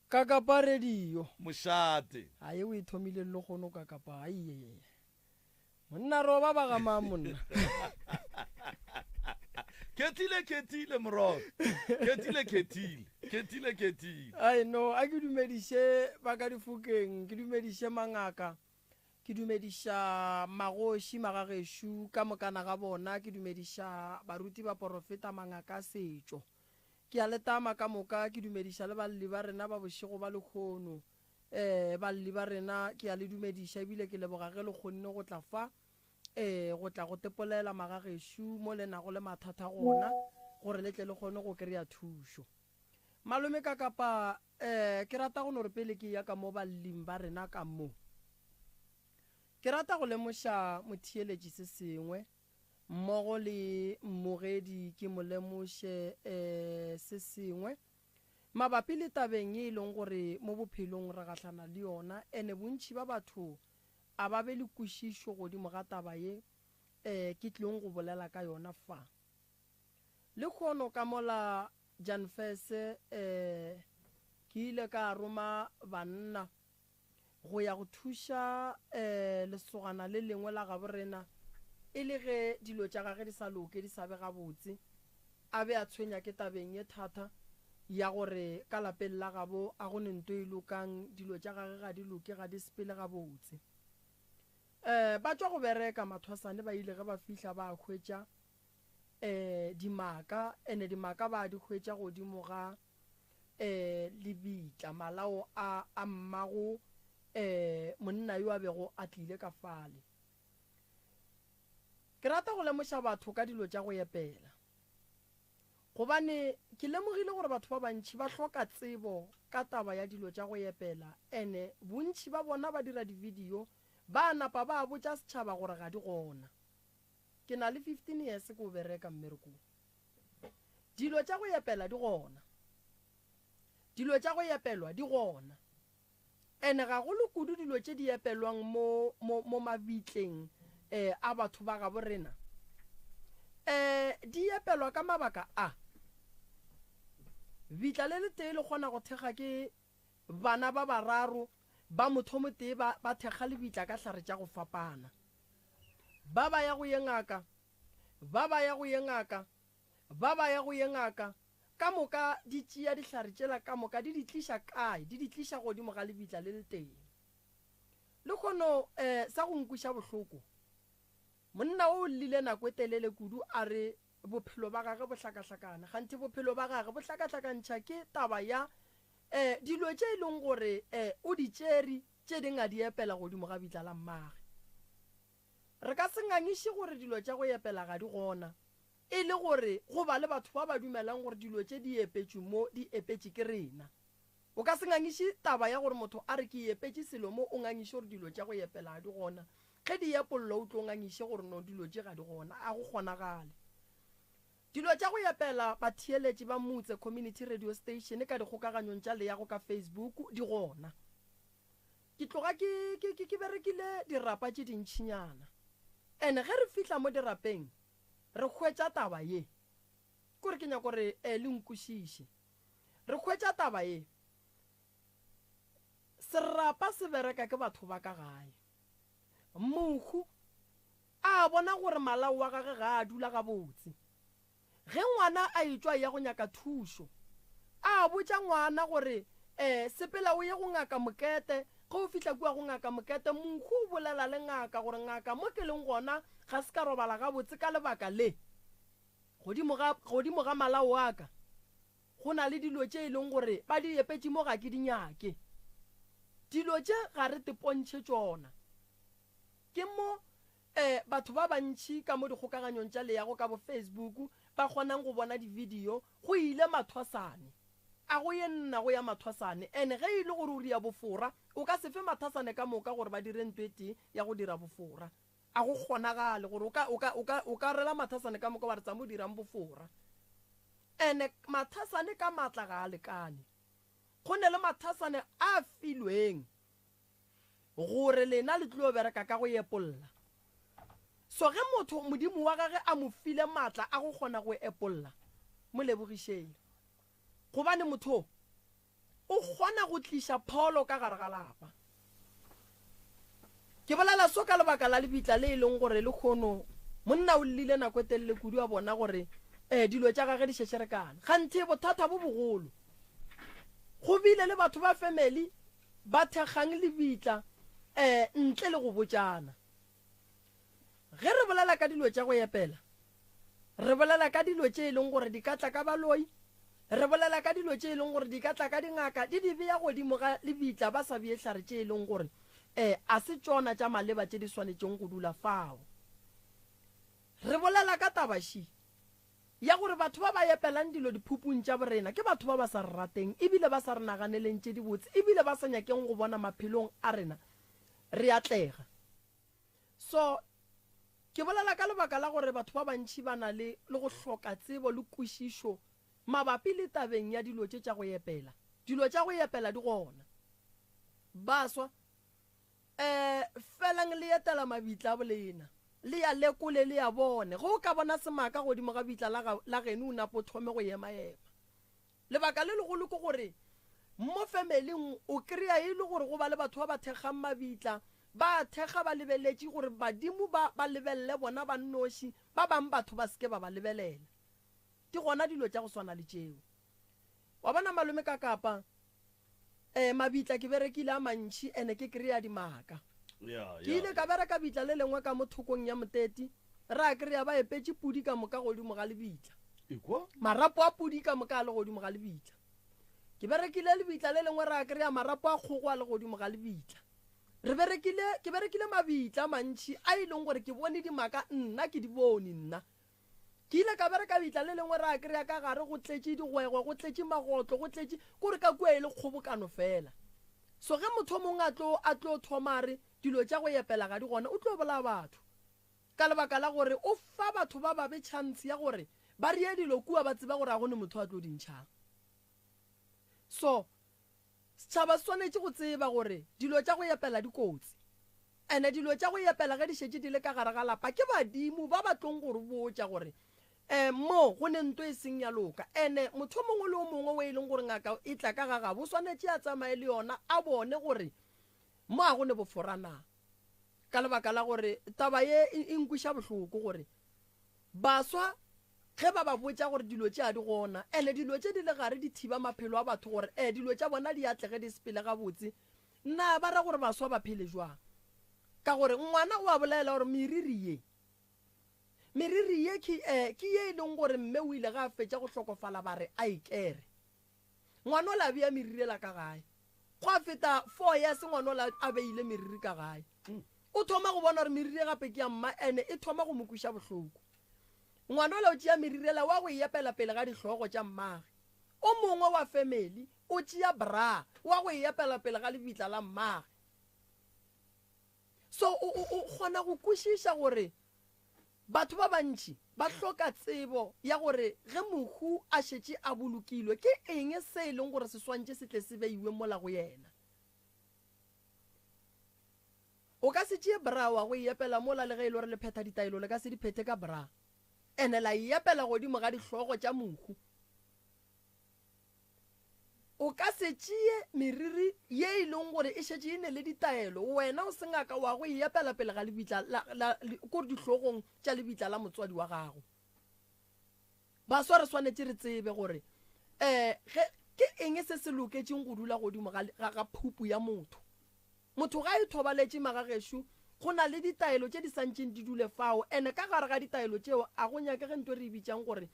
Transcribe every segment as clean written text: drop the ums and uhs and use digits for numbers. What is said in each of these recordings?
Kakapa radio. Mošate. Aye o e thomile le lehono kakapa aiye. Monna roba ba ga mang monna? Khethile khethile morogo. Khethile khethile. Khethile khethile. Ai no, a ke dumediše ba ka difokeng, ke dumediše mangaka, ke dumediša magoši magagešo ka mokana ga bona, ke dumediša baruti baporofeta mangaka a setšo. Ke a le tama ka moka, ke dumediša le balli ba rena ba bošego ba lehono. Ee, balli ba rena, ke a le dumediša ebile ke leboga ge le kgonne go tla fa, ee, go tla go tepolela magagešo mo le nago le mathata gona, gore le tle le kgone go kry-a thušo. Malome Kakapa, ee, ke rata go no re pele ke eya ka mo balling ba rena ka mo, ke rata go lemoša motheeletši se sengwe, mmogo le mmogedi ke mo lemoše, ee, se sengwe. Mabapi le tabeng ye e leng gore mo bophelong re gahlana le yona, ene bontši ba batho a ba be le kwešišo godimo ga taba ye e ke tlilong go bolela ka yona fa. Lehono ka mola Janfese e ke ile ka roma banna go ya go thuša lesogana le lengwe la gabo rena e le ge dilo tša gage di sa loke, di sa be gabotse. A be a tshwenya ke tabeng ye thata ya gore ka lapeng la gabo a go ne nto e lokang, dilo tša gage ga di loke, ga di sepele gabotse. Ba tšwa go bereka mathwasane ba ile ge ba fihla ba hwetša dimaka, ene dimaka ba di hwetša godimo ga e, lebitla, malao a, a mmago e, monna yo a bego a tlile ka fale. Ke rata go lemoša batho ka dilo tša go epela, gobane ke lemogile gore batho ba bantši ba hloka tsebo ka taba ya dilo tša go epela, ene bontši ba bona ba dira di-video ba napa ba botša setšhaba gore ga di gona. Ke na le 15 years ke o bereka mmereko wo. Dilo tša go epela di gona. Dilo tša go epelwa di gona. Ene gagolo kudu dilo tše di epelwang mo, mo, mo mabitleng eh, a batho ba gabo rena, eh, di epelwa ka mabaka a. Bitla le letee le kgona go thekga ke bana ba bararo ba mothomotee ba, ba thekga lebitla ka hlare tša go fapana. Ba ba ya go ye ngaka, Ba ba ya go ye ngaka, ba ba ya go ye ngaka, ka moka di tšea dihlare tšela ka moka di di tliša kae? Di di tliša godimo ga lebitla le letee. Lehono, eh, sa go nkweša bohloko, monna o o llile nako e telele kudu a re bophelo ba gage bo hlakahlakane, kganthe bophelo ba gage bo hlakahlakantšha ke taba ya, eh, dilo tše e leng gore, eh, o di tšere, tše ding a di epela godimo ga bitla la mmage. Re ka se ngangiše gore dilo tša go epela ga di gona, e le gore go ba le batho ba ba dumelang gore dilo tše di epetšwe mo di epetše ke rena. O ka se ngangiše taba ya gore motho a re ke epetše selo mo o ngangiše gore dilo tša go epela ga di gona. Ge di epollwa o tlo ngangiše gore no dilo tše ga di gona. A go kgonagale. Dilo tša go epela batheeletši ba Mutse Community Radio Station ka dikgokaganyong tša leago ka Facebook di gona. Ke tloga ke, ke, ke, ke berekile dirapa tše dintšinyana. And ge re fihla mo dirapeng, re hwetša taba ye. Ke gore ke nyaka gore eh, le nkwešiše. Re hwetša taba ye. Serapa se bereka ke batho ba ka gae. Mohu a bona gore malao wa gage ga a dula gabotse. Ge ngwana a etšwa a eya go nyaka thušo, a botša ngwana gore, E, sepela o ye go Ngaka Mokete. Ge o fihla kua go Ngaka Mokete, mohu o bolela le ngaka gore, Ngaka, mo ke leng gona ga se ka robala gabotse ka lebaka le. Godimo ga, godimo ga malao a ka go na le dilo tše e leng gore ba di epetše mo ga ke di nyake. Dilo tše ga re tepontšhe tšona. Ke mo Ee, batho ba bantši ka mo dikgokaganyong tša leago ka bo Facebook ba kgonang go bona di-video go ile mathwasane. A go ye nna go ya mathwasane and ge e le gore o ria bofora o ka se fe mathasane ka moka gore ba dire nto e tee ya go dira bofora. A go kgonagale gore o ka, o ka, o ka, o ka rela mathasane ka moka wa re tsamo dirang bofora. And mathasane ka maatla ga a lekane. Go ne le mathasane a filweng gore lena le tlilo bereka ka go epolla. So ge motho Modimo wa gage a mo file maatla a go kgona go epolla, mo lebogišeng. Gobane motho o, o kgona go tliša pholo ka gare ga lapa. Ke bolela so ka lebaka la lebitla le e leng gore lehono monna o llile nako e telele kudu a bona gore um dilo tša gage di šešerekana. Kganthe bothata bo bogolo go bile le batho ba family ba thekgang lebitla um ntle le go botšana. Ge re bolela ka dilo tša go epela, re bolela ka dilo tše e leng gore di ka tla ka baloi, re bolela ka dilo tše e leng gore di ka tla ka dingaka, di di bea godimo ga lebitla ba sa bee hlare tše e leng gore um a se tšona tša maleba tše di swanetšeng go dula fao. Re bolela ka taba še ya gore batho ba ba epelang dilo diphupung tša borena ke batho ba ba sa re rateng ebile ba sa re naganeleng tše dibotse ebile ba sa nyakeng go bona maphelong a rena re atlega. So, ke bolela ka lebaka la gore batho ba bantši ba na le, le go hloka tsebo le kwešišo mabapi le tabeng ya dilo tše tša go epela. Dilo tša go epela di gona. Baswa, eh, felang le etela mabitla a bolena. Le ya lekole le ya bone. Ge o ka bona semaka godimo ga bitla la, la geno o nape o thome go ema-ema. Lebaka le legolo ke gore mo femeling o kry-a e le gore go ba le batho ba ba thekgang mabitla, ba a thekga ba lebeletše gore badimo ba ba lebelele bona ba nnoši, ba bang batho ba se ke ba ba lebelela. Di gona dilo tša go swana le tšeo. Wa bona malome ka Kapa, eh, mabitla ke berekile a mantši ene ke kry-a dimaka. Ke ile ka bereka bitla le lengwe ka mo thokong ya Moteti, ra kry-a ba epetše pudi ka moka godimo ga lebitla. Marapo a pudi ka moka a le godimo ga lebitla. Ke berekile lebitla le lengwe ra kry-a marapo a kgogo a le godimo ga lebitla. Re berekile, ke berekile mabitla a mantši a e leng gore ke bone dimaka nna ke di bone nna. Ke ile ka bereka bitla le lengwe ra kry-a ka gare go tletše digwegwe, go tletše magotlo, go tletše, kore ka kua e le kgobokano fela. So ge motho o mongwe a tlo, a tlo thoma a re dilo tša go epela ga di gona, o tlo bolaya batho. Ka lebaka la gore o fa batho ba babe chance ya gore ba reye dilo kua ba tseba gore ga go ne motho a tlo di ntšhang. So Setšhaba se swanetše go tseba gore dilo tša go epela di kotsi. Ene dilo tša go epela ge di šetše di le ka gare ga lapa ke badimo ba ba tlong go re botša gore um mo go ne nto e seng ya loka. Ene motho o mongwe le o mongwe o e leng gore ngaka e tla ka ga gabo o swanetše a tsamaye le yona a bone gore mo a go ne bofora na. Ka lebaka la gore taba ye e nkweša bohloko gore baswa Ge ba ba botša gore dilo tše a di gona, ene dilo tše di le gare di thiba maphelo a batho gore ee dilo tša bona di atlege di sepele gabotse, na ba ra gore baswa ba phele jwang? Ka gore ngwana o a bolela gore meriri ye, meriri ye ke, ee, ke ye e leng gore mme o ile ge a fetša go hlokofala ba re a e kere. Ngwana ola a bea meriri ela ka gae. Gwa feta four years ngwana ola a beile meriri ka gae. O thoma go bona gore meriri ye gape ke ya mma ene e thoma go mo kweša bohloko. Ngwana ola o tšea meriri ela wa go e epela pele ga dihlogo tša mmage. O mongwe wa family o tšea bra wa go e epela pele ga lebitla la mmage. So o, o, o kgona go kwešiša gore batho ba bantši ba hloka tsebo ya gore ge mohu a šetše a bolokilwe ke eng se e leng gore se swantše se tle se beiwe mola go yena. O ka se tšee bra wa go e epela mola le ge e le gore le phetha ditaelo le ka se di phethe ka bra. Ene la e epela godimo ga dihlogo tša mohu. O ka se tšee meriri ye e leng gore e šetše e ne le ditaelo wena o se ngaka wa go e epela pele ga lebitla la, la, kore dihlogong tša lebitla la motswadi wa gago. Baswa re swanetše re tsebe gore um ge ke eng se se loketšeng go dula godimo ga, ga, ga phupu ya motho. Motho ga a ithobaletše magagešo, go na le ditaelo tše di santšeng di dule fao, ene ka gare ga ditaelo tšeo a go nyakege nto e re e bitšang gore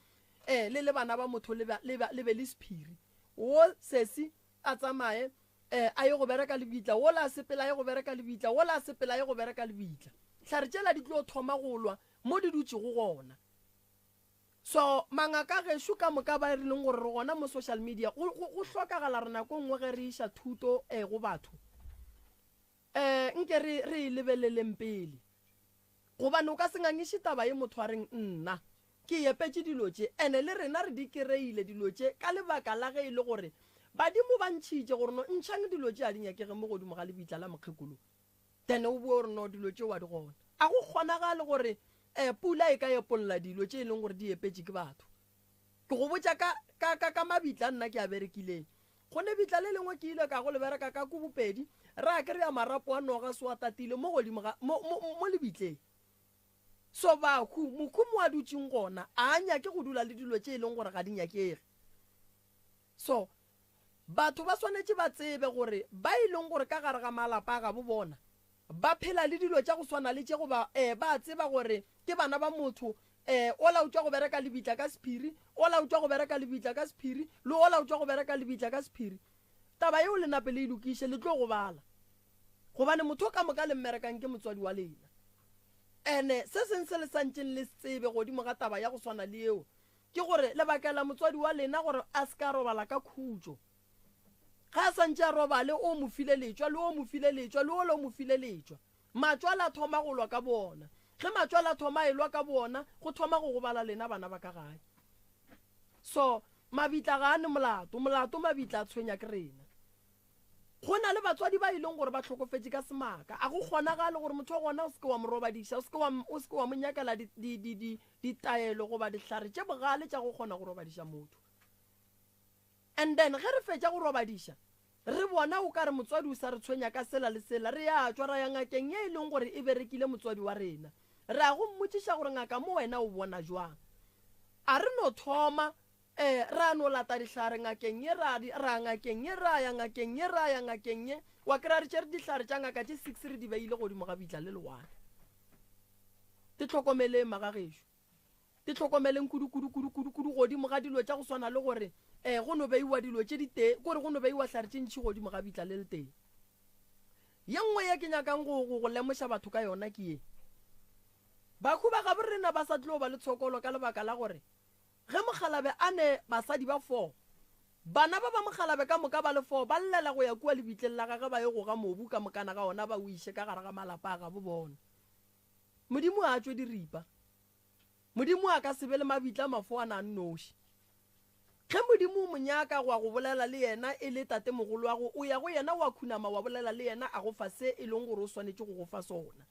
um le le bana ba motho le, le, le be le sephiri. Wo sesi a tsamaye um a ye go bereka lebitla, wola a sepela a ye go bereka lebitla, wola a sepela a ye go bereka lebitla. Hlare tšela di tlo thoma go lwa mo di dutšego gona. So mangaka gešo ka moka ba re leng gore re gona mo social media go, go, go hlokagala re nako nngwe ge re iša thuto eh, go batho eh, nke re, re e lebeleleng pele gobane o ka se ngangiše taba ye motho a reng nna ke epetše dilo tše ene le rena re di kereile dilo tše ka lebaka la ge e le gore badimo ba ntšhitše gore no ntšhang dilo tše a di nyakege mo godimo ga lebitla la mokgekolo. Then o boe o re no dilo tšeo a di gona. A go kgonagale gore um pula e ka epolla dilo tše e leng gore di epetše ke batho. Ke go botša ka, ka, ka, ka mabitla a nna ke a berekileng. Go ne bitla le lengwe ke ile ka go le bereka ka ko Bopedi, ra kry-a marapo a noga so a tatile mo godimo ga, mo, mo, mo lebitleng. So bahu, mokhu mo a dutšeng gona, a a nyake go dula le dilo tše e leng gore ga di nyakege. So, batho ba swanetše ba tsebe gore ba e leng gore ka gare ga malapa a gabo bona ba phela le dilo tša go swana le tše goba eh, ba tseba gore ke bana ba motho eh, ola o tšwa go bereka lebitla ka sephiri, ola o tšwa go bereka lebitla ka sephiri, le ola o tšwa go bereka lebitla ka sephiri. Taba yeo le nape le e lokiše, le tlo gobala. Gobane motho ka moka le mmerekang ke motswadi wa lena. Ene se seng se le santšeng le se tsebe godimo ga taba ya go swana le yeo, Ke gore le bakela motswadi wa lena gore a se ka robala ka khutšo. Ge a sa ntše a robale, o mo file letšwa, le o mo file letšwa, le ola o mo file letšwa. Matšwala a thoma go lwa ka boona. Ge matšwala a thoma a elwa ka boona, go thoma go gobala lena bana ba ka gae. So, mabitla ga a ne molato. Molato mabitla a tshwenya ke rena. Go na le batswadi ba e leng gore ba hlokofetše ka semaka. A go kgonagale gore motho wa gona o se ke wa mo robadiša, o se ke wa, o se ke wa mo nyakela di, di, di, di, ditaelo goba dihlare tše bogale tša go kgona go robadiša motho. And then ge re fetša go robadiša, re bona o ka re motswadi o sa re tshwenya ka sela le sela, re ya tšwa ra ya ngakeng ye e leng gore e berekile motswadi wa rena. Re ya go mmotšiša gore ngaka mo wena o bona jwang. A re no thoma Ee, ra no lata dihlare ngakeng ye, ra di, ra ngakeng ye, ra ya ngakeng ye, ra ya ngakeng ye. Wa kry-a re tšere dihlare tša ngaka tše six re di beile godimo ga bitla le lewane. Te hlokomeleng, magagešo. Te hlokomeleng kudu, kudu, kudu, kudu, kudu godimo ga dilo tša go swana le gore um go no beiwa dilo tše di tee, kore go no beiwa hlare tše ntši godimo ga bitla le letee. Ye nngwe ye ke nyakang go, go, go lemoša batho ka yona ke ye. Bahu ba gabo rena ba sa tlo ba le tshokolo ka lebaka la gore Ge mokgalabje a ne basadi ba fo, bana ba ba mokgalabje ka moka ba le fo ba llela go ya kua lebitleng la gagwe ba yo goga mobu ka mokana ga ona ba o iše ka gare ga malapa a gabo bona. Modimo a tšwe diripa. Modimo a ka se be le mabitla a mafoana a nnoši. Ge Modimo o mo nyaka go ya go bolela le yena e le tatemogoloago, o ya go yena wa khunama wa bolela le yena a go fa se e leng gore o swanetše go go fa sona.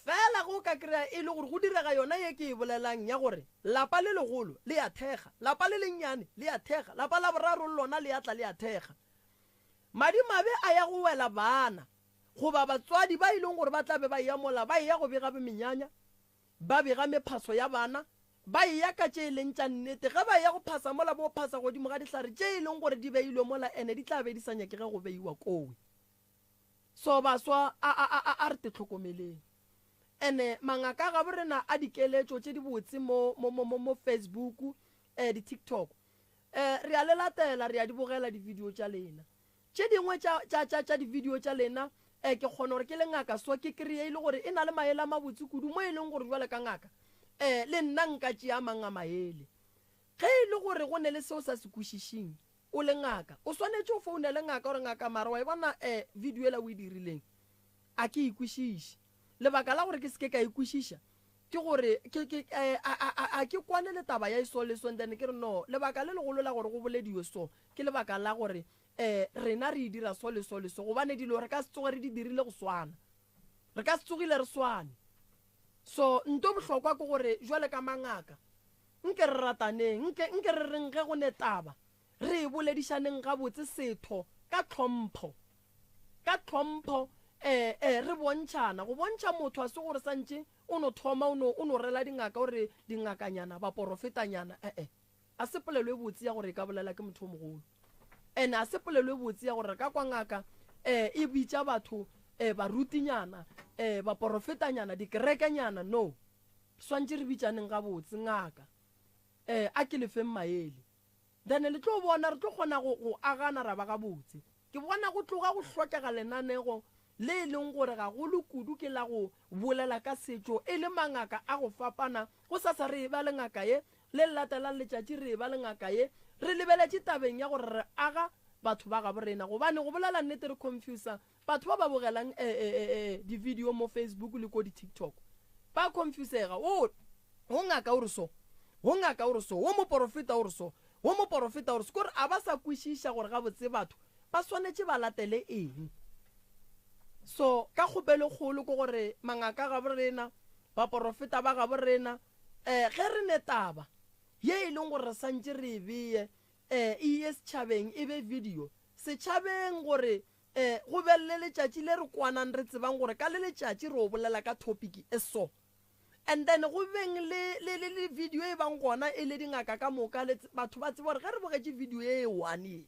Feela ge o ka kry-a e le gore go direga yona ye ke e bolelang ya gore lapa le legolo le a thekga, lapa le lennyane le a thekga, lapa la boraro le lona le a tla le a thekga. Madimabe a ya go wela bana goba batswadi ba e leng gore ba tla be ba eya mola ba eya go bega menyanya, ba bega mephaso ya bana, ba eya ka tše e leng tša nnete. Ge ba eya go phasa mola bo phasa godimo ga dihlare tše e leng gore di beilwe mola ene di tla be di sa nyakege go beiwa kowe. So baswa a a a a re tehlokomeleng. Ene mangaka a gabo rena a dikeletšo tše dibotse mo mo mo mo Facebook eh di TikTok. Eh re a le latela re a di bogela di video tša lena. Tše dingwe tša tša tša tša di video tša lena eh ke kgona gore ke le ngaka so ke kreye e le gore e na le maele a mabotse kudu mo e leng gore jwale ka ngaka eh le nna nka tšea mang a maele. Ge e le gore go ne le seo sa se kwešišing O le ngaka, o swanetše o founele ngaka o re, Ngaka, mara wa e bona eh, video yela o e dirileng? A ke e kwešiše. Lebaka la gore ke se ke ka e kwešiša ke gore ke, ke, eh, a, a, a, a ke kwane le taba ya e so le so. And then ke re, No, lebaka le legolo la gore go bolediwe so ke lebaka la gore eh, rena re e dira so le so le so, gobane dilo re ka se tsoge re di dirile go swana. Re ka se tsogile re swane. So, nto bohlokwa ke gore jwale ka mangaka, nke re rataneng, nke, nke re reng ge go ne taba, re e boledišaneng gabotse setho, ka tlhompho. Ka tlhompho, eh, eh, re bontšhana. Go bontšha motho a se gore santše o no thoma o no, o no rela dingaka o re dingakanyana, baporofetanyana, eh-eh. A se polelo e botse ya gore e ka bolela ke motho o mogolo. And a se polelo e botse ya gore re ka kwa ngaka eh, e bitša batho eh, barutinyana, eh, baporofetanyana, dikerekenyana. No. Re swantše re bitšaneng gabotse, ngaka. Eh, a ke le feng maele. Then le tlo bona re tlo kgona go, go agana ra ba gabotse. Ke bona go tloga go hlokega lenanego le e leng gore gagolo kudu ke la go bolela ka setšo e le mangaka a go fapana. Gosasa re eba le ngaka ye, le le latelang letšatši re eba le ngaka ye. Re lebeletše tabeng ya gore re aga batho ba gabo rena gobane go bolela nnete re confusa batho ba ba bogelang di-video mo Facebook le ko di-TikTok. Ba confusega, o wo ngaka o re so, wo ngaka o re so, wo moporofeta o re so, wo moporofeta o re so. Kore a ba sa kwešiša gore gabotse batho ba swanetše ba latele eng. So ka kgopelo e kgolo ke gore mangaka gabo rena, baporofeta ba gabo rena, um ge re ne taba ye e leng gore re santše re e beye. um e ye setšhabeng e be video setšhabeng gore um go be le letšatši le re kwanang re tsebang gore ka le letšatši re o bolela ka topic e so. And then go beng le, le, le, le video e bang gona e le dingaka ka moka le batho ba tseba gore ge re bogetše video e one ye,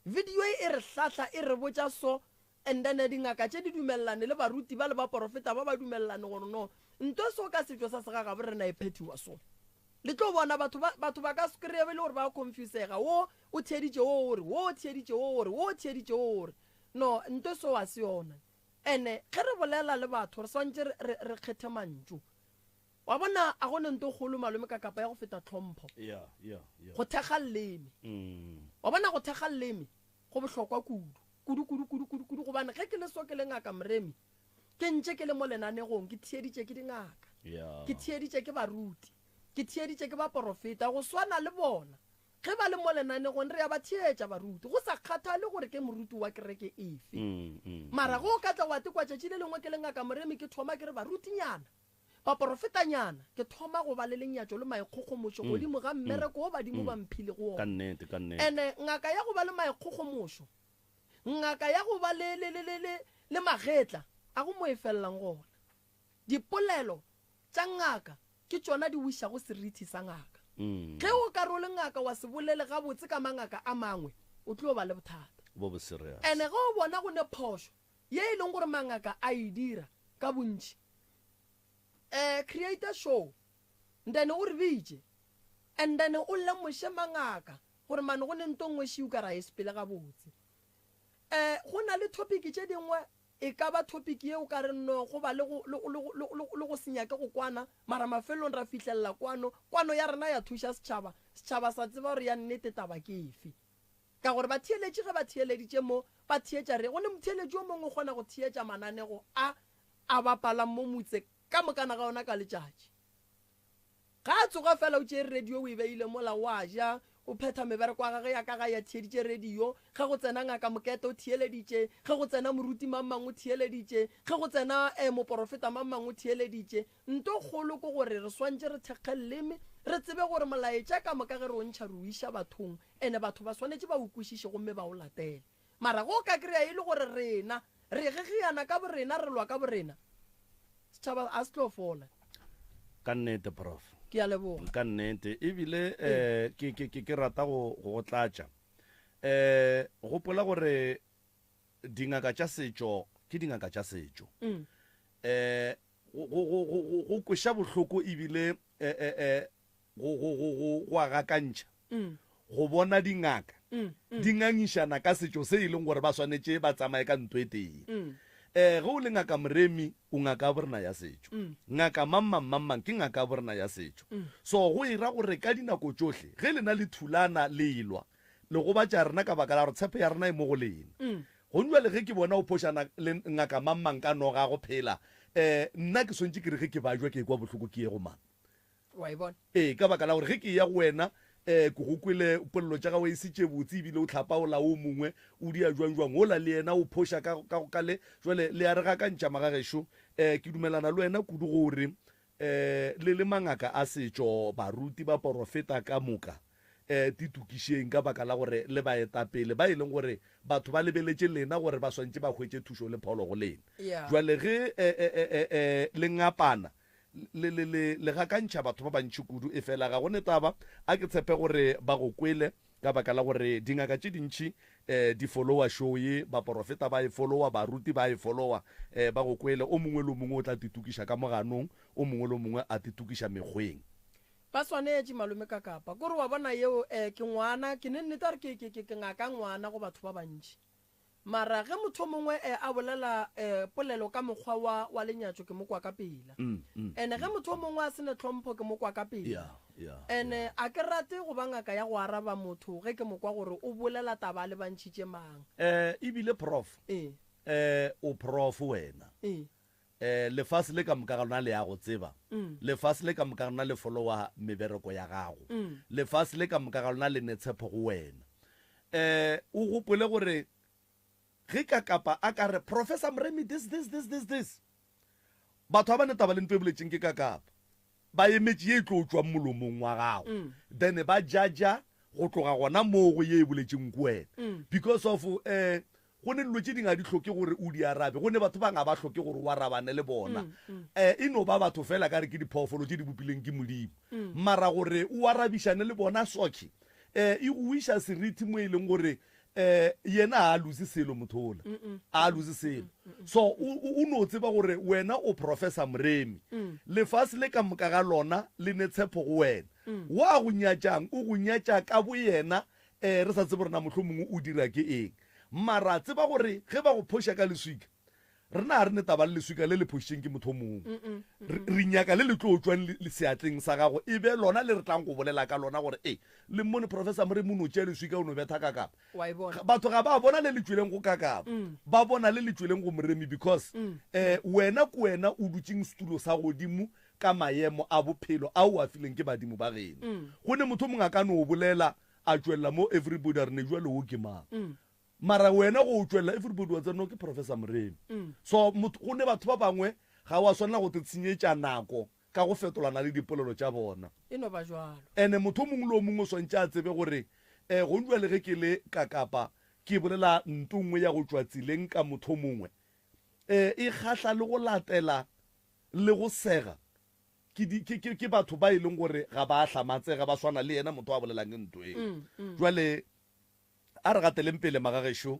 video e e re hlahla e re botša so, and then dingaka tše di dumelelane le baruti ba le baporofeta ba ba dumelelane gore no nto so ka setšo sa segagabo rena e phethiwa so. Le tlo bona batho ba, batho ba ka se kry-e e le gore ba confusega, wo o theeditše wo o re, wo o theeditše wo o re, wo o theeditše wo o re. No, nto so a se yona. Ene ge re bolela le batho re swantše re, re, re kgethe mantšu. Wa bona, a go ne nto kgolo malome ka kapa ya go feta tlhompho. Yeah, yeah, yeah. Go thekga leleme. Mm. Wa bona, go thekga leleme go bohlokwa kudu. Kudu, kudu, kudu, kudu, kudu. Gobane ge ke le so ke le Ngaka Moremi, ke ntše ke le mo lenanegong, ke theeditše ke dingaka. Yeah. Ke theeditše ke baruti. Ke theeditše ke baporofeta. Go swana le bona. Ge ba le mo lenanegong, re a ba theetša baruti, go sa kgathale gore ke moruti wa kereke efe. Mara ge o ka tla wa tekwa tšatši le lengwe ke le Ngaka Moremi ke thoma ke re barutinyana, baporofetanyana, ke thoma go ba le lenyatšo le maikgogomošo godimo ga mmereko wo badimo ba mphilego wona. Ene ngaka ya go ba le maikgogomošo, ngaka ya go ba le, le, le, le, le, le magetla, a go mo e felelang gona. Dipolelo tša ngaka ke tšona di wišago seriti sa ngaka. Ge o ka re o le ngaka wa se bolele gabotse ka mangaka a mangwe, o tlo ba le bothata. Bo bo serious. Ene ge o bona go ne phošo ye e leng gore mangaka a e dira ka bontši, eh create a show then o re bitše and then o lemoše mangaka gore mane go ne nto nngwe šiu ka ra e sepele gabotse. Eh go na le topic tše dingwe E ka ba thopiki ye o ka re no go ba le go, le, le, le, le, le go se nyake go kwana, mara mafelelong ra fihlelela kwano. Kwano ya rena ya thuša setšhaba, setšhaba sa tseba gore ya nnete taba ke efe. Ka gore batheeletši ge ba theeleditše mo, ba theetša re, go ne motheeletši yo mongwe o kgona go theetša mananego a a bapalang mo motse ka mokana ga ona ka letšatši. Ga a tsoga fela o tšere radio o e beile mola o a ja, o phetha mebereko ya gagwe ya ka gae a theeditše radio, ge go tsena Ngaka Mokete o theeleditše, ge go tsena Moruti Mang-mang o theeleditše, ge go tsena eh Moporofeta Mang-mang o theeleditše. Nto kgolo ke gore re swantše re thekge leleme, re tsebe gore molaetša ka moka ge re o ntšha re o iša bathong ene batho ba swanetše ba o kwešiše gomme ba o latele. Mara ge o ka kry-a e le gore rena re gegeana ka borena, re lwa ka borena, setšhaba a se tlo fola. Ka nnete, Prof. Ke a leboga. Ka nnete. Ebile um ke, ke, ke, ke rata go, go go tlatša. Um gopola gore dingaka tša setšo ke dingaka tša setšo. Um go, go, go, go, go kweša bohloko ebile um, um, um go, go, go, go, go a gakantšha go bona dingaka di ngangišana ka setšo se e leng gore ba swanetše ba tsamaye ka nto e tee. Um ge o le Ngaka Moremi, o ngaka ya borena ya setšo. Ngaka mang-mang mang-mang ke ngaka ya borena ya setšo. So go e ra gore ka dinako tšohle ge lena le thulana le elwa, le gobatša rena ka baka la gore tshepo ya rena e mo go lena. Gong bjale ge ke bona o phošana le ngaka mang-mang ka noga go phela, um nna ke swanetše ke re ge ke bajwa ke ekwa bohloko ke ye go mang? Wa e bona? Ee, ka baka la gore ge ke eya go wena, um ke go kwele polelo tša gago e se tše botse, ebile o hlapaola o mongwe, o dia jwang-jwang, wola le yena o phoša ka, ka, ka le. Jwale le a re gakantšha, magagešo. Um ke dumelana le wena kudu gore um le le mangaka a setšo, baruti, baporofeta ka moka, um titokišeng, ka baka la gore le baetapele ba e leng gore batho ba lebeletše lena gore ba swantše ba hwetše thušo le pholo go lena. Yeah. Jwale ge um um um um le ngapana, Le, le, le, le gakantšha batho ba bantši kudu, efela ga go ne taba. A ke tshepe gore ba go kwele, ka baka la gore dingaka tše dintši eh, di followa show ye, baporofeta ba e followa, baruti ba e followa, eh, ba go kwele. O mongwe le o mongwe o tla titokiša ka moganong, o mongwe le o mongwe a titokiša mekgweng. Ba swanetše, Malome Kakapa. Kore wa bona yeo, eh, ke ngwana, ke ne nnete a re ke, ke, ke, ke ngaka ngwana go batho ba bantši. Mara ge motho o mongwe a bolela polelo ka mokgwa wa, wa lenyatšo ke mo kwa ka pela. Ene ge motho o mongwe a se ne tlhompho ke mo kwa ka pela. Ene a ke rate go ba ngaka ya go araba motho ge ke mo kwa gore o bolela taba a lebantšhitše mang. Ebile Prof, o Prof wena. Lefase le ka moka ga lona le a go tseba. Lefase le ka moka ga lona le followa mebereko ya gago. Lefase le ka moka ga lona le ne tshepo go wena. O gopole gore ge ka kapa a ka re, Professor Moremi this, this, this, this, this. Batho ga ba ne taba le ntho e boletšeng ke Kakapa. Ba emetše ye e tlo tšwang molomong wa gago. Then ba judger. go tloga gona moo go ye e boletšeng ke wena. Because of um go ne dilo tše dingwe ga di hloke gore o di arabe, go ne batho bangwe ga ba hloke gore o arabane le bona. Um e no ba batho fela ka re ke diphoofolo tše di bopileng ke Modimo. Mara gore o arabišane le bona soke, um e go iša seriti mo e leng gore um yena ga a lose selo motho ola, ga a lose selo. So o, o no tseba gore wena o Professor Moremi, lefase le ka moka ga lona le ne tshepo go wena. Wa go nyatšang o go nyatša ka boyena, um re sa tsebe gore na mohlomongwe o dira ke eng. Mara tseba gore ge ba go phoša ka leswika, rena ga re ne taba le leswika le le phošitšeng ke motho o mongwe. Re, re nyaka le le tlo tšwang le, le seatleng sa gago, e be lona le re tlang go bolela ka lona gore, E, le mmone Professor Moremi o no tšea leswika o no betha kakapa. Wa e bona. Batho ga ba bona le le tšweleng go kakapa, ba bona le le tšweleng go Moremi because um wena ke wena o dutšeng setulo sa godimo ka maemo a bophelo ao o a fileng ke badimo ba geno. Go ne motho o mongwe a ka no bolela a tšwelela mo everybody a re ne jwale wo ke mang. Mara wena go o tšwelela everybody wa tseba no ke Professor Moremi. So motho go ne batho ba bangwe ga wa swanela go te tshenyetša nako ka go fetolana le dipolelo tša bona. E no ba jwalo. Ene motho o mongwe le o mongwe o swantše a tsebe gore um gong jwale ge ke le ka Kapa ke bolela nto nngwe ya go tšwa tseleng ka motho o mongwe um e kgahla le go latela le go sega ke, di, ke, ke, ke batho ba e leng gore ga ba hlamatsega, ba swana le yena motho a bolelang nto eo. Jwale a re gateleng pele magagešo,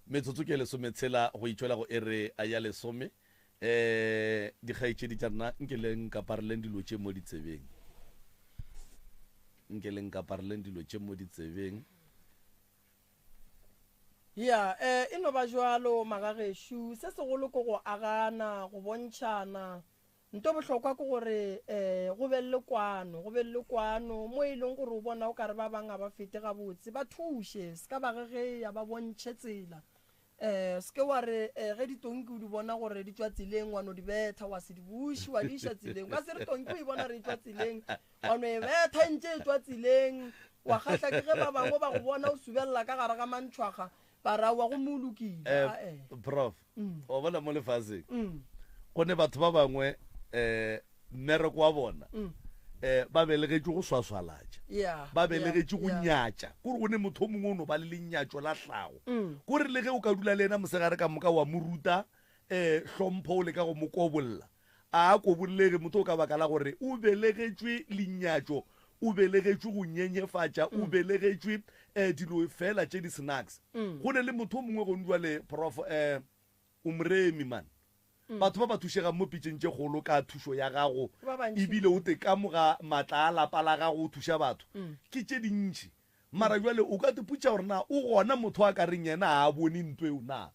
metsotso ke lesometshela go itšwela go ere ya lesome. Um dikgaetšedi tša rena, nke le nkapareleng dilo tše mo ditsebeng. Nke le nkapareleng dilo tše mo ditsebeng. Ya, eh, e no ba bjalo, magagešo. Se segolo ke go agana, go bontšhana. Nto bohlokwa ke gore eh, go be le kwano, go be le kwano mo e leng gore o bona o ka re ba bang ga ba fete gabotse, ba thuše, se ka ba gegeya, ba bontšhe tsela. Eh, se ke wa re eh, ge ditonki o di bona gore di tšwa tseleng wa no di betha, wa se di buše, wa di iša tseleng. O ka se re tonki o e bona re e tšwa tseleng, wa no e betha e ntše e tšwa tseleng, wa kgahla ke ge ba bangwe ba go bona o subelela ka gare ga mantšhwaga, ba re aowa gomme o lokile. Eh, Ae. Prof, Mm. wa bona mo lefaseng Mm. go ne batho ba bangwe um mmereko wa bona Mm. um ba belegetšwe go swaswalatša Yeah, ba yeah, belegetšwe go yeah. nyatša kore go ne motho o mongwe o no ba le lenyatšo la hlago Mm. kore le ge o ka dula le yena mosegare ka moka wa mo ruta um hlompho o leka go mo kobolla A a kobollege motho o ka baka la gore o belegetšwe lenyatšo, o belegetšwe go nyenyefatša, o belegetšwe um dilo feela tše di snacks. Go ne le motho o mongwe gone jwale, Prof, um o moremi man. Batho ba ba thušegang mo pitšeng tše kgolo ka thušo ya gago, Ke ba bantši. ebile o te ka moga matla a lapa la gago o thuša batho, ke tše dintši. Mara jwale o ka tipotša gore na o gona motho a ka reng yena ga a bone nto eo na?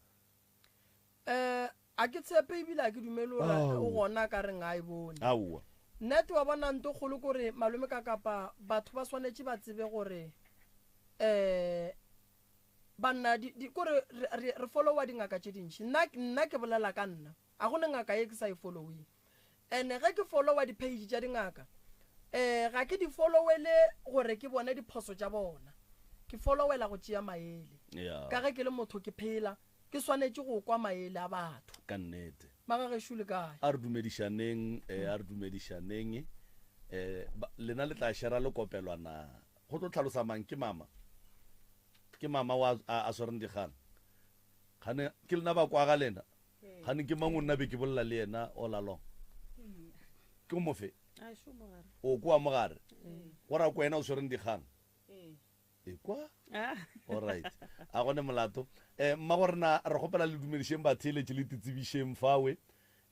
Um a ke tshepe ebile a ke dumele gore o gona a ka reng ga e bone. Aowa. Nnete wa bona nto kgolo kore malome ka kapa batho ba swanetše ba tsebe gore um banna di, di, kore re, re, re followa dingaka tše dintši. Nna, nna ke bolela ka nna. A go ne ngaka ye ke sa e following. And ge ke followa di-page tša dingaka, um ga ke di followele gore ke bone diphoso tša bona. Ke followela go tšea maele. Yeah. Ka ge ke le motho ke phela, Ke swanetše go kwa maele a batho. Ka nnete. Magagešo le kae? A re dumedišaneng, eh, a re dumedišaneng. Eh, ba, lena le tla shera le kopelwa na? Go tlo tlhalosa mang? Ke mama. Ke mama wa a, a swereng dikgang. Kgane ke lena ba kwa ga lena? Kgane ke mang o nna be ke bolela le yena all along? Ke o mofe? O kwa mogare. Go ra ko wena o swereng dikgang? Ekwa? Alright. A gone molato. Eh, mmago rena re kgopela le dumedišeng batheeletši le titsebišeng fawe.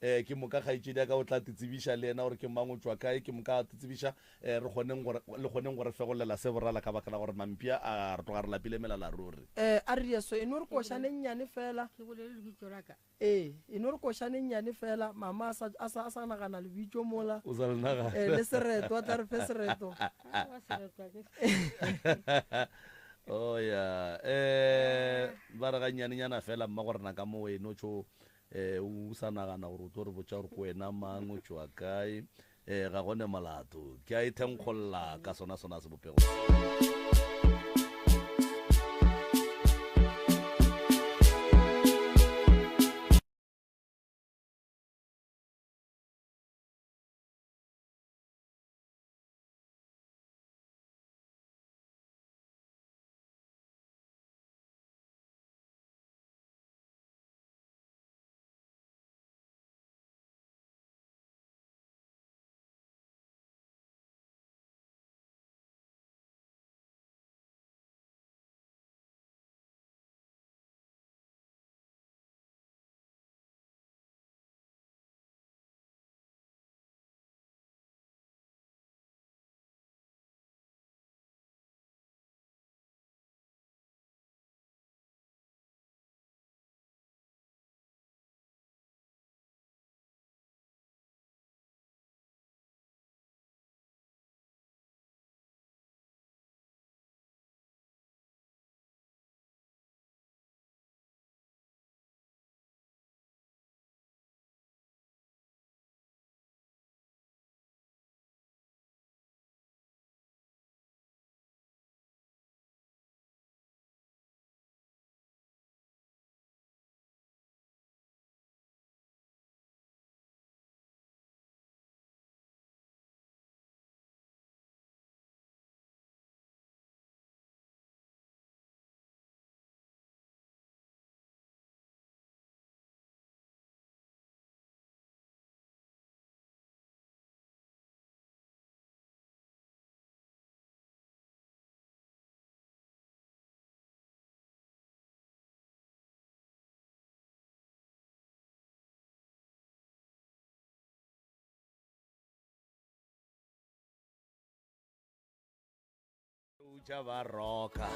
Eh, ke moka kgaetšedi ya ka o tla titsebiša le yena gore ke mang o tšwa kae, ke moka a titsebiša eh, re kgoneng gore le kgoneng gore fegolela se borala ka baka la gore mampia a re tloga re lapile melala ruri. Eh, a re dieso e no re košane nnyane fela. Ke bolele lebitso la ka. Ee, e no re košana e nnyane fela, mama a sa, a sa, a sa nagana lebitšo mola. O sa le nagana. Eh, le sereto, a tla re fe sereto. Aowa, sereto a ke se. Oh ya, eh, ba re gannyanenyana fela mma gore na ka mo weno tšo, eh, o sa nagana gore o tlo re botša gore ko wena mang, o tšwa kae. Eh, ga gone molato. Ke a e thenkgolla ka sona sona sebopego. Tlou tša Baroka.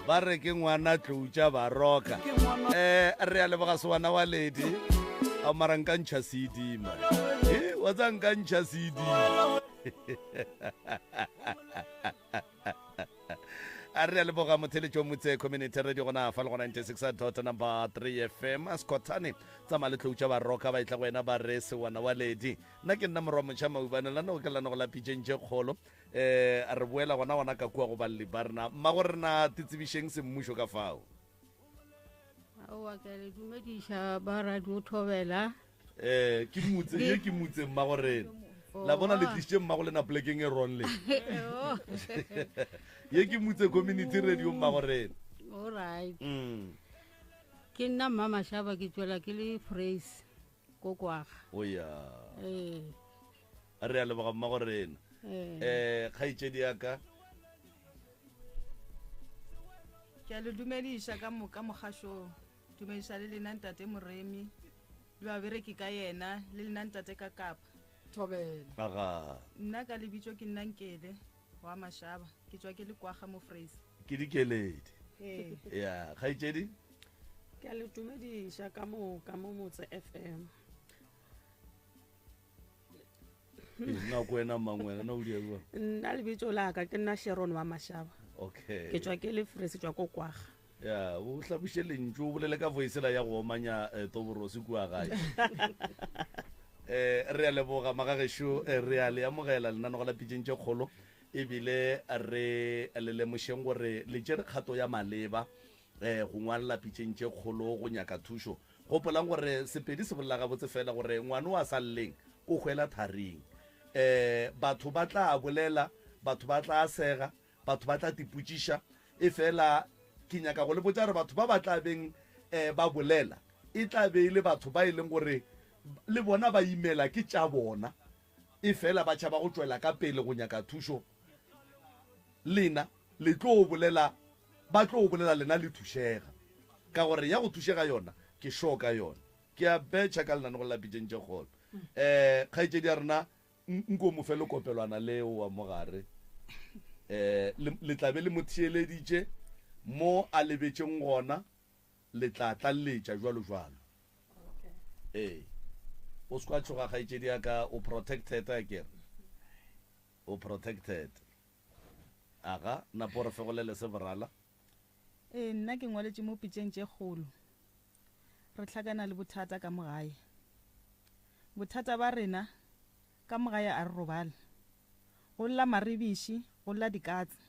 Ba re ke ngwana tlou tša Baroka. Eh, re a leboga sewana wa lady. A mara nka ntšha CD man. Eh, wa tsa nka ntšha CD. A re a leboga motheletšo motse community radio gona fa le go 96 dot number 3 FM Skhothane tsamaya le tlou tša Baroka ba etla go wena ba re sewana wa lady. Nna ke nna morwa motšha maubane lana o ke lana go la pitšeng tše kgolo. Eh, re boela gona gona ka kua go balli ba rena. Mmago rena titsebišeng semmušo ka fao. Aowa ke a le dumediša ba radio thobela. Eh, ke motse ye ke motse mmago rena. La bona le tlišitše mmago lena polekeng e wrong le. Ye ke motse community radio mmago rena. All right. Mm. Ke nna mma Mashaba ke tšwela ke le Phrase Kokwaga. O ya. Eh. Re a leboga mmago rena. Eh, kgaetšedi ya ka. Ke a le dumediša ka moka mogašong. Dumediša le lena ntate Moremi le babereki ka yena le lena ntate ka Kapa. Thobela. Aga. Nna ka lebitso ke nna Nkele wa Mashaba. Ke tšwa ke le Kwaga mo Freys. Ke dikeledi. Ee. Ya, kgaetšedi. Ke a le dumediša ka moka mo Motse FM. Nna ko wena mang wena na o di bua? Nna lebitso la ka ke nna Sharon wa Mashaba. Okay. Ke tswa ke le Fresi tswa ko Kwaga. Ya, o hlabiše lentšu o bolele ka voice la ya go omanya eh, toborosi kua gae. Eh, re a leboga magagešo, eh, re a le amogela lenanego la pitšeng tše kgolo ebile re le lemošeng gore le tšere kgato ya maleba eh, go ngwalela pitšeng tše kgolo go nyaka thušo. Gopolang gore Sepedi se bolela gabotse fela gore ngwana o a sa lleng o hwela tharing. Um batho ba tla bolela, batho ba tla sega, batho ba tla tipotšiša, efela ke nyaka go le botša gore batho ba ba tla beng um ba bolela e tla be e le batho ba e leng gore le bona ba imela ke tša bona, efela ba tšhaba go tšwela ka pele go nyaka thušo. Lena le tlo bolela Ba tlo bolela lena le thušega. Ka gore ya go thušega yona, ke sure ka yona. Ke a betšha ka lenanego la pitšeng tše kgolo. Um kgaetšedi ya rena, nko mo fe lekopelwana leo wa mo gare. Um le, le tla be le mo theeleditše mo a lebetšeng gona, le tla tlaleletša jwalo jwalo. Ee. O se kwa tšhoga kgaetšedi ya ka, o protected akere. O protected. Aga, napo re fegolele se borala. Ee, nna ke ngwaletše mo pitšeng tše kgolo. Re hlakana le bothata ka mo gae. Bothata ba rena ka mo gae a re robale. Go lla maribiši, go lla dikatse.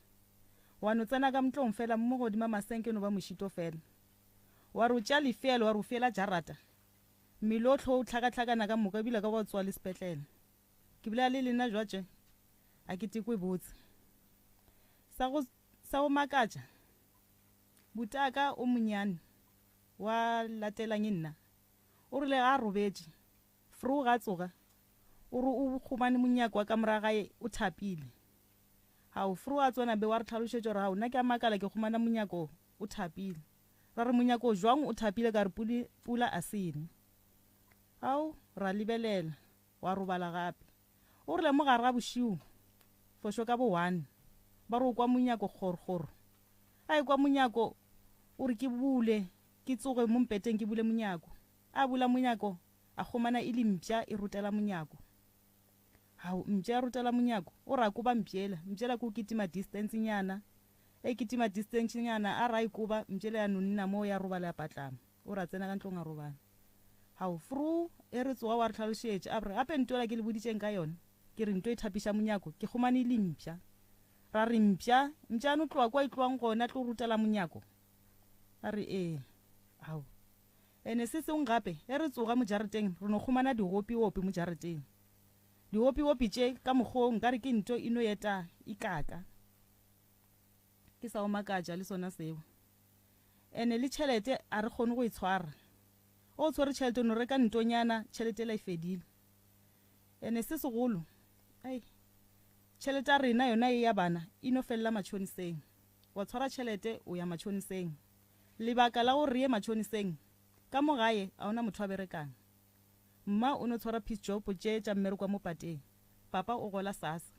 Wa no tsena ka mtlong fela mo godima masenke e no ba mošito fela. Wa re o tšea lefeelo wa re o fiela jarata. Mmele ohle o hlakahlakana ka moka ebile ka ba o tsoa le sepetlele. Ke bolela le lena jwatše, a ke tekwe botse. Sa go, sa go makatša, butaka o monyane wa latelang e nna, o rile ga a robetše, Fru ga a tsoga, o re o humane monyako wa kamora ya gae o thapile. Hao, Fru a tsona be wa re hlalošetša gore, Hao, nna ke a makala ke humana monyako o thapile. Ra re monyako jwang o thapile ka re puli, pula a se ne. Hao, ra lebelela. Wa robala gape. O rile mo gare ga bošego, fošo ka bo one, ba re o kwa monyako kgor kgor. A ekwa monyako, o re ke bule, ke tsoge mo mpeteng ke bule monyako. A bula monyako, a humana e le mpša e rotela monyako. Hao, mpša ya rotela monyako, o re a koba mpšela, mpšela ke o kitima distance nyana. E kitima distance nyana, a re a e koba, mpšela ya no nna moo ya robala ya patlama. O re a tsena ka ntlong a robala. Hao, Fru, e re tsoga wa re hlalošetša. A re, Gape nto yela ke le boditšeng ka yona, ke re nto e thapiša monyako, ke humane e le mpša. Ra re, Mpša? Mpša a no tloga kwa e tlogang gona a tlo rutela monyako? A re, Ee. Hao. Ene se sengwe gape, ge re tsoga mo jareteng, re no humana digopi-opi mo jareteng. Digopi-opi tše, ka mokgwa wo, nkare ke nto e no eta ikaka. Ke sa go makatša le sona seo. Ene le tšhelete a re kgone go e tshwara. O tshwere tšhelete o no reka ntonyana tšhelete ela e fedile. Ene se segolo ai tšhelete ya rena yona e ya bana e no felela matšhoniseng. Wa tshwara tšhelete o ya matšhoniseng. Lebaka la gore re ye matšhoniseng ka mo gae a ona motho a berekang. Mma o no tshwara piece job tše tša mmereko wa mo pateng. Papa o gola SASSA.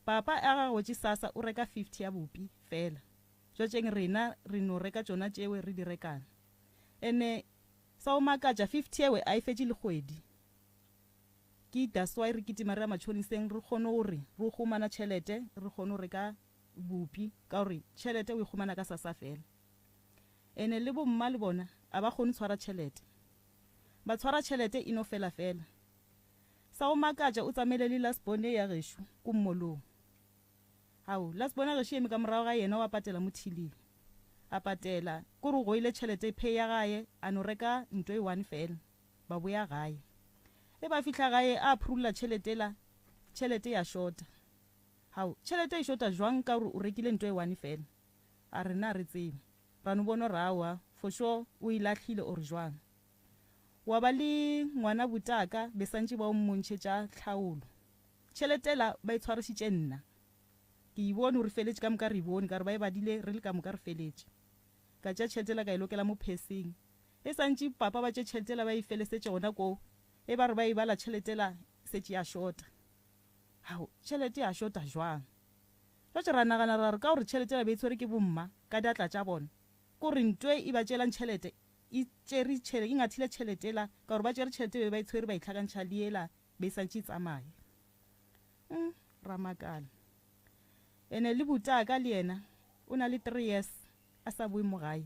Papa a ga gotše sasa o reka 50 ya bupi fela. Jwatšeng rena re no reka tšona tšewe re di rekang. Ene sa go makatša 50 ewe a e fetše le kgwedi. Ke that's why re kitima re ya matšhoniseng re kgone gore re humana tšhelete re kgone go reka bupi ka gore tšhelete o e humana ka sasa fela. Ene le bo mma le bona a ba kgone tshwara tšhelete. Ba tshwara tšhelete e no fela fela. Sa go makatša o tsamaile le last born ye ya gešo ko mmolong. Ao, last born ya gešo e eme ka morago ga yena wa patela mo thiling. A patela, kore o goile tšhelete pay ya gae a no reka nto e one fela. Ba boya gae. Ge ba fihla gae a phurulla tšhelete ela, tšhelete ya shota. Hao, tšhelete e shota jwang ka gore o rekile nto e one fela? A re na re tsebe. Ra no bona gore aowa, for sure o e lahlile or jwang. Wa ba le ngwana butaka be santše ba o mmontšhetša tlhaolo. Tšhelete ela ba e tshwarišitše nna. Ke e bone gore feletše ka moka re e bone ka gore ba e badile re le ka moka re feletše. Ka tšea tšhelete ela ka e lokela mo pheseng. E santše papa ba tše tšhelete ela ba e felesetše gona koo e ba re ba e bala tšhelete ela setše ya shota. Hao, tšhelete ya shota jwang? Jwatše ra nagana ra re ka gore tšhelete ela be e tshwere ke bomma ka diatla tša bona, ko re ntwe e ba tšelang tšhelete e tšere tšhele, e ngathile tšhelete ela, ka gore ba tšere tšhelete be ba e tshwere ba e hlakantšha le yela be e santše e tsamaya. Umm, ra makala. Ene le butaka le yena o na le three years a sa boe mo gae.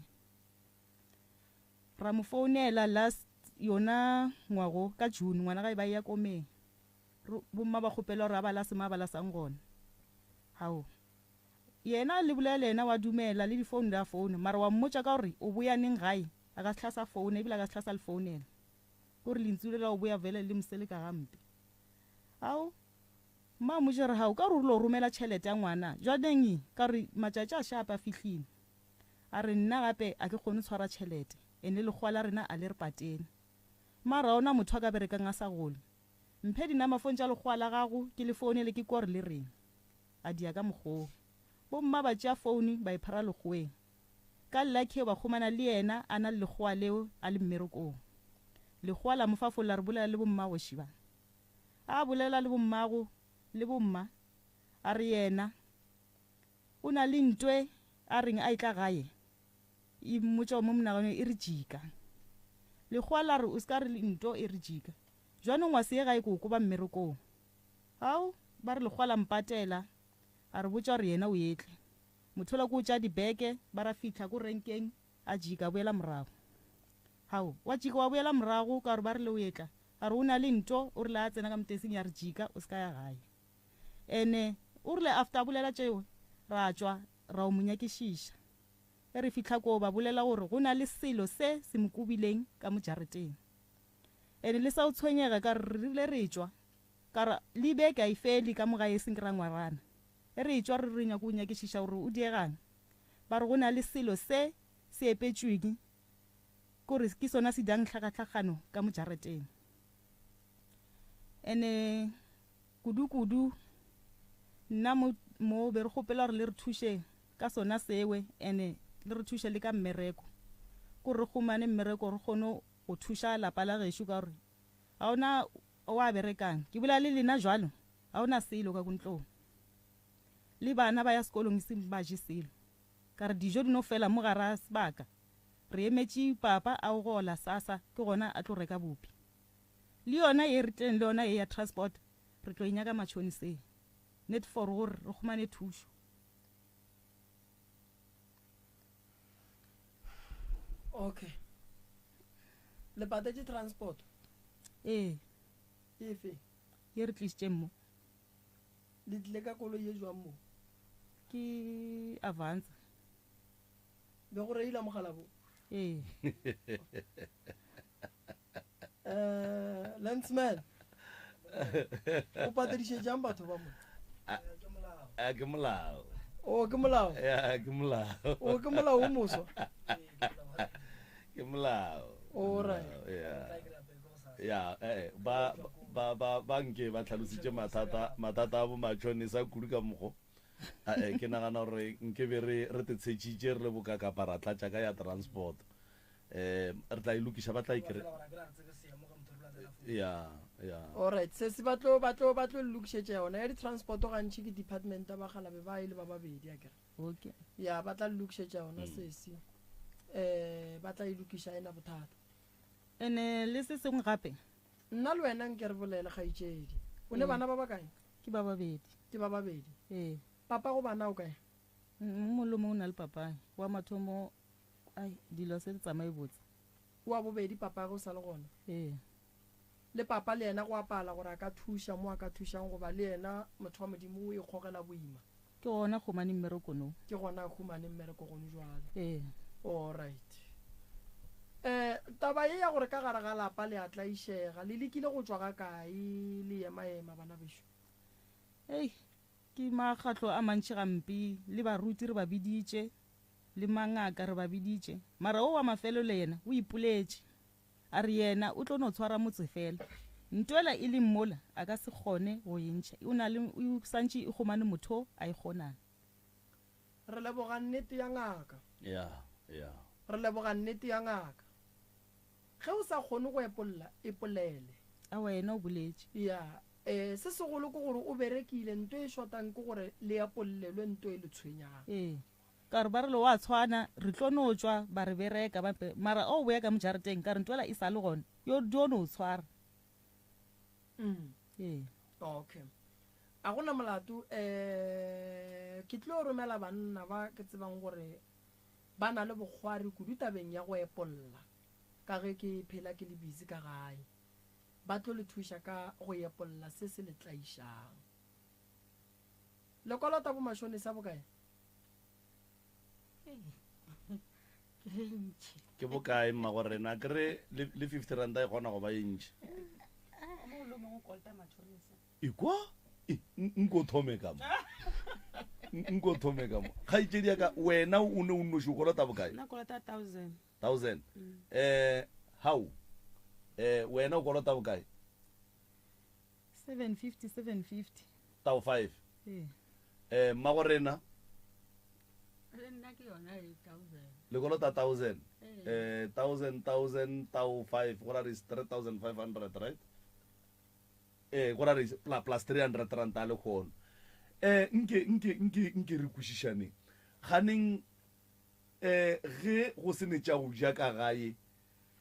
Ra mo founela last yona ngwago ka June ngwana gae ba eya komeng. Re, bomma ba kgopela gore a ba lase mo a ba lasang gona. Hao. Yena le bolela le yena wa dumela le di phone di a founa mara wa mmotša ka gore o boya neng gae a ka se hla sa founa ebile a ka se hla sa le founela. Ke gore lentsu le la o boya vele le moseleka gampe. Ao. Mma a mmotša re hao ka gore o rile o romela tšhelete ya ngwana jwaneng ka gore matšatši a shape a fihlile. A re nna gape a ke kgone tshwara tšhelete ene lekgowa la rena a le re patele. Mara ga ona motho a ka berekang a sa gole. Mphe dinamafone tša lekgowa la gago ke le founele ke kwe gore le reng. A dia ka mokgoo. Bomma ba tšea foune ba e phara lekgoweng. Ka lucky ba humana le yena a na le lekgowa leo a le mmerekong. Lekgowa la mo fa foune la re bolela le bommagoši ba. A bolela le bommago le bomma a re yena o na le ntwe a reng a etla gae e mmotša mo monaganong e re jika. Lekgowa la re o se ka re nto e re jika. Jwanong wa se ye gae ko koba mmerekong. Ao, ba re lekgowa la mpatela, a re botša gore yena o etle. Mothola ko tša dibeke, ba ra fihla ko renkeng, a jika a boela morago. Hao, wa jika wa boela morago ka gore ba rile o etla. A re o na le nto, o rile a tsena ka motesing ya re jika o se ka ya gae. Ene o rile after a bolela tšeo, ra tšwa ra o mo nyakišiša. Ge re fihla koo ba bolela gore go na le selo se se mo kobileng ka mo jareteng. Ene le sa o tshwenyega ka re re rile re tšwa ka re le beke a e fele ka mo gae e seng ke ra ngwarana. Ge re etšwa re re nyako nyakišiša gore o diegang ba re go na le selo se se epetšweng kore ke sona se dang hlakahlakgano ka mo jareteng. Ene kudu-kudu nna mo mo be re kgopela gore le re thuše ka sona sewe ene le re thuše le ka mmereko kore re humane mmereko re kgone go thuša lapa la gešo ka gore ga ona wa berekang. Ke bolela le lena jwalo, ga ona selo ka ko ntlong. Le bana ba ya sekolong e seng ba je selo. Ka re dijo di no fela mo gara sebaka. Re emetše papa a o gola sasa ke gona a tlo reka bupi. Le yona ye re tleng le yona ye ya transport re tlo e nyaka matšhoniseng. Net for gore re humane thušo. Okay. Le patetše transport? Ee. Efe? Ye re tlišitšeng mo. Le tlile ka koloi ye jwang mo? Ke Avanza. Be go reila mogala bo? Ee. Eh, Landsman. O patediše jang batho ba mo? A ke molao. O ke molao. Ya ke molao. O ke molao o moswa. Ke molao. All right. Ya. Ya, eh ba ba ba ba nke ba tlhalositše mathata mathata a bo matšhonisa kudu ka mokgo. Eh ke nagana gore nke be re re te tshetšitše re le boka kapa ra tlatša ka ya transport. Eh re tla e lokiša ba tla e kry. Ya, ya. Alright, sesi ba tlo ba tlo ba tlo le lokišetša yona ya di-transport gantši ke department ya bakgalabe ba e le ba babedi akere. Okay. Ya ba tla le lokišetša yona sesi. Eh ba tla e lokiša ena bothata. Ene le se sengwe gape. Nna le wena nke re bolele kgaetšedi. O ne bana ba bakae? Ke ba babedi. Ke ba babedi. Ee. Papa go bana o kae? Mongwe le mongwe o na le papae. Wa mathomo ai dilo se di tsamaye botse. Wa bobedi papagwe o sa le gona? Ee. Le papa le yena go a pala gore a ka thuša mo a ka thušang goba le yena motho wa Modimo o ikgogela boima? Ke gona a humane mmereko no. Ke gona a humane mmereko gone jwale. Ee. Alright. Eh, taba ye ya gore ka gare ga lapa le a tlaišega, le lekile go tšwa ga kae le ema-ema bana bešo? Hei, ke makgatlo a mantši gampe, le baruti re ba biditše, Le mangaka re ba biditše. Mara wo wa mafelelo yena o ipoletše. A re yena o tlo no tshwara motse fela. Ntwela e leng mola a ka se kgone go e ntšha. O na le, o santše e humane motho a e kgonang. Re leboga nnete ya ngaka. Ya, ya. Re leboga nnete ya ngaka. Ge o sa kgone go epolla, epolele. Aowa yena o boletše. Ya, e, se segolo ke gore o berekile, nto e shotang ke gore le epollelwe nto e le tshwenyang. Ee. Ka gore ba rile wa tshwana, re tlo no tšwa, ba re bereka, ba mpe, mara o boya ka mo jarateng, ka re ntwela e sa le gona, yo dio no tshwara. Mm. Ee. Okay. A gona molato, eh, ke tlo romela banna ba ke tsebang gore ba na le bokgwari kudu tabeng ya go epolla, ka ge ke phela ke le busy ka gae. Ba tlo le thuša ka go epolla se se le tlaišang. Le kolota bo mashonisa bokae? Ke e ntši. Ke bokae mmago rena? Ke re le, le 50 ranta e kgona go ba e ntši. O mongwe le o mongwe o kolota matšhonisa. Ekwa? E, nko thome ka mo. Nko thome ka mo. Kgaetšedi ya ka, wena o ne o nnoši o kolota bokae? Nna kolota thousand. Thousand. Eh, hao. Eh, wena o kolota bokae? 750, 750. Tao 5. Ee. Eh, mmago rena. Le nna ke yona e thousand. Le kolota thousand. Eh, thousand, thousand, tao 5, go ra re is 3500, right? Eh, go ra re plus 300 rand a lekgono. Eh, nke, nke, nke, nke re kwešišaneng. Ganeng, eh, ge go se ne tša go ja ka gae,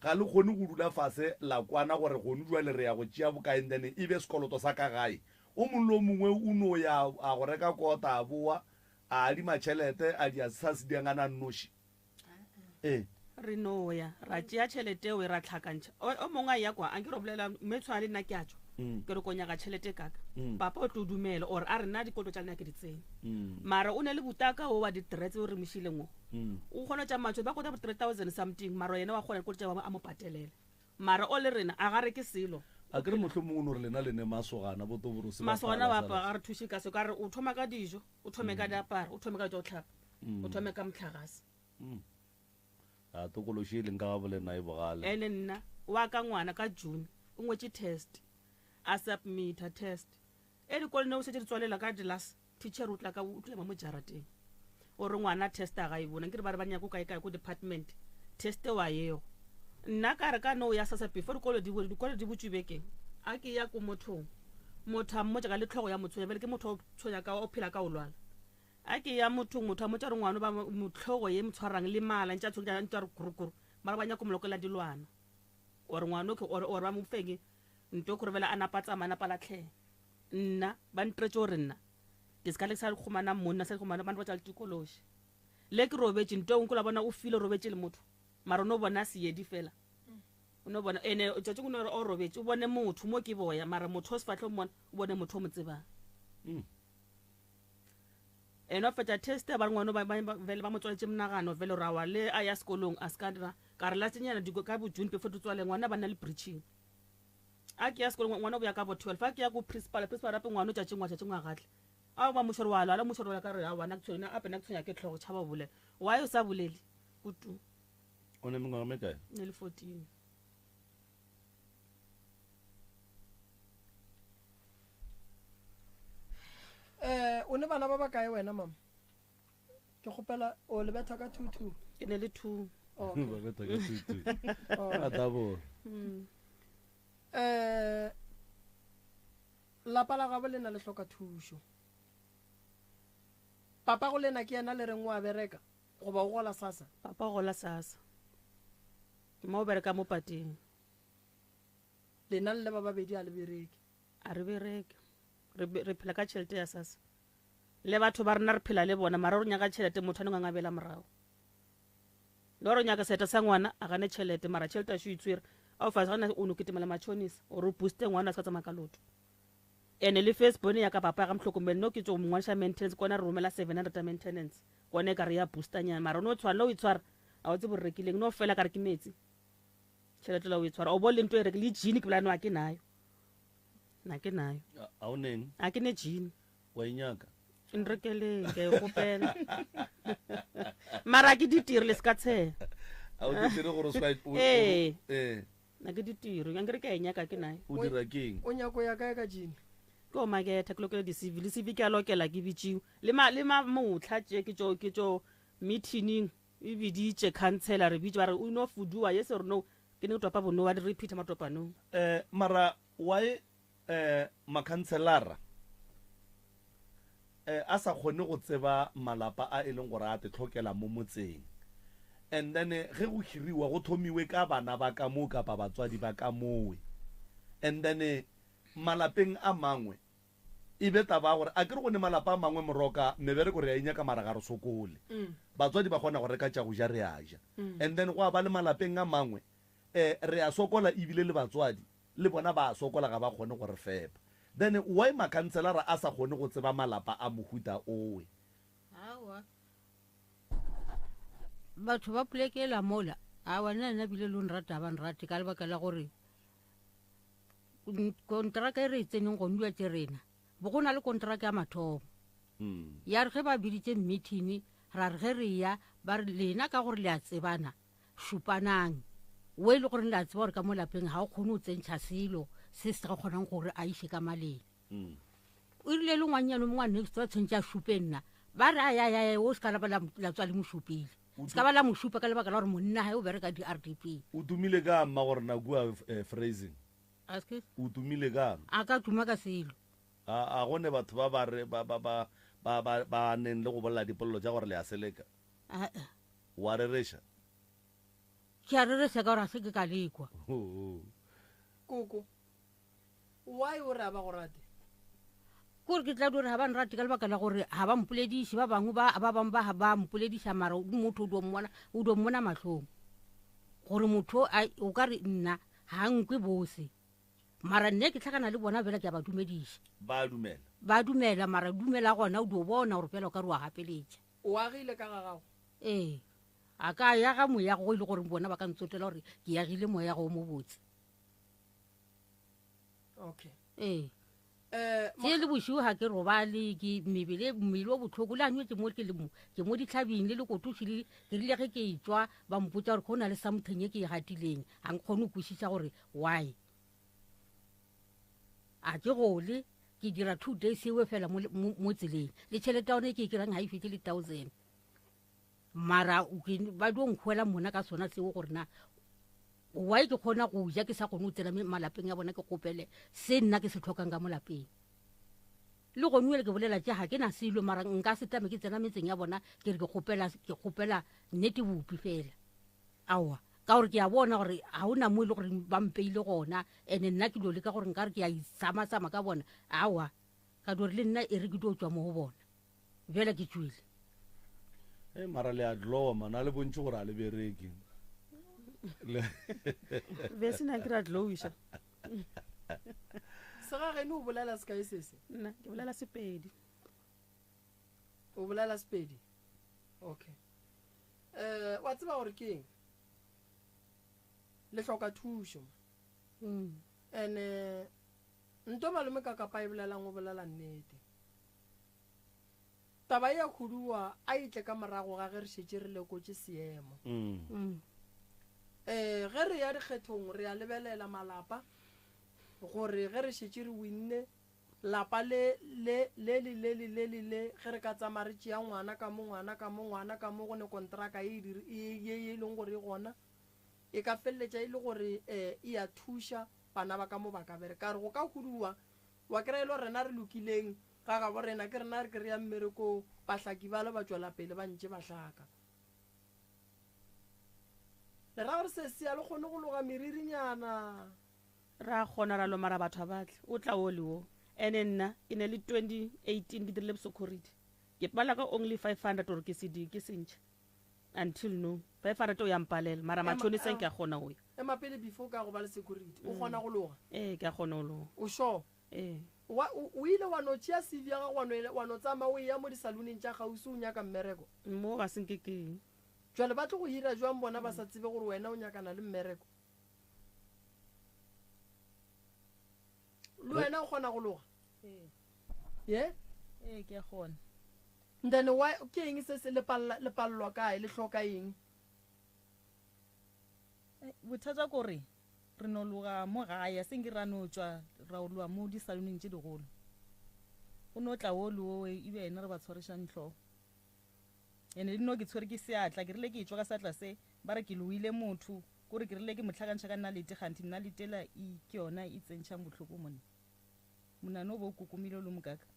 Ga le kgone go dula fase la kwana gore gonu bjale re ya go tšea bokae and then e be sekoloto sa ka gae. O mongwe le o mongwe o no ya a go reka kota a bowa a adima tšhelete a dia se sa se diang a na nnoši. Ee. Re no ya ra tšea tšhelete eo ra tlhakantšha. O, o mongwe a ya kwa, a nke re bolela mme tshwana le nna ke a tšwa. Ke re ko nyaka tšhelete kaka. Papa o tlo dumela or a re nna dikoloto tša lena ke di tsene. Mara o ne le butaka o wa di-threats o re mošileng o. O kgona go tša matšo ba kota bo 3000 something mara yena wa kgona dikolo tša bangwe a mo patelele mara o le rena a ga reke selo. A ke re mohlomongwe o no re lena le ne masogana bo Toborose ba Masogana tla ba la pa sala. ga re thuše ka se ka re o thoma ka dijo o thome ka diaparo o thome ka tša go hlapa o thome ka mohlagase. A tokološi e leng ka ga bolena e bogale. Ene nna wa ka ngwana ka June o ngwetše test a submitter test e dikolo ne o šetše di tswalela ka di last Teacher o tla ka o tlo ema mo jarateng o re ngwana test a ga e bona nkere ba re ba nyako kae kae ko department test wa yeo nna ka re ka no ya sasa before dikolo di dikolo di butšwe bekeng a ke ya ko mothong motho a mmotša ka le tlhogo ya motshwenya bjale ke motho o tshwenya ka o phela ka o lwala a ke ya mothong motho a mmotša re ngwana ba motlhogo ye motshwarang le mala ntša tshwenya ntša re kurukuru mara ba nyako molokela dilwana or ngwana okay or or ba mo feng nto gore bela a napa tsamaya napa latlhega Nna, ba ntretše gore nna ke se ka le sa humana monna, sa humana bana ba tša letikološi. Le ke robetše nto engwe la bona o file robetše le motho. Mara o no bona seedi fela. O no bona ene tšatši go no re o robetše o bone motho mo ke boya mara motho o sefahlego mmona o bone motho o mo tsebang. Mm. Ene wa fetša test ba re ngwana ba vele ba mo tswaletše monagano vele ra wa le a ya sekolong a se ka dira ka re latsenyana ka bo June before di tswale ngwana ba nna le breaching. A ke ya sekolong ngwana o boya ka bo 12 a ke ya ko principal principal rape ngwana o tšatši ngwa tšatši ngwa gatle a ba mošoro wa lwala mošoro wa ka re a wana ke tshwenya ape nna ke tshwenya ke tlhogo tšhaba o bolela why o sa bolele kutu O ne mengwaga me kae? Ne le 14. Eh, o ne bana ba ba kae wena mama? Ke kgopela o le betha ka 2 2. Ke ne le 2. Okay. Ba betha ka 2 2. A double. Mm. Um lapa la gabo lena le hloka thušo. Papago lena ke yena le reng o a bereka goba o gola SASSA? Papa o gola SASSA. Mma o bereka mo pateng. Lena le le ba babedi a le bereke? A re bereke. Re, re phela ka tšhelete ya SASSA. Le batho ba rena re phela le bona, mara o re nyaka tšhelete motho a no ngangabela morago. Le gore o nyaka seeta sa ngwana a gane tšhelete, mara tšhelete a šo itswere. A o fa gana o no kitimela matšhonisa gore o booste ngwana a se ka tsamaya ka loto. Ene le first born ya ka papa ga mohlokomele no ke tšo mongwadiša maintenance kona re romela 700 ya maintenance kona e ka re ya booster nyana mara o no tshwana le o e tshwara a o tsebe o rekileng no fela ka re ke metsi tšhelete la o e tshwara o bo le nto e reke le jean ke bolano a ke nayo na ke nayo A o neng? A ke ne jean. Wa e nyaka? Nrekeleng ke a e kgopela. Mara a ke ditire le se ka tshela. A o ditire gore o se ka Ee. Ee. Na ke ditiro, nkere ke a e nyaka ke nayo. O dira keng? O nyako ya kae ka jean? Ke o maketha ke lokele di-CV, le CV ke a lokela ke bitšiwe. Le ma le ma motlha tše ke tšo ke tšo meeting e biditše councillor re bitše ba re o no fuduwa yes or no. Ke ne ke topa bono wa di repeater matopanong. Eh mara why eh makhanselara eh a sa kgone go tseba malapa a e leng gore a te tlhokela mo motseng and then ge go hiriwa go thomiwe ka bana ba ka moo kapa batswadi ba ka mowe and then malapeng a mangwe e be taba ya gore a ke re go ne malapa a mangwe moroka mebereko re a e nyaka mara ga re sokole batswadi ba kgona go reka tša go ja re a ja and then gwa ba le malapeng a mangwe eh re a sokola ebile le batswadi le bona ba a sokola ga ba kgone go re fepa. Then why makhanselara a sa kgone go tseba malapa a mohuta owe? Aowa. Batho ba poleke ela mola, aowa nna nna bile lo nrata ga ba nrate ka lebaka la gore kontraka e re e tseneng gone dua tše rena bo go na le kontraka ya mathomo ya re ge ba biditše meeting ra re ge re ya ba re lena ka gore le a tsebana Šupanang. O e le gore le a tseba gore ka mo lapeng ga o kgone go tsentšha selo se se ka kgonang gore a iše ka maleng. O rile le ngwannyane o mongwe wa next door tshwentše a šupe nna. Ba re ayayaya o se ka la ba la tswa le mo šupile. Se ka ba la mo šupa ka lebaka la gore monna gae o bereka di-R_D_P. O tumile kang mma gore na kua Freising? Aske? O tumile kang? A ka tuma ka selo. A a go ne batho ba ba re ba ba ba ba ba ba neng le go bolela dipolelo tša gore le a seleka? Aa. Wa rereša? Ke a rereša ka gore ga se ke ka lekwa. Koko, why o re ga ba go rate? Ke gore ke tla dio re ga ba nrate ka lebaka la gore ga ba mpolediše. Ba bangwe ba, ba bangwe ba ba mpolediša mara motho o dio mmona, o dio mmona mahlong gore motho a, o ka re nna ga nkwe bose. Mara nne ke hlakana le bona bjale ke a ba dumediša. Ba dumela? Ba dumela, mara dumela gona o dio bona gore bjale o ka re wa gapeletša. O agile ka ga gago? Ee. A ka yaga moyago go e le gore bona ba ka ntsotela gore ke yagile moyago o mobotse. Okay. Ee. Eh, Tše le bošego ga ke robale, ke mebele, mmele o bohloko, le a nywetše mo ke le mo, ke mo dihlabing le lekotoši le, ke rile ge ke etšwa ba mpotša gore go na le something e ke e gatileng, ga nkgone go kwešiša gore why. A ke gole, ke dira 2 days ewe fela mo, mo, mo tseleng. Le tšhelete ya gona e ke e kerang ga e fete le 1000. Mara ke, ba dio nkhwela mona ka sona seo gore na why ke kgona go ja ke sa kgone go tsena malapeng a bona ke kgopele se nna ke se tlhokang ka mo lapeng. Le gone ke bolela tše ga ke na selo mara nka se tame ke tsena metseng ya bona ke re ke kgopela, ke kgopela nnete bopi fela. Aowa, ka gore ke a bona gore ga o na mo e le gore ba mpeile gona, ene nna ke dio leka gore nka re ke a itsamatsama ka bona. Aowa, ka dio re le nna e re ke dio tšwa mo go bona. Bjale ke tšwile. Hey, mara le a glowa man, a le bontšhe gore a le bereke. Be se na ke ra glowiša. Segageno o bolela sekae sese? Nna ke bolela Sepedi. O bolela Sepedi? Okay. Eh, wa tseba gore ke eng? Le hloka thušo. Ene nto malome ka kapa e bolelang o bolela nnete. Taba ye ya khuduwa a e tle ka morago ga ge re šetše re lekotše seemo. Ee, ge re ya dikgethong re a lebelela malapa gore ge re šetše re winne lapa le, le, le le le le le le le, ge re ka tsamaya re tšea ngwana ka mo, ngwana ka mo, ngwana ka mo, go ne kontraka ye e, ye, ye e leng gore e gona, e ka feleletša e le gore e a thuša. bana ba ka mo ba ka bereka. Ka re go ka huduwa, wa kry-a e le gore rena re lokileng ga gabo rena, ke rena re kry-ang mmerekong, bahlaki bale ba tšwela pele ba ntše ba hlaka. Le ra gore sesi a le kgone go loga meririnyana? Ra kgona ra lo mara batho ga ba tle. O tla wo le wo. Ene nna ke ne le 2018 ke dirile bosecurity. Ke pala ka only 500 gore ke se di ke se ntšhe. Until no. 500 o ya mpalela mara matšhoniseng ke a kgona go ya. Ema pele before o ka go ba le security. O kgona go loga? Ee, ke a kgona go loga. O sure? Ee. Wa, o, o ile wa no tšea CV ya gago wa no, wa no tsamaya o eya mo disaluneng tša kgauswi o nyaka mmereko? Mo ga se nke ke eng. Jwale ba tlo go hira jwang bona ba sa tsebe gore wena o nyakana le mmereko? Le wena o kgona go loga? Ee. Ye? Ee, ke a kgona. Then why, ke eng se se le palla, le pallwa kae, le hloka eng? Bothata ke gore re no loga mo gae, a se nke ra no tšwa ra o loga mo disaloneng tše digolo. Go no tla wo le wo e be yena re ba tshwarišang hlogo. Ene le no ke tshwere ke seatla, ke rile ke etšwa ka seatla se, ba re ke loile motho, kore ke rile ke mo hlakantšha ka nalete, kganthe nalete ela e ke yona e tsentšhang bohloko monna. Monano o be o kokomile o le mokaka.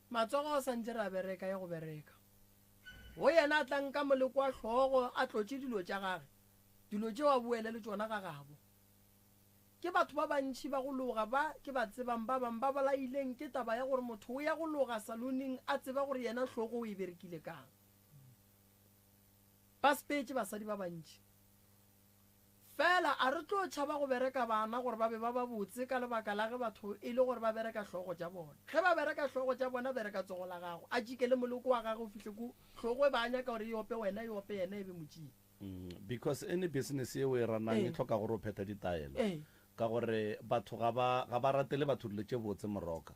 Matsogo a sa ntše re a bereka ya go bereka. Go yena a tla nka moleko wa hlogo a tlotše dilo tša gage, dilo tšeo a boele le tšona ga gabo. Ke batho ba bantši ba go loga ba ke ba tsebang ba bang ba bolaileng ke taba ya gore motho o ya go loga salooning a tseba gore yena hlogo o e berekile kang. Ba sepetše basadi ba bantši. Fela a re tlo tšhaba go bereka bana gore ba be ba babotse ka lebaka la ge batho e le gore ba bereka hlogo tša bona. Ge ba bereka hlogo tša bona bereka tsogo la gago a tšikele moloko wa gage o fihle ko hlogo e ba nyaka gore e ope wena e ope yena e be motšing. Because any business ye o e ranang e hloka gore o phethe ditaelo. Ka gore batho ga ba ga ba ratele batho dilo tše botse moroka.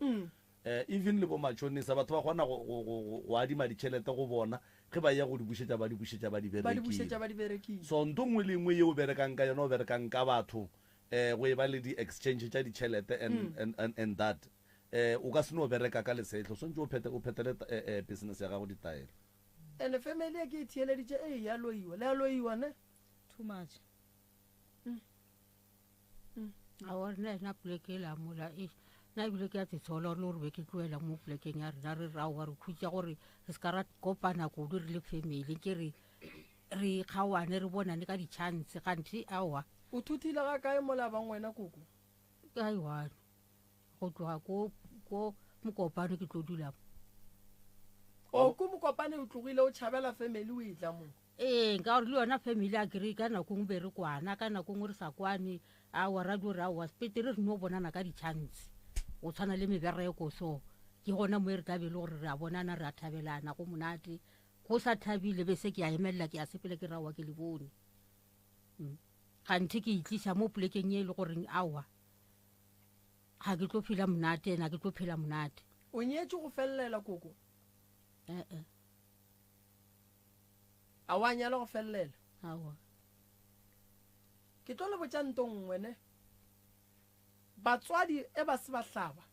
Even le bo matšhonisa batho ba kgona go go go go adima ditšhelete go bona ge ba eya go di bušetša ba di bušetša ba di berekile. So nto nngwe le nngwe ye o berekang ka yona o berekang ka batho go e ba le di exchange tša ditšhelete and and and and that o ka se no bereka ka lesehlo swantše o phethe o phethele business ya gago ditaelo. Ene family e ke e theeleditše ei ya loiwa le a loiwa ne. Too much. Aowa rena ena poleke ela mola eish nna ebile ke a tsetshola gore le gore be ke tloela mo polekeng ya rena re re aowa re khutša gore re se ka ra kopana kudu re le family ke re re kgaoane re bonane ka di-chance ganthe aowa O thuthile ga kae mola bang wena koko? Ke a one go tloga ko ko mokopane ke tlo dula mo. O ko mokopane o tlogile o tšhabela family o etla mo? Ee, nka gore le yona family a kere ka nako nngwe be re kwana, ka nako nngwe re sa kwane, aowa ra dio re aowa sepetere re no bonana ka di-chance go tshwana le mebereko so ke gona mo e re tla be e le gore re a bonana re a thabelana go monate go sa thabile be se ke a emelela ke a sepela ke re aowa ke le bone ganthe ke itliša mo polekeng e le goreng aowa ga ke tlo phela monate ena ke tlo phela monate. O nyetše go felelela koko? Ee. A wa nyala go felelela? Aowa. Ke tlo le botša nto nngwe ne. Batswadi e ba se ba hlaba,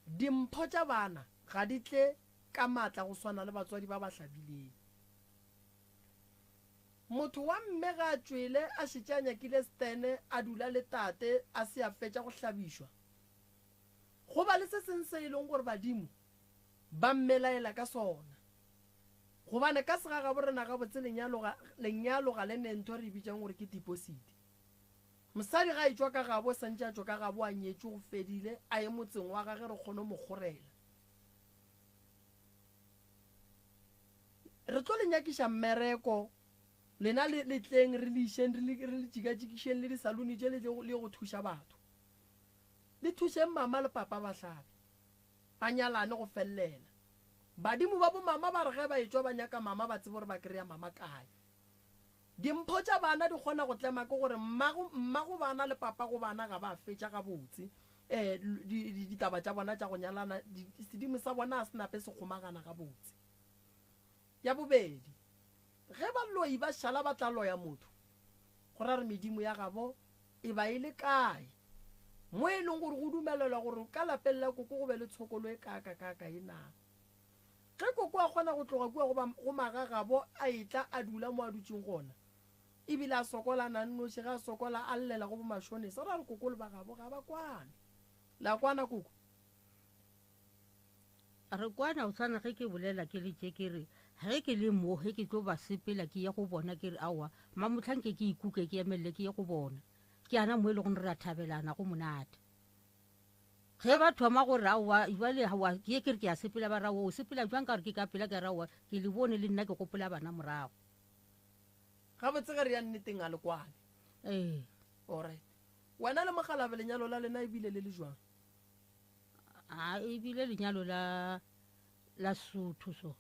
dimpho tša bana ga di tle ka maatla go swana le batswadi ba ba hlabileng. Motho wa mme ge a tšwele a šetše a nyakile stene a dula le tate a se a fetša go hlabišwa, go ba le se seng se e leng gore badimo ba mmelaela ka sona. Gobane ka segagabo rena gabotse lenyalo ga lenyalo ga le ne ntho re e bitšang gore ke deposit. Mosadi ga a etšwa ka gabo o santše a tšwa ka gabo a nyetšwe go fedile a ye motseng wa gage re kgone go mo kgorela. Re tlo le nyakiša mmereko, lena le, le tleng re le išeng, re le, re le tšikatšikišeng le disaluni tše le tle le ye go thuša batho. Le thušeng mama le papa ba hlabe, ba nyalane go fellela. Badimo ba bo mama ba re ge ba etšwa ba nyaka mama ba tsebe gore ba kry-a mama kae. Dimpho tša bana di kgona go tlema ke gore mmago, mmago bana le papago bana ga ba fetša gabotse um di, di, ditaba tša bona tša go nyalana, di, sedimo sa bona ga se nape se kgomagana gabotse. Ya bobedi, ge baloi ba šala ba tla loya motho, go ra re medimo ya gabo e ba e le kae, mo e leng gore go dumelelwa gore ka lapeng la koko go be le tshokolo e kaakakaaka ye na? Ge koko a kgona go tloga kua go ba, go magagabo a etla a dula mo a dutšeng gona, Ebile a sokola a nnoši, ge a sokola a llela go bomašonesa, o ra re koko le ba gabo ga ba kwane. Le a kwana koko? Re kwana o tshwana ge ke bolela ke le tše ke re ge ke le mo ge ke tlo ba sepela ke ye go bona ke re aowa mamohla nke ke ikuke ke emelele ke ye go bona ke ana mo e lego re a thabelana go monate. Ge ba thoma gore aowa jwale aowa ke ye ke re ke a sepela ba re aowa o sepela jwang ka gore ke ka pela ke re aowa ke le bone le nna ke gopola bana morago. Gabotse ge re ya nneteng a le kwane. Ee. Alright. Wena le mokgalabje lenyalo la lena e bile le le jwang? A e bile lenyalo la la Sesotho so.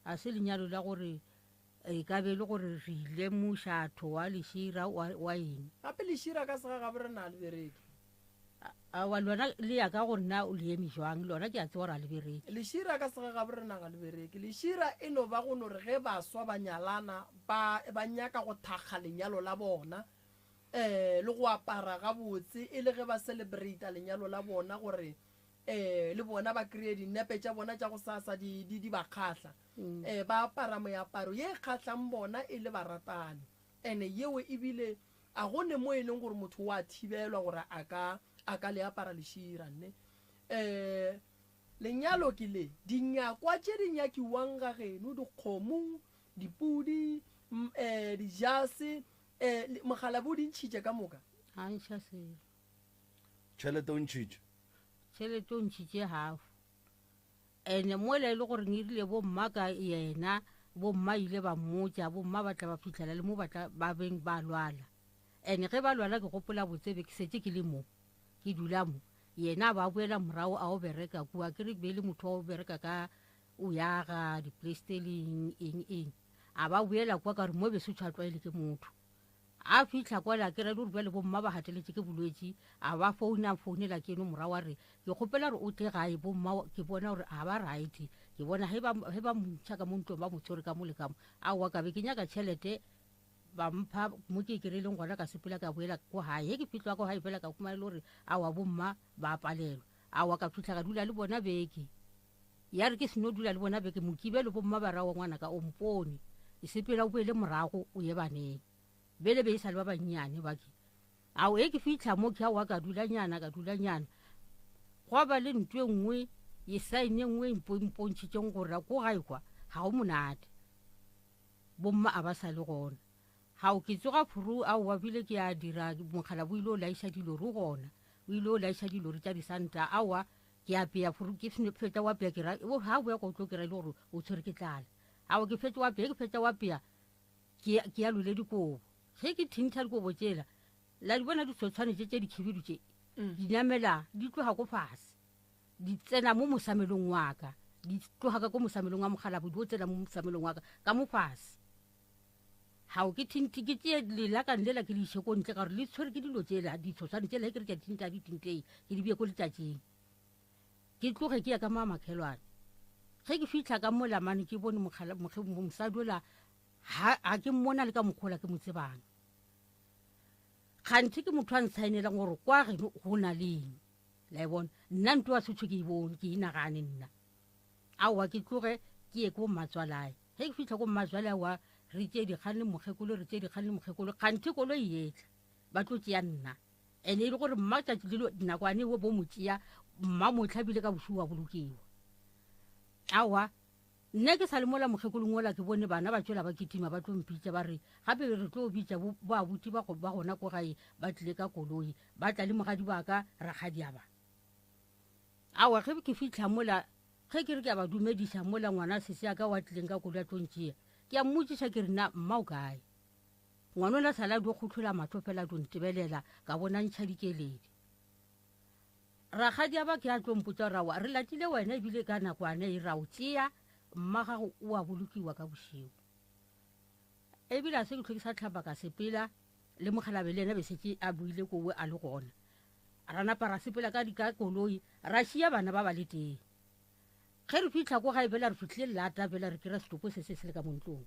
A se lenyalo la gore e ka be e le gore re ile mošatho wa lešira wa, wa eng. Gape lešira ka segagabo rena a le bereke. Aowa lona le ya ka gore na le eme jwang, lona ke a tseba gore a le bereke. Lešira ka segagabo rena ga le bereke. Lešira e no ba go no re ge baswa ba nyalana ba, ba nyaka go thakga lenyalo la bona, um le go apara gabotse e le ge ba celebrata lenyalo la bona gore um le bona ba kry-e dinepe tša bona tša gosasa di, di, di ba kgahla. Um ba apara meaparo ye e kgahlang bona e le baratani. Ene yeo ebile a go ne mo e leng gore motho wa thibelwa gore a ka, a ka le apara lešira, nne. Um lenyalo ke le, dinyakwa tše di nyakiwang ga geno, dikgomo, dipudi, um dijase, um mokgalabje o di ntšhitše ka moka? A ntšha selo. Tšhelete o ntšhitše? Tšhelete o ntšhitše half. Ene mola e le gore e rile bo mma ka yena, bo mma ile ba mmotša, bo mma ba tla ba fihlela le mo ba tla ba beng ba lwala. Ene ge ba lwala ke gopola botse be ke setše ke le mo, ke dula mo. Yena a ba boela morago a o bereka kua, ke re be e le motho wa go bereka ka o yaga diplesteleng eng eng. A ba boela kua ka gore mo be se tshwa tlwaele ke motho. A fihla kwale a kera e le gore bjale bomma ba gateletše ke bolwetši, a ba founa, a founela Keno morago a re, Ke kgopela gore o tle gae, bomma ke bona gore ga ba right, ke bona ge ba, ge ba mo ntšha ka mo ntlong ba mo tshwere ka mo le ka mo. Aowa, ka be ke nyaka tšhelete, ba mpha mo ke e kereileng gona, ka sepela ka boela ko gae. Ge ke fihla ko gae fela ka humana e le gore aowa bomma ba palelwa. Aowa, ka fihla ka dula le bona beke. Ya re ke seno dula le bona beke, Mokibelo bomma ba re aowa ngwanaka o mpone, sepela o boele morago o ye baneng. Bele be e sa le ba bannyane ba ke. Ao e ke fihla mo ke aowa ka dula nyana ka dula nyana. Gwa ba le ntho e nngwe ye sign e nngwe e mpontšhitšeng gore ko gae kwa ga go monate. Bomma a ba sa le gona. Gao ke tsoga furu aowa bile ke a dira mokgala bo ile o laiša dilori gona. O ile o laiša dilori tša disanta aowa ke apea furu ke fetša o apea ke ra ga o boya ko tlo ke ra e le gore o tshwere ke tlala. Ao ke fetša o apea ke fetša o apea Ke, ke alole dikobo. Ge ke thintha dikobo tšela, la di bona ditshotshwane tše tše dikhibidu tše, mm. di namela di tloga ko fase, di tsena mo mosamelong wa ka, di tloga ka ko mosamelong wa mogalabo, di o tsena mo mosamelong wa ka, ka mo fase. Gao ke thinthi ke tšee lelakane lela ke le iše ko ntle ka gore le tshwere ke dilo tšela ditshoswane tšela ge ke re ke a thintha di thintei ke di bee ko letšatšing. Ke tloge ke ya ka mo makhelwane. Ge ke fihla ka mola mane ke bone mokgala mosadi ola ha ha ke mmona le ka mokgola ke mo tsebang. Kganthe ke motho a ntshaenelang gore kwa geno go na le eng. La e bona nna nto wa sotho ke e bone ke e nagane nna. Aowa ke tloge ke ye ko mmatswalae. Ge ke fihla ko mmatswalae aowa re tšee dikgang le mokgekolo re tšee dikgang le mokgekolo kganthe koloi e etla ba tlo tšea nna. Ene e le gore mma tšatši lelo nakwane wo bo mo tšea mma mo hlabile ka bošego wa bolokiwa. Aowa nna ke sa le mola mokgekolong ola ke bone bana ba tšwela ba kitima ba tlo mpitša ba re gape re tlo bitša bo bo abuti ba go ba gona ko gae ba tlile ka koloi ba tla le mogadi wa ka rakgadi a ba. Aowa ge ke fihla mola ge ke re ke a ba dumediša mola ngwana sesi a ka wa tlileng ka koloi a tlo ntšea ke a mmotšiša ke re na mma o kae. Ngwanola sala a dio kgohlola mahlo fela a dio ntebelela, ka bona ntšha dikeledi. Rakgadi a ba ke a tlo mpotša gore aowa re latile wena ebile ka nakwana e ra o tšea, mma gago o a bolokiwa ka bošego. Ebile a se ke hlwe ke sa hlapa ka sepela le mokgalabje le yena be šetše a boile kowe a le gona. Ra napa ra sepela ka ka koloi ra šia bana ba ba le teng. Ge re fihla ko gae fela re fihlile lata fela re kry-a setopo se se se le ka mo ntlong.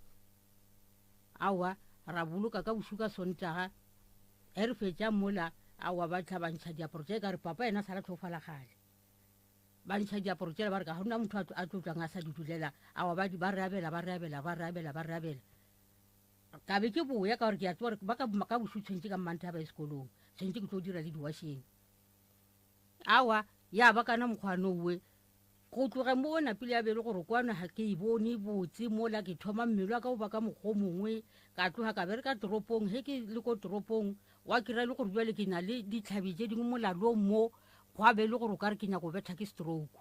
Aowa ra boloka ka bošego ka Sontaga ge re fetša mola aowa ba tla ba ntšha diaparo tše ka re papa yena a sala hlokofala kgale. Ba ntšha diaparo tšela ba re ka ga gona motho a tlo tšwang a sa di dulela aowa ba ba re abela ba re abela ba re abela ba re abela. Ka be ke boya ka gore ke a tseba gore ba ka ka bošu tshwentše ka mmantha ba ye sekolong, tshwentše ke tlo dira le diwašeng. Aowa, ya ba kana mokgwa nowe. Go tloga moo napile ya be e le gore kwano ga ke e bone botse mola ke thoma mmele wa ka o ba ka mokgwa o mongwe. Ka tloga ka bereka toropong, ge ke le ko toropong wa kry-a e le gore bjale ke na le ditlhabi tše dingwe molalong mo, gwa be e le gore o ka re ke nyaka go betha ke stroke.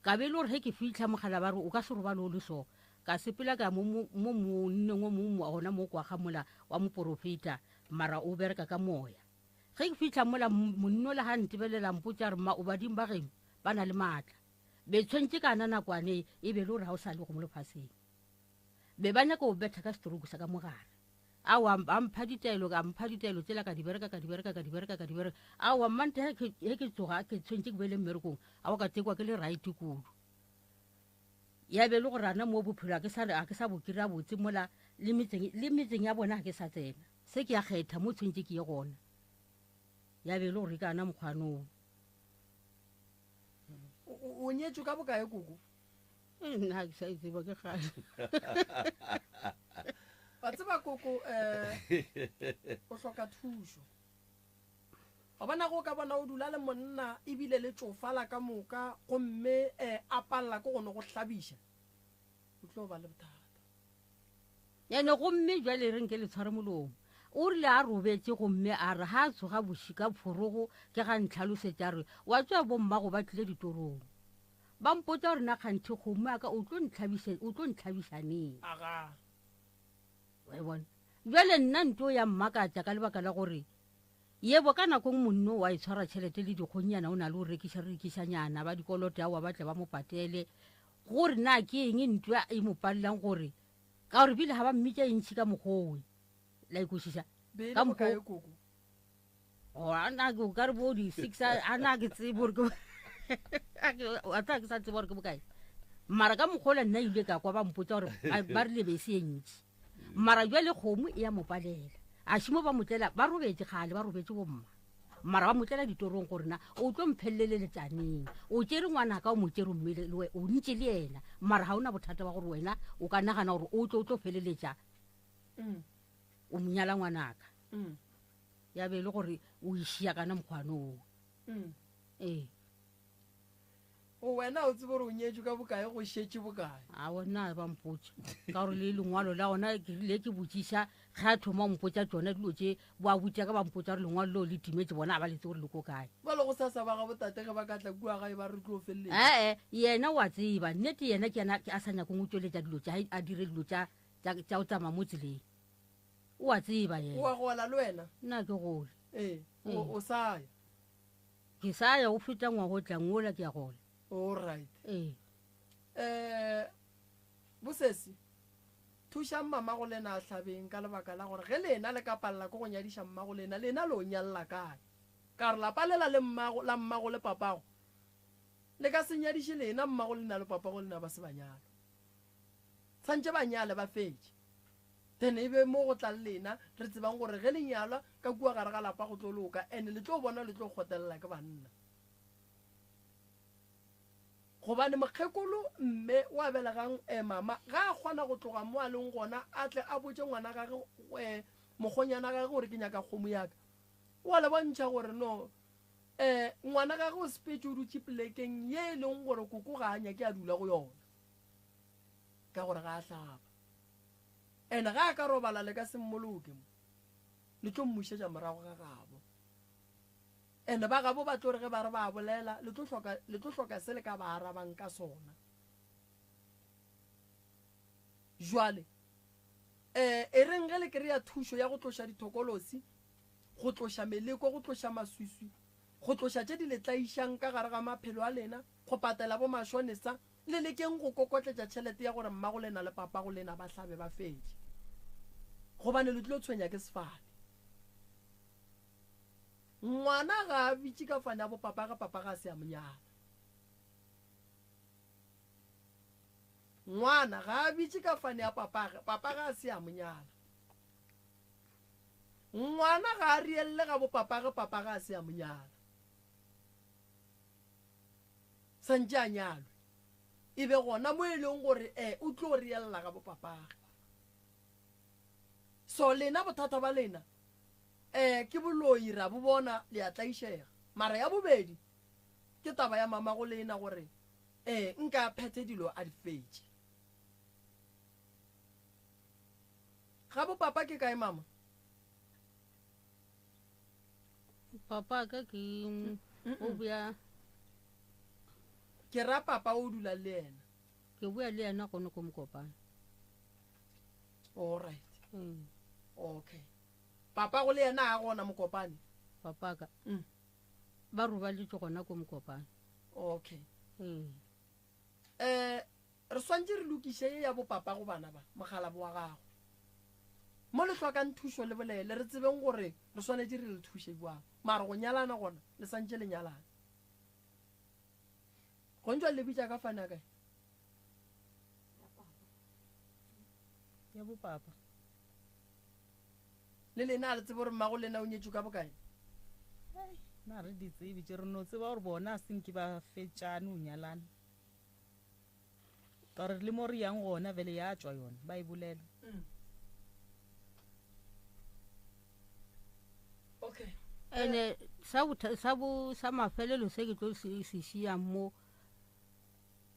Ka be e le gore ge ke fihla mogala ba re o ka se robale o le so. Ka sepela ka ya mo mo monneng o mongwe gona mo kwa ga mola wa moporofeta mara o bereka ka moya. Ge ke fihla mola monna ola ga a ntebelela a mpotša a re mma o badimo ba geno ba na le maatla. Be tshwentše ka na nakwane e be e le gore ga o sa le go mo lefaseng. Be ba nyaka go betha ka stroke sa ka mogare. Aowa, a mpha ditaelo, a mpha ditaelo tšela ka di bereka, ka di bereka, ka di bereka, ka di bereka. Aowa, mmante ge ke, ge ke tsoga ke tshwentše ke boele mmerekong, aowa ka tekwa ke le right kudu. Ya be e le gore ana moo bophelo a ke sa, a ke sa bo kry-a botse mola le metseng, le metseng ya bona ga ke sa tsena. Se ke ya kgetha mo tshwentše ke ye gona. Ya be e le gore ke ana mokgwanoo. O, o, o nyetšwe ka bokae koko? Nna ga ke sa e tseba ke kgale. Wa tseba koko um o hloka thušo. Wa bona ge o ka bona o dula le monna ebile le tšofala ka moka gomme um a palela ke go no go hlabiša, o tlo ba le bothata. Ene gomme jwale re nke le tshware molomo. O rile a robetše gomme a re ga a tsoga boši ka phorogo ke ga ntlhalosetša a re, Wa tseba bommago ba tlile ditorong. Ba mpotša gore na kganthe kgomo ya ka o tlo ntlhabiša, o tlo ntlhabiša neng. Aga. Wa e bona? Bjale nna nto ya mmakatša ka lebaka la gore yebo ka nako nngwe monno wa e tshwara tšhelete le dikgonyana o na le go rekiša rekišanyana ba dikolote aowa ba tle ba mo patele gore na ke eng ntwa e mo palelang gore ka gore bile ga ba mmitša e ntšhi ka mokgowe la ikwešiša Be e le ka bokae mokgo koko? O, a na ke o ka re bo di-six a a na ke tsebe gore ke a tla ke sa tseba gore ke bokae mara ka mokgwa ola nna ile ka kwa ba mpotsa gore ba- ba rile be e se e ntši mara jwale kgomo e ya mo palela a šimo ba motlela ba robetše kgale ba robetše bomma mara ba motlela ditorong gore na o tlo mpheleleletšaneng o tšere ngwanaka o mo tšere mme le we- o ntše le yena mara ga o na bothata ba gore wena o ka nagana gore o tlo o tlo feleletša o mo nyala ngwanaka Ya be e le gore o e šia kana mokgwane oo. Ee. O wena o tsebe gore o nyetšwe ka bokae go šetše bokae? Aowa nna ba mpotša ka gore le lengwalo la gona ke rile ke botšiša ge a thoma go mpotša tšona dilo tše bo a butša ka ba mpotša gore lengwalo leo le timetše bona ga ba le tsebe gore le ko kae. Bjale go sasa ba ga botate ge ba ka tla kua gae ba re tlo feleletša. Ee yena o a tseba nnete yena ke yena a sa nyakong go tšweletša dilo tša a dire dilo tša tša go tsamaya mo tseleng. O a tseba yena. O a gola le wena? Nna ke gole. Ee, o, o sa ya. Ke sa ya go feta ngwaga o tlang wola ke a gola. All right. Ee. Eh, bosesi, thušang mamago lena a hlabeng ka lebaka la gore ge lena le ka palela ke go nyadiša mmago lena, lena le o nyalla kae? Ka gore lapa lela le mmago, la mmago le papago, le ka se nyadiše lena, mmago lena le papago lena ba se ba nyalwa. Tshwantše ba nyale ba fetše. Then e be mo go tlang lena, re tsebang gore ge le nyalwa ka kua gare ga lapa go tlo loka and le tlo bona le tlo kgotelela ke banna. Gobane mokgekolo mme o a belegang eh mama ga a kgona go tloga mo a leng gona a tle a botše ngwana gage eh mokgonyana gage gore ke nyaka kgomo ya ka. O a le bontšha gore no eh ngwana gage o sepetše o dutše polekeng ye e leng gore koko ga a nyake a dula go yona ka gore ga a hlapa. And ga a ka robala le ka se mmoloke mo, le tlo mmušetša morago ga gabo. And ba gabo ba tlo re ge ba re ba bolela, le tlo hloka, le tlo hloka se le ka ba arabang ka sona. Jwale, eh, e reng ge le kry-a thušo ya go tloša dithokolosi, go tloša meleko, go tloša maswiswi, go tloša tše di le tlaišang ka gare ga maphelo a lena, go patela bo mashonesa, Le lekeng go kokotletša tšhelete ya gore mmagolena le papagolena ba hlabe ba fetše, gobane le tlo tshwenya ke sefane. Ngwana ga a bitše ka fane ya bopapage, papage a se a mo nyala. Ngwana ga a bitše ka fane ya papage, papage a se a mo nyala. Ngwana ga a rielle ga bopapage, papage a se a mo nyala. Santše a nyalwe, e be gona mo e leng gore e o tlo reella ga bopapage. So lena bothata ba lena um ke boloi ra bo bona le a tlaišega. Mara ya bobedi ke taba ya mamago lena gore um nka a phethe dilo a di fetše. Ga bo papa ke kae mama? Papa ka ke o boya. Ke ra papa o dulang le yena. Ke boya le yena gone ko Mokopane. All right. Okay. Papa go le yena a gona Mokopane? Papa ka. Ba robaletše gona ko Mokopane. Okay. Eh re swantše re lokiše ye ya bopapa go bana ba, mokgalabo wa gago. Mo le hlokang thušo le bolele, re tsebeng gore re swanetše re le thuše bjang. Mara go nyalana gona le santše le nyalana. Gontšwa le bitša ka fane ya kae? Ya bopapa. Le lena a le tsebe gore mmago lena o nyetšwe ka bokae? Hei, na re di tsebe tše, re no tseba gore bona a se nke ba fetšane go nyalana. Ka gore le mo re yang gona vele ya tšwa yona, ba e bolela. Okay. Ene sa botha, sa bo, sa mafelelo se ke tlo se, se šiang mo,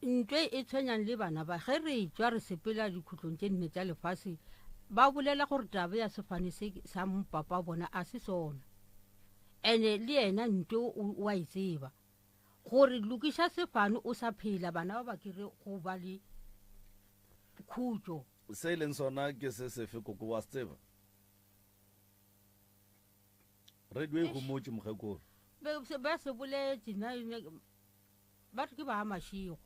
ntwe e tshwenyang le bana ba, ge re etšwa re sepela dikhutlong tše nne tša lefase, ba bolela gore taba ya sefane se sa papa bona a se sona. Ene le yena ntwe o, o a e tseba. Gore lokiša sefane o sa phela, bana ba ba kere go ba le khutšo. Se e leng sona ke se sefe, koko, wa se tseba? Radio e homotše, mokgekolo. Be, ba se boletše, na, ba re ke ba Mašego.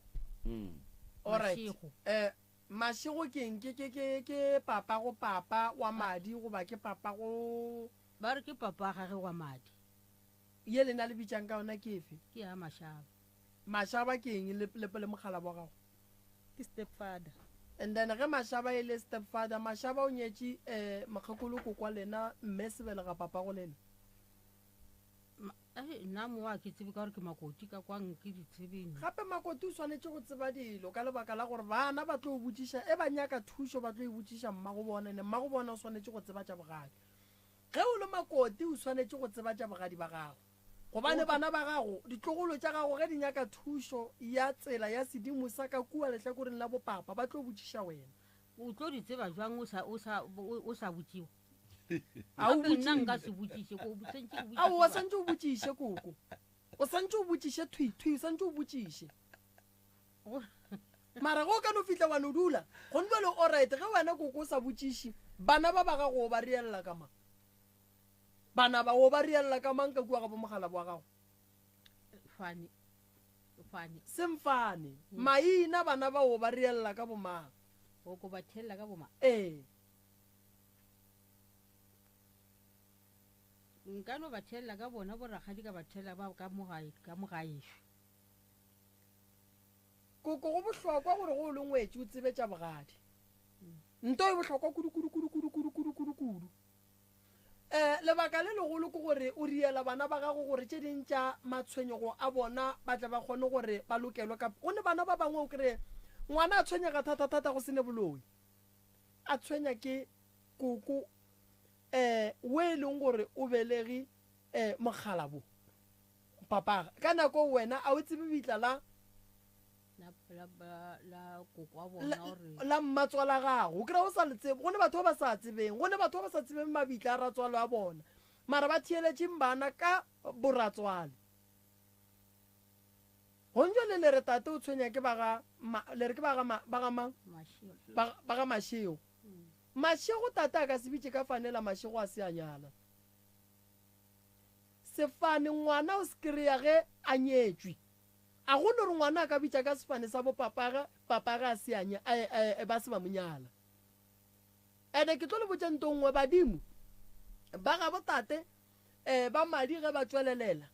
Alright. Mašego. Eh, Mašego ke eng? Ke, ke, ke, ke papa go papa wa madi goba ke papa go. Ba re ke papa gage wa madi. Ye lena le bitšang ka yona ke efe? Ke ya Mašaba. Mašaba ke eng le, le, le mokgalabo wa gago? Ke stepfather. And then ge Mašaba e le stepfather, Mašaba o nyetše eh, mokgekolo kokwa lena, mme sebelega papa go lena? Ma, eh, nna mo a ke tsebe ka gore ke makoti ka kwang ke di tsebe nna. Gape makoti o swanetše go tseba dilo ka lebaka la gore bana ba tlo botšiša, e ba nyaka thušo ba tlo e botšiša mmago bona, ene mmago bona o swanetše go tseba tša bogadi. Ge o le makoti o swanetše go tseba tša bogadi ba gago. Gobane bana ba gago, ditlogolo tša gago ge di nyaka thušo ya tsela ya sedimo sa ka kua lehlakoreng la bopapa, ba tlo botšiša wena. O tlo di tseba jwang o sa, o sa, o sa botšiwa? A o Gape nna nka botšiwe. se botšiše, ko santše o botšiše Aowa, bana. santše o botšiše, koko. O santše o botšiše thwi, thwi, o santše o botšiše. Mara ge o ka no fihla wa no dula, gone bjale o right, ge wena koko o sa botšiše, bana ba ba gago o ba reelela ka mang? Bana ba o ba reelela ka mang ka kua ga bomogala wa gago? Fane. Fane. Semfane. Maina bana ba o ba reelela ka bomang? O ko ba thelela ka bomang? Ee. Nka no ba thelela ka bona borakgadi ka ba thelela ba ka mo gae, ka mo gaešo. Koko, go bohlokwa gore ge o le ngwetši o tsebe tša bogadi. Nto e bohlokwa kudu kudu kudu kudu kudu kudu kudu kudu. Eh, lebaka le legolo ke gore o riela bana ba gago gore tše ding tša matshwenyego a bona ba tle ba kgone gore ba lokelwe ka. Go ne bana ba bangwe o kry-e ngwana a tshwenyega thata-thata go se ne boloi. A tshwenya ke koko eh we e leng gore o belegi eh mokgalabo papaga. Ka nako wena a o tsebe bitla la La, la, la, la koko wa bona gore la mmatswala gago o kry-a o sa le tsebe. Go ne batho ba ba sa tsebeng, go ne batho ba ba sa tsebeng mabitla a ratswalo a bona, mara ba theeletšeng bana ka boratswale. Gong jwale le re tate o tshwenya ke ba ga ma, le re ke ba ga ma, ba ga mang? Mashego. Ba, ba ga Mashego. Mashego tate a ka se bitše ka fanela Mashego a se a nyala. Sefane ngwana o se kry-a ge a nyetšwe. A go no re ngwana a ka bitša ka sefane sa bo papage, papage a se a nya, a, a, ba se ba mo nyala. Ene ke tlo le botša nto nngwe, badimo ba gabo tate eh, ba madi ge ba tšwelelela,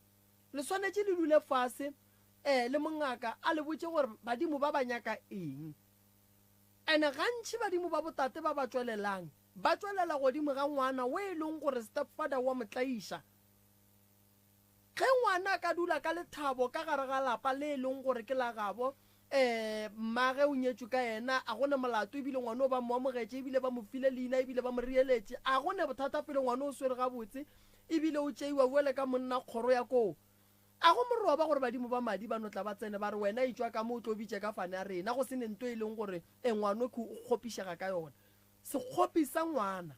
le swanetše le dule fase eh, le mongaka a le botše gore badimo ba ba nyaka eng. Ene gantši badimo ba botate ba ba tšwelelang, ba tšwelela godimo ga ngwana o e leng gore stepfather wa mo tlaiša. Ge ngwana a ka dula ka lethabo ka gare ga lapa le e leng gore ke la gabo, Um mmage o nyetšwe ka yena, a go ne molato, ebile ngwano ba mo amogetše, ebile ba mo file leina, ebile ba mo reeletše. A go ne bothata pele ngwano o swere gabotse, ebile o tšeiwa bjale ka monna kgoro ya koo. A go moroba gore badimo ba madi ba no tla ba tsene ba re, Wena etšwa ka mo o tlo bitše ka fane ya rena, go se ne nto e leng gore e ngwano ke o kgopišega ka yona. Sekgopi sa ngwana.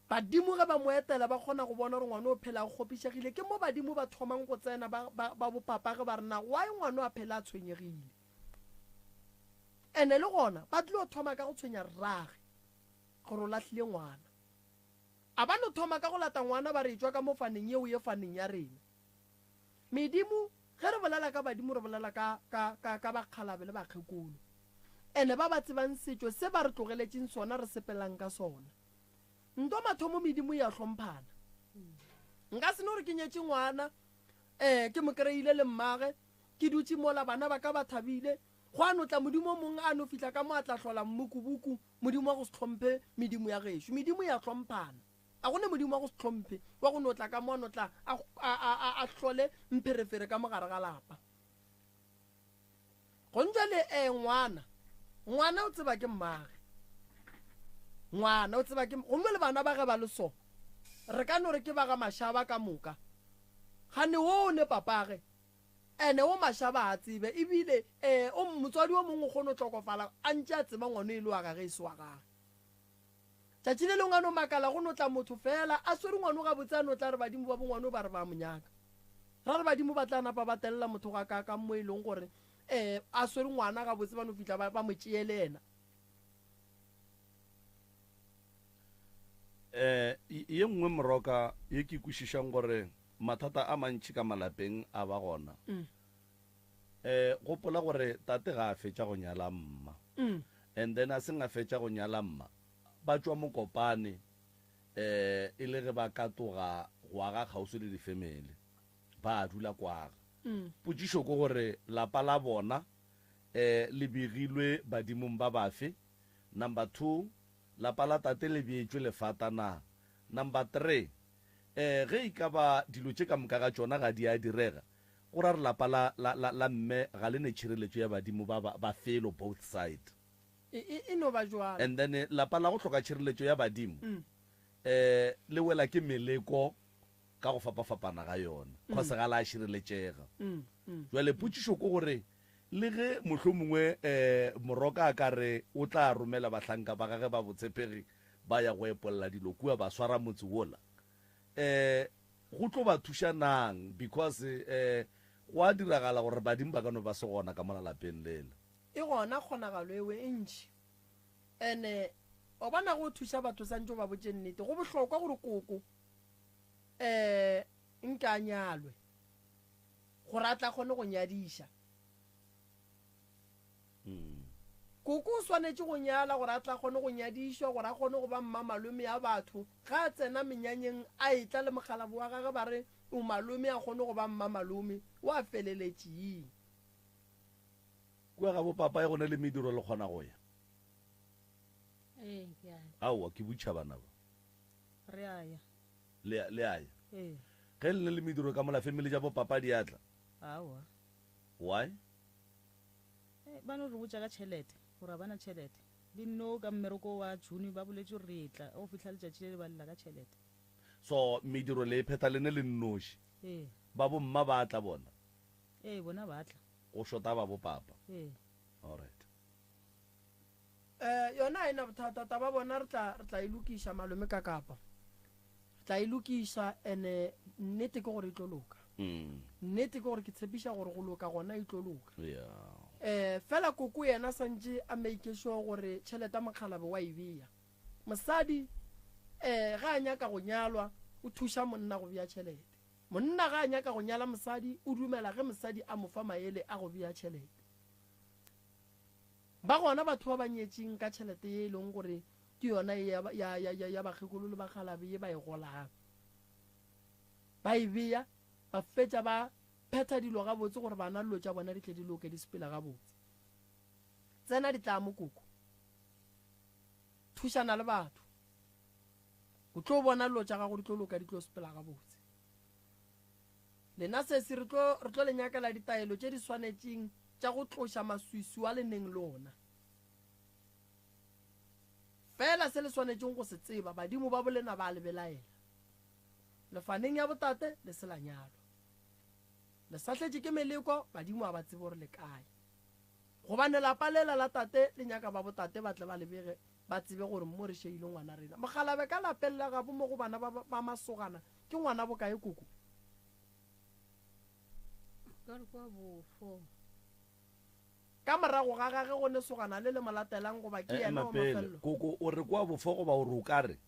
Badimo ge ba mo etela ba kgona go bona gore ngwana o phela a kgopišegile. Ke mo badimo ba thomang go tsena ba, ba, ba bopapa ge ba re na why ngwana a phela a tshwenyegile. Ene le gona ba tlo thoma ka go tshwenya rrage gore o lahlile ngwana. A ba no thoma ka go lata ngwana ba re etšwa ka mo faneng ye o ye faneng ya rena. Medimo, ge re bolela ka badimo re bolela ka, ka, ka, ka bakgalabe le bakgekolo. Ene ba ba tsebang setšo se ba re tlogeletšeng sona re sepelang ka sona. Ntwa mathomo medimo e a hlomphana. Nka se no re ke nyetše ngwana, um ke mo kry-ile le mmage, ke dutše mola bana ba ka ba thabile, gwa no tla modimo o mongwe a no fihla ka mo a tla hlola mmukubuku, modimo wa go se hlomphe medimo ya gešo. Medimo e a hlomphana. A go ne modimo wa go se hlomphe wa go no tla ka mo a no tla a, a, a, a hlole mpherefere ka mo gare ga lapa. Gonjale eh ngwana, ngwana o tseba ke mmage. Ngwana o tseba ke gomme le bana ba ge ba le so. Re ka no re ke ba ga Mashaba ka moka. Gane wo o ne papage. Ene o Mashaba a tsebe ebile eh o motswadi o mongwe o kgone go hlokofala a ntše a tseba ngwana e le wa gage e se wa gage. Tšatši le lengwe a no makala go no tla motho feela a swere ngwano gabotse a no tla re badimo ba bongwano ba re ba mo nyaka. Ra re badimo ba tla napa ba telela motho gakaakang mo e leng gore um a swere ngwana gabotse ba no fihla ba, ba mo tšee le yena. Um ye nngwe Moroka ye ke kwešišang gore mathata a mantši ka malapeng a ba gona. Um gopola gore tate ga a fetša go nyala mma. And then a seng a fetša go nyala mma, ba tšwa Mokopane eh e le ge ba katoga go aga kgauswi le difemele, ba dula kwaga. Potšišo ke gore lapa la bona eh le begilwe badimong ba bafe? Number 2, lapa la tate le beetšwe lefata na? Number 3, eh ge e ka ba dilo tše ka moka ga tšona ga di a direga, Go ra re lapa la, la, la, la mme ga le ne tšhireletšo ya badimo ba, ba, ba felo both side. E, e, e no ba jwalo. And then lapa la go hloka tšhireletšo ya badimo, eh, le wela ke meleko ka go fapafapana ga yona, cause ga la šireletšega. Jwale potšišo ke gore, le ge mohlomongwe, eh, Moroka a ka re o tla romela bahlanka ba gage ba botshepegi ba ya go epolla dilo kua ba swara motse wola, eh go tlo ba thuša nang because eh go a diragala gore badimo ba ka no ba se gona ka mola lapeng lela. E gona kgonagalo ewe e ntši. Ene wa bona ge o thuša batho santše o ba botše nnete. Go bohlokwa gore koko eh nke a nyalwe gore a tla kgone go nyadiša. Koko o swanetše go nyala gore a tla kgone go nyadišwa, gore a kgone go ba mmamalome ya batho. Ge a tsena menyanyeng a etla le mokgalabo wa gagwe ba re o malome a kgone go ba mmamalome wa feleletšeng. Kua ga bo papaye go ne le mediro le kgona go ya? Ee, ke a ya. Aowa, ke butšha bana ba. Re a ya. Le, le a ya? Ee. Ge le ne le mediro ka mola family tša bo papa di a tla? Aowa. Why? Eh, ba no re botša ka tšhelete gore ga ba na tšhelete. Le nno ka mmereko wa June ba boletše gore re etla, go fihla letšatši le le ba lla ka tšhelete. So mediro le e phetha le ne le nnoši? Ee. Ba bo mma ba tla bona? Ee, bona ba tla. Go shota ba bo papa? Ee. Alright. Eh, yona ga e na bothata, taba bona re tla, re tla e lokiša malome ka kapa. Re tla e lokiša ene nnete ke gore e tlo loka. Nnete ke gore ke tshepiša gore go loka gona e tlo loka. Yeah. Eh, fela koko yena santše a make sure gore tšhelete ya mokgalabje wa e bea. Mosadi eh ge a nyaka go nyalwa o thuša monna go bea tšhelete. Monna ge a nyaka go nyala mosadi o dumela ge mosadi a mo fa maele a go bea tšhelete. Ba gona batho ba ba nyetšeng ka tšhelete ye e leng gore ke yona ye ya, ya, ya, ya, ya bakgekolo le bakgalabe ye ba e golang. Ba e bea, ba fetša ba phetha dilo gabotse gore bana dilo tša bona di tle di loke di sepele gabotse. Tsena ditlamo koko. Thušana le batho. O tlo bona dilo tša gago di tlo loka di tlo sepela gabotse. Lena sesi re tlo, re tlo le nyakela ditaelo tše di swanetšeng. tša go tloša maswiswi a le neng le ona. Fela se le swanetšeng go se tseba, badimo ba bolena ba a le belaela. Lefaneng ya botate le se la nyalwa. Le sahletše ke meleko, badimo a ba tsebe gore le kae. Gobane lapa lela la tate le nyaka ba botate ba tle ba le bege, ba tsebe gore mo re šeile ngwana rena. Mokgalabe ka lapeng la gabo mo go bana ba ba masogana ke ngwana bokae koko? Ka re kwa bofo. Ka morago ga gage go ne sogana le le mo latelang goba ke yena Ema wa pele, mafelelo? koko, o re kwa bofo goba o re o ka re?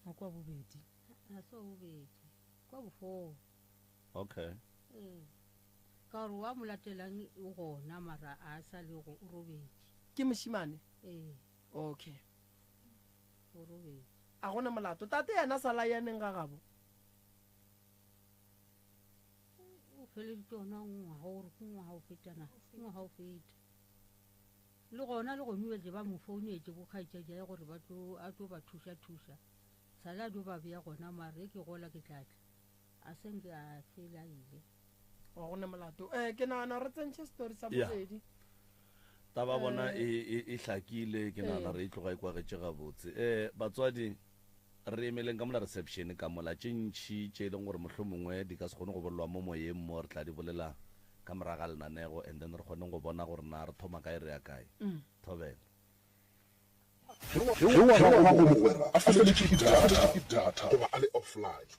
O kwa bobedi. A se wa bobedi. Kwa bofo. Okay. Ee. Ka gore wa mo latelang o gona mara a sa le go o robetše. Ke mošemane? Ee. Okay. O robetše. A go na molato. Tate yena sa la ya neng ga gabo? O feleditše ona ngwaga gore ke ngwaga o fetana, ke ngwaga o feta. Le gona le gone ba mo founetše bo kgaetšadiae gore ba tlo a tlo ba thuša thuša. Sa le a dio ba bea gona mare ge ke gola ke tla tla. A se nke a fele a ile. Wa go ne molato. Eh ke nagana re tsentšhe story sa Yeah. bobedi. Taba bona Eh. e, e, e hlakile, ke nagana Eh. re e tloga e kwagetše gabotse. Eh batswadi re emeleng ka mola reception ka mola tše ntši tše e leng gore mohlomongwe di ka se kgone go bolelwa mo moyeng mo re tla di bolela ka morago ga lenanego and then re kgoneng go bona gore na re thoma kae re ya kae. Thobela. Ge wa gago mogwera a feletšwe ke data goba a le offline.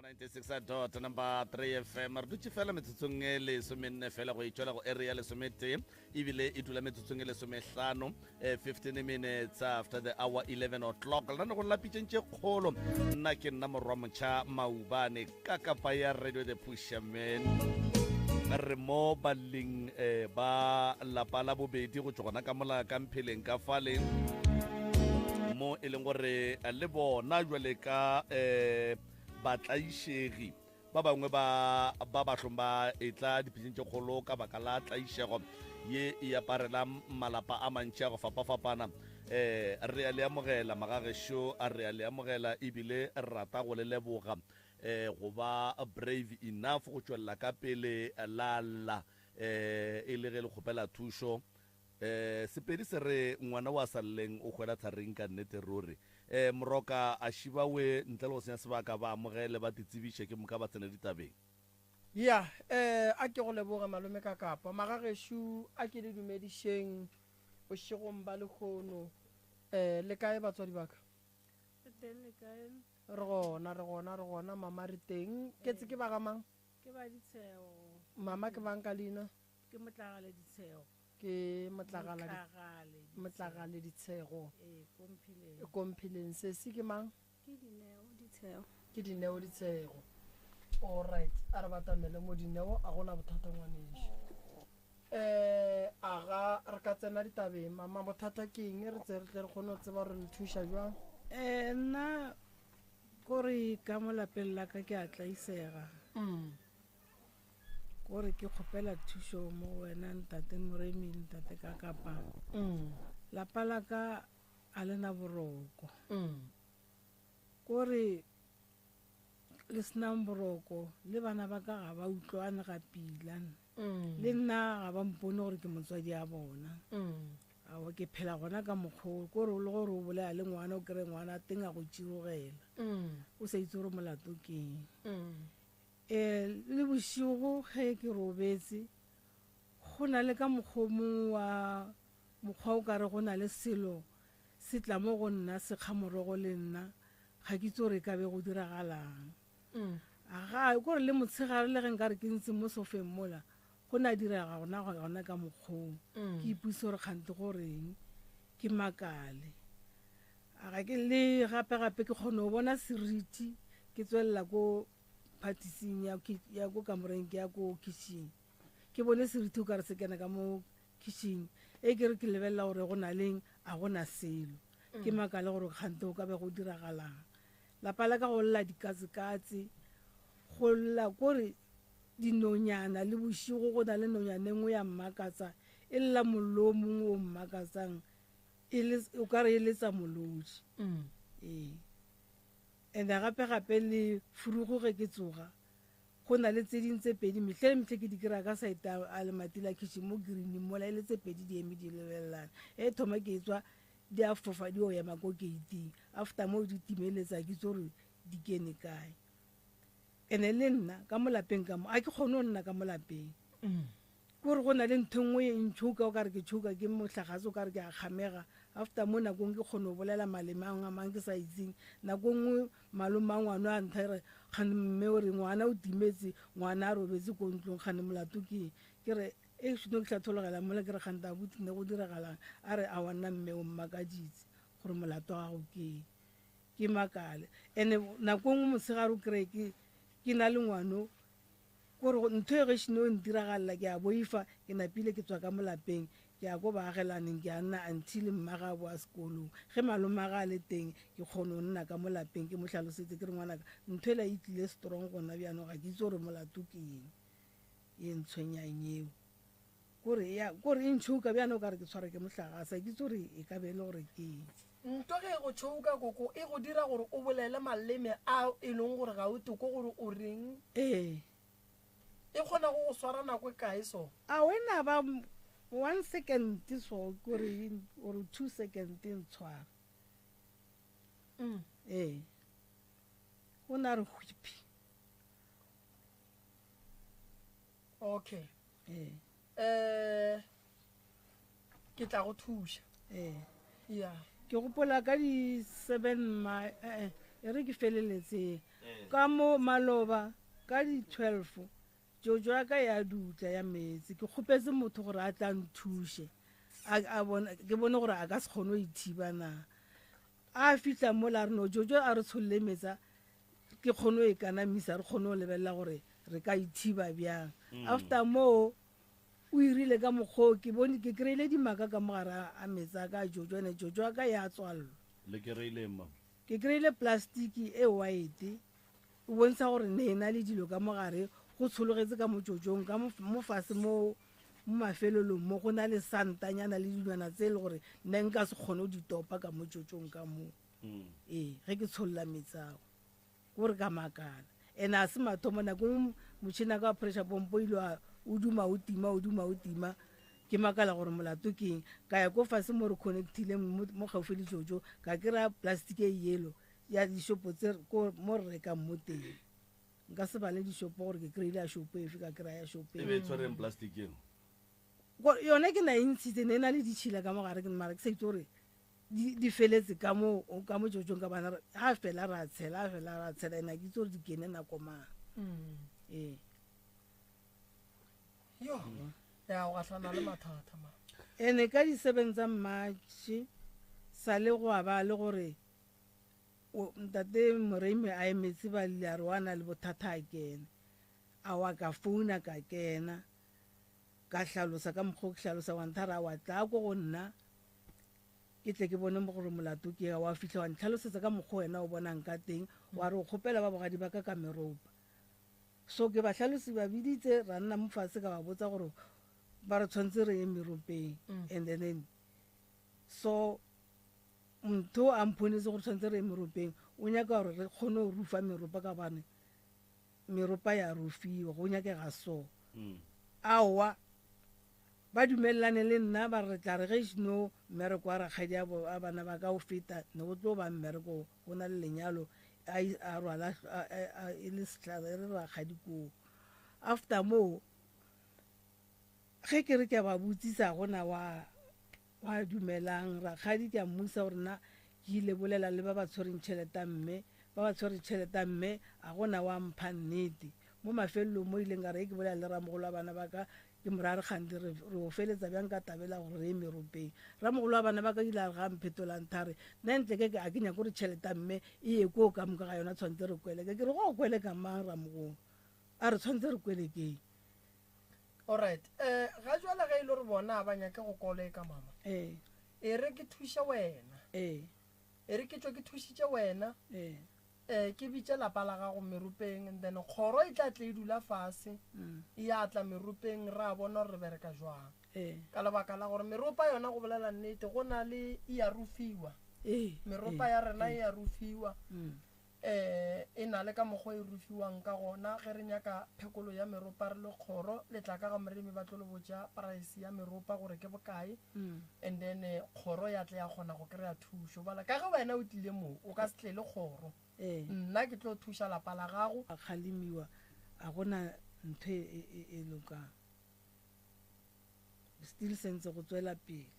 96 dot number 3 fm re dutše fela metsotsong e lesomenne fela go itšwela go area lesometee ebile e dula metsotsong e lesomehlano 15 minutes after the hour 11 o'clock lena ne go lapitšeng tše kgolo nna ke nna morwa motšha maubane ka kapa ya radio the pusherman re mo baleng eh, ba lapa la bobedi go tšwa gona ka mola ka mpheleng ka fale mo e leng gore eh, le bona jwale ka um batlaišegi Ba bangwe ba ba bahlong ba etla dipitšeng tše kgolo ka baka la tlaišego ye e aparelang malapa a mantši a go fapafapana. Um re a le amogela magagešo, re a le amogela ebile re rata go le leboga um go ba brave enough go tšwelela ka pele la lla um e le ge le kgopela thušo. Eh, Sepedi se re ngwana wa sa lleng o hwela tharing ka nnete ruri. Eh, Moroka a šibawe ntle le go senya sebaka ba amogele ba titsebiše ke moka ba tsene ditabeng. Ya, eh, a ke go leboge malome ka kapa. Magagešo a ke le dumedišeng bošegong ba lehono. Eh, le kae batswadi ba ka? Re teng le kae? Re gona, re gona, re gona mama re teng. Ketse ke ba ga mang? Ke ba Ditshego. Mama ke bang ka leina? Ke Motlagale Ditshego. Ke Motlagala Motlagale Ditshego. Ee, ko Mphileng. Ko Mphileng. Sesi ke mang? Ke Dineo Ditshego. Ke Dineo Ditshego. All right, a re batamele mo Dineo, a gona bothata ngwanešu. Eh, a ga re ka tsena ditabeng mama bothata ke eng re tse re tle re kgone go tseba gore le thuša jwang? Eh, nna kore ka mo lapeng la ka ke a tlaisega. Mm. Kore ke kgopela thušo mo go wena ntate Moremi le ntate Kakapa. Lapa la ka a le na boroko. Kore le senang boroko le bana ba ka ga ba utlwane ga pila. Le nna ga ba mpone gore ke motswadi a bona. Aowa ke phela gona ka mokgwa o kore le gore o bolela le ngwana o kry ngwana teng a go tširogela. O sa itse gore molato ke eng. Ee, le bošego ge ke robetse, go na le ka mokgwa o mongwe wa mokgwa o kare go na le selo se tla mo go nna se kga morogo le nna, ga ke itse gore e ka be go diragalang. Aga, kore le motshegare le ge nkare ke ntse mo sofeng mola, go na direga gona gona ka mokgwa oo. Ke ipotšiše gore kgante go reng, ke makale. Aga ke le gape gape ke kgona go bona seriti ke tswelela ko phatising ya, ya ko kamoreng ke ya ko kitchen ke bone seriti o kare se kena ka mo kitchen e ke re ke lebelela gore go na leng a go na selo ke makale gore kgante o ka be go diragalang lapa la ka go lla dikatsekatse go lla kore dinonyana le bošigo go na le nonyana e nngwe ya mmakatsa e lla mollo o mongwe o mmakatsang e le o kare e letsa molodi ee And gape gape le furugu ge ke tsoga go na le tse ding tse pedi mehle le mehle ke di kry-a ka side a lemati la kitchen mo greening mola e le tse pedi di eme di lebelelana e thoma ke tswa di a fofa di o ema ko gating after mo di timeletsa ke itse gore di kene kae ene le nna ka mo lapeng ka mo a ke kgone go nna ka mo lapeng Kore go na le ntho e nngwe e ntšhouka o kare ke tšhouka ke mohlagase o kare ke a kgamega after mo nakong ke kgone go bolela maleme a a mang ke sa itseng nako nngwe malome a ngwana a ntha re kgane mme o re ngwana o timetse ngwana a robetse ko ntlong kgane molato ke eng ke re e no ke hlathologela mola ke re kgante abuti ne go diragalang a re aowa nna mme o mmakaditse gore molato wa gago ke eng ke makale ene nako nngwe motshegare o kry-e ke ke na le ngwano Kore ntho e ge šeno e ntiragalela ke a boifa, ke napile ke tswa ka mo lapeng, ke ya ko baagelaneng ke a nna until mmage a boa sekolong. Ge malomage a le teng ke kgono nna ka mo lapeng ke mo hlalosetse ke re ngwanaka ntho ela e tlile strong gona bjanong ga ke itse gore molato ke eng e ntshwenyang eo. Kore ya kore e ntšhouka bjano o kare ke tshwarwa ke mohlagase ga ke itse gore e ka be e le gore ke eng. Nto ge e go tšhouka koko e go dira gore o bolele maleme a e leng gore ga o toko gore o reng. Ee. E kgona go go swara nako e kae so? A o ena ba one second so kore or 2 second e ntshwara. Ee. O na re hwipi. Okay. Ee. Eh ke tla go thuša. Ee. Ya. Ke gopola ka di 7 ma eh e re ke feleletse. Ka mo maloba ka di 12 Jojo ya ka ya dutla ya meetse. Ke kgopetse motho gore a tla nthuše. A, a bona, ke bone gore a ka se kgone go ithiba na. A fihla mola a re no Jojo a re tsholle metsa ke kgone go e kanamisa re kgone go lebelela gore re ka ithiba bjang. After moo o irile ka mokgwa o ke bone ke kry-ile dimaka ka mogare a, a meetse a ka a Jojo ene Jojo ya ka ya tswallwa. Le kry-ileng mama? Ke kry-ile plastiki e white O bontsha gore ne e na le dilo ka mo gare, go tshologetse ka motšotšong, ka mo, mo fase mo, mo mafelelong mo go na le santanyana le dilwana tse e le gore ne nka se kgone go di topa ka motšotšong ka mo. Ee, ge ke tsholola meetse ao. Ke gore ka makala. And a se mathomo, nako nngwe motšhene wa ka wa pressure pompo o ile wa o duma o tima, o duma o tima. Ke makala gore molato ke eng. Ka ya ko fase mo re connect-ileng mo, mo gaufi le Jojo, ka kry-a plastic e yellow. ya dishopo tse ko mo re rekang mo teng nka se bale dishopo gore ke kry-ile ya shopo efe ka kry-a ya shopo e be e tshwereng plastic eo yone ke na e ntshitse ne e na le ditšhila ka mo gare mara ke sa itse gore di feletse ka mo ka mo jojong ka bana ha fela ra tshela ha fela ra tshela ena ke itse gore di kene nako mang mm. ee yo ya go gahlana le mathata ma ene ka di-seven tsa march sa le go a ba le gore O, Ntate Moreime a emetse ba lile a re wa na le bothata a kene. A wa ka founa ka kena ka hlalosa ka mokgwa o ke hlalosa wa nthara a wa tla ko go nna ke tle ke bone mo gore molato ke wa fihla wa ntlhalosetsa ka mokgwa wena o bonang ka teng wa re o kgopela ba bogadi ba ka ka meropa. So ke ba hlalosi ba biditse ra nna mo fatshe ka ba botsa gore ba re tshwanetse re ye meropeng and then so Motho a mphonetse gore tshwanetse re ye meropeng, o nyaka gore re kgone go rufa meropa ka gobane meropa ya rufiwa, go nyakega so. Aowa, ba dumelelane le nna ba re re tla re ge seno mmereko wa rakgadi a bo a bana ba ka o feta, ne go tlo ba mmereko go na le lenyalo a a rwala e le sehlare e re rakgadi koo. After moo ge ke re ke a ba botsisa ga gona wa Gwa dumelang rakgadi ke a mmusa gore na ke ile bolela le ba ba tshwereng tšhelete ya mme ba ba tshwere tšhelete ya mme a gona wa mpha nnete mo mafelelong mo ileng ka re ke bolela le ramogolo wa bana ba ka ke mo ra re kgante re re o feletsa bjang ka tabela gore re ye meropeng ramogolo wa bana ba ka ile a re ga mphetola ntha re nna ntle ke a ke nyako gore tšhelete ya mme e ye koo ka moka ga yona tshwanetse re kweleke ke re go kweleka mang ramogolo a re tshwanetse re kwelekeng Alright, eh, ga jwale ge e le gore bona ba nyake go koleka mama. Ee. E re ke thuše wena. Ee. E re ke tšwe ke thušitše wena. Ee. Eh, ke bitše lapa la gago meropeng and then kgoro e tla tle e dula fase. Mm. E ya tla meropeng ra bona gore re bereka jwang. Ee. Ka lebaka la gore meropa yona go bolela nnete go na le e ya rufiwa. Ee. Meropa ya rena e ya rufiwa. Mm. E, e na le ka mokgwa e rufiwang ka gona. Ge re nyaka phekolo ya meropa re le kgoro, le tla ka ga Moremi ba tlo le botša price ya meropa gore ke bokae, and then kgoro ya tle ya kgona go kry-a thušo. Bala ka ge wena o tlile mo, o ka se tle le kgoro. Nna ke tlo thuša lapa la gago. A kgalemiwa, a go na ntho e, e, e lokang. Still sentse go tswela pele.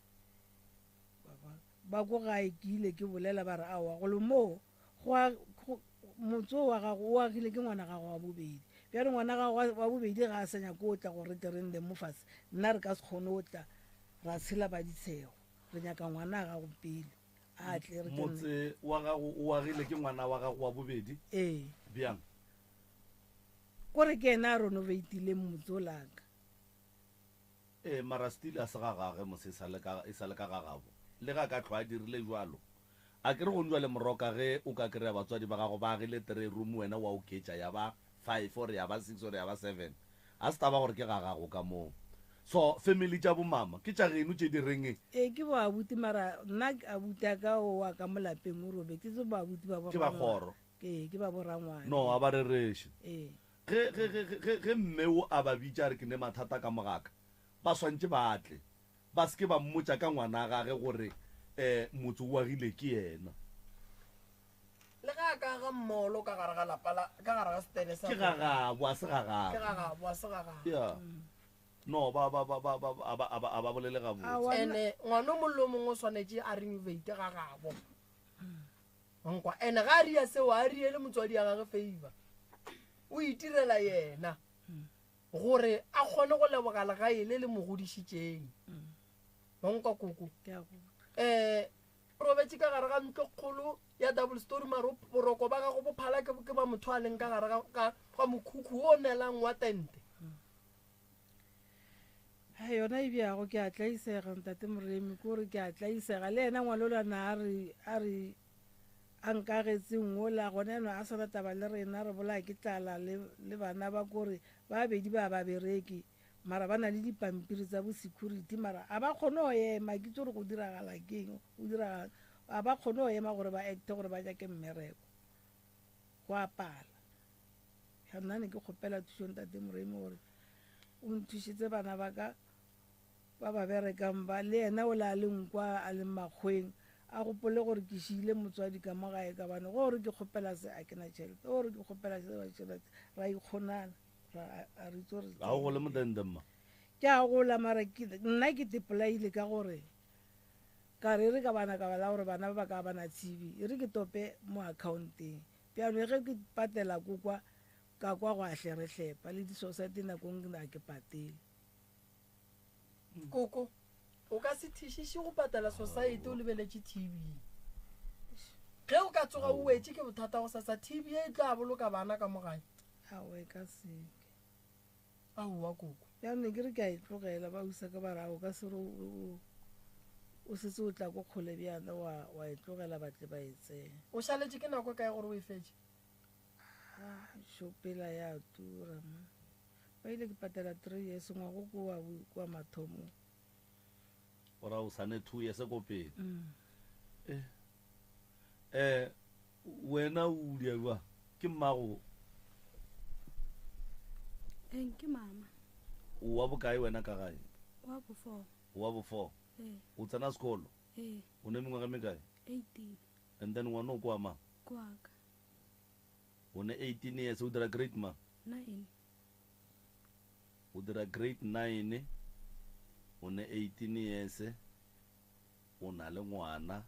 Wa bona? Ba ko gae ke ile ke bolela ba re aowa golo moo Go a, go, motse wo wa gago o agile ke ngwana gago wa bobedi. Bjale ngwana gago wa, wa bobedi ga a sa nyake go tla gore re tle re nne mo fase, nna re ka se kgone go tla ra tshela ba ditshego. Re nyaka ngwana gago pele a tle re tle nne. Motse wa gago o agile ke ngwana wa gago wa bobedi? Ee. Bjang? Kore ke yena a renovatileng motse o laka. Ee, mara still a se ga gage mose e sa le ka, e sa le ka ga gabo. Le ge a ka hlwa a dirile bjalo. A ke re gong jwale moroka ge o ka kry-a batswadi ba gago ba agile three room wena wa oketša ya ba five or ya ba six or ya ba seven. A se taba gore ke ga gago ka moo. So family tša bo mama ke tša geno tše di reng? Ee ke bo abuti mara nna abuti a ka o wa ka mo lapeng o robetse ke bo abuti ba bo Ke ba kgoro. Ee ke ba bo rangwane. No a ba rereše. Ee. Ge, ge, ge, ge, ge mme wo a ba bitša a re ke ne mathata ka mogaka, ba swantše ba tle. Ba se ke ba mmotša ka ngwana gage gore um motse o agile ke yena. Le ge a ka aga mmolo ka gare ga lapa la, ka gare ga setene sa Ke ga gabo, a se ga gagwe. Ke ga gabo, a se ga gagwe. Ya. No, ba, ba, ba, ba, ba, a ba, a ba, a ba bolele gabotse. Ene ngwana o mongwe le o mongwe o swanetše a renovate ga gabo. Nkwa ene ga a ria seo a riele motswadi ya gage favor. O itirela yena gore a kgone go leboga legae le le mo godišitšeng. Wa nkwa koko? Eh robetše ka gare ga ntlo kgolo ya double story maro boroko ba gago bo phala ke ke ba motho a leng ka gare ga ga ga mokhukhu o nelang wa tente. Hai, yona e bjago ke a tlaisega ntate Moremi ke gore ke a tlaisega le yena ngwalolana a re a re a nkagetseng ola gona eno a sana taba le rena re bolaya ke tlala le le bana ba kore ba bedi ba ba bereke mara ba na le dipampiri tsa bo security mara a ba kgone go ema ke itse gore go diragala keng go diragala a ba kgone go ema gore ba acte gore ba nyake mmereko go a pala. Ya nna ne ke kgopela thušo ntate Moremi gore o nthušitse bana ba ka ba ba berekang ba le yena o le a leng kwa a leng makgweng a gopole gore ke šiile motswadi ka mo gae ka bane gore ke kgopela se a ke na tšhelete gore ke kgopela se wa tšhelete ra ikgonana ra a re itse gore Ga o gole motente mma. Ke a gola mara ke nna ke tepolaile ka gore ka re e re ka bana ka bala gore bana ba ba ka ba na tshibi e re ke tope mo accounteng Bjalo ge ke patela ko kwa, ka kwa go a hlerehlepa, le disosaete nako nngwe a ke patele. Koko, o ka se thišiše go patela sosaete o lebeletše TV. Ge o ka tsoga o wetše ke bothata gosasa, TV e tla boloka bana ka mo gae. Aowa, e ka se ke. Aowa, koko. Bjalo ne ke re ke a e tlogela, ba usa ka ba re, a o ka se re o, o setse o tla ko kgole bjana wa, wa e tlogela ba tle ba e tseye. O šaletše ke nako e kae gore o e fetše? Ah, šopela ya tura ma. Ba ile ke patela 3 years ngwago ko wa, ko wa mathomong. O ra o sa ne 2 years ko pele. Mm. Eh. Eh, wena o dia jwa ke mmago? Eng ke mama. O wa bokae wena ka gae? Wa bo 4. O wa bo 4. Ee. O tsena sekolo? Ee. O ne mengwaga mekae? 18. And then ngwana o kwa mang? Kwa ka. O ne 18 years o dira grade mang? 9. O dira grade 9. O ne 18 years. O na le ngwana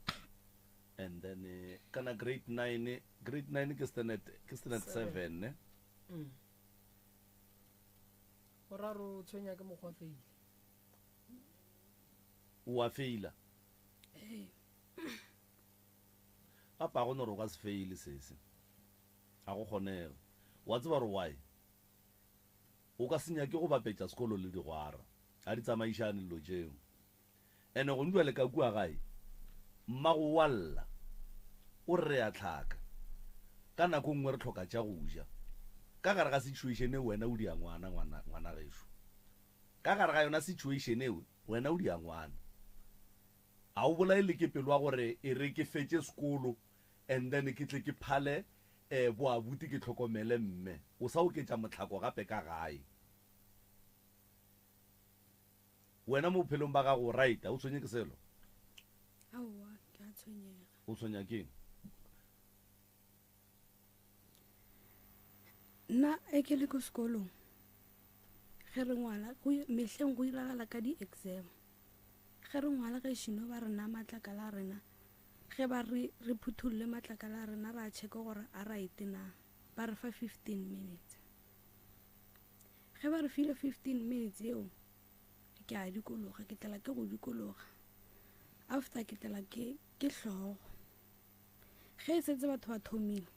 and then eh, kana grade 9 grade 9 ke standard ke standard 7 ne mm. O ra re o tshwenya ke mokgwa feile. O a feila. Ee. Gape a go no re o ka se feile sese. A go kgonege. Wa tseba gore why? O ka se nyake go bapetša sekolo le digwara. Ga di tsamaišane dilo tšeo. Ene gone bjale ka kua gae, mmago o a lla, o re re a hlaka. Ka nako nngwe re hloka tša go ja. Ka gare ga situation eo wena o dia ngwana, ngwana, ngwana gešo. Ka gare ga yona situation eo wena o dia ngwana. A o bolaye le ke pelo ya gore e re ke fetše sekolo and then ke tle ke phale eh boabuti ke hlokomele mme. O sa oketša mohlako gape ka gae. Wena mo bophelong ba gago o right, ga o tshwenye ke selo? Aowa, ke a tshwenyega. O tshwenya ke eng? Nna e ke le ko sekolong ge re ngwala mehleng go iragala ka di-exam ge re ngwala ge šino ba re na matlakala a rena ge ba re re phuthulle matlakala a rena ra checka gore a right na ba re fa 15 minutes Ge ba re file 15 minutes yeo, ke a dikologa, ke tlela ke go dikologa. After ke tlela ke ke hlogo. Ge e setse batho ba thomile,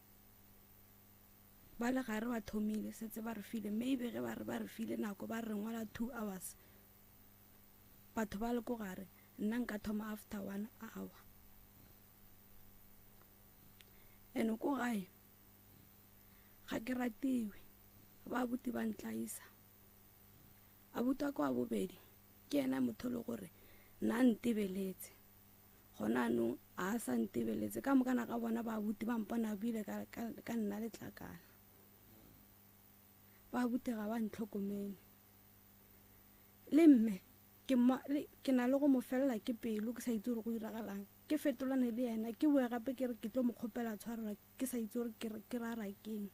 ba le gare ba thomile, setse ba re file, maybe ge ba re ba re file nako ba re ngwala 2 hours, batho ba le ko gare, nna nka thoma after 1 hour. And ko gae, Ga ke ratiwe. Ba abuti ba ntlaisa. Abuti wa ka wa bobedi ke yena motho le gore nna ntebeletse. Gona anong a sa ntebeletse. Ka mokana ga bona ba abuti ba mpona bile ka, ka, ka nna letlakala. Ba abuti ga ba ntlhokomele. Le mme ke, ke na le go mo felela ke pelo ke sa itse gore go iragalang. Ke fetolane le yena ke boe gape ke re ke tlo mo kgopela tshwarelo ke sa itse gore ke re ke ra ra keng.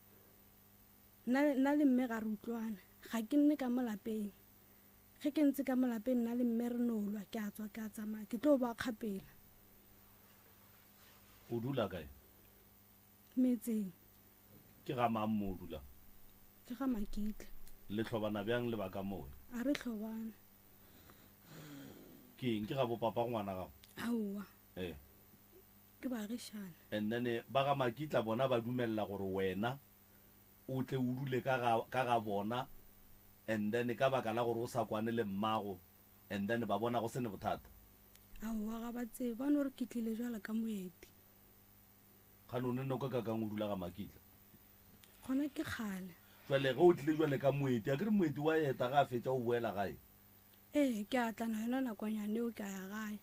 Nna, nna le mme ga re utlwane. Ga ke nne ka mo lapeng. Ge ke ntse ka mo lapeng nna le mme re no lwa, ke a tswa ke a tsamaya, ke tlo boa kgapela. O dula kae? Metseng. Ke ga mang mo o dulang? Ke ga Makitla. Le hlobana bjang le ba ka mowe? A re hlobane. Ke eng? Ke ga bo papa ngwana gago? Aowa. Ee. Ke baagišane. And then ba ga Makitla bona ba dumelela gore wena o tle o dule ka ga, ka ga bona and then ka baka la gore o sa kwane le mmago and then ba bona go se ne bothata? Aowa ga ba tsebe, ba no re ke tlile jwalo ka moeti. Kgane o ne noka kakang o dula ga Makitla? Gona ke kgale. Jwale ge o tlile jwale ka moeti, akere moeti wa eta ge a fetša o boela gae? Ee, ke a tla na yona nakonyana eo ke a ya gae.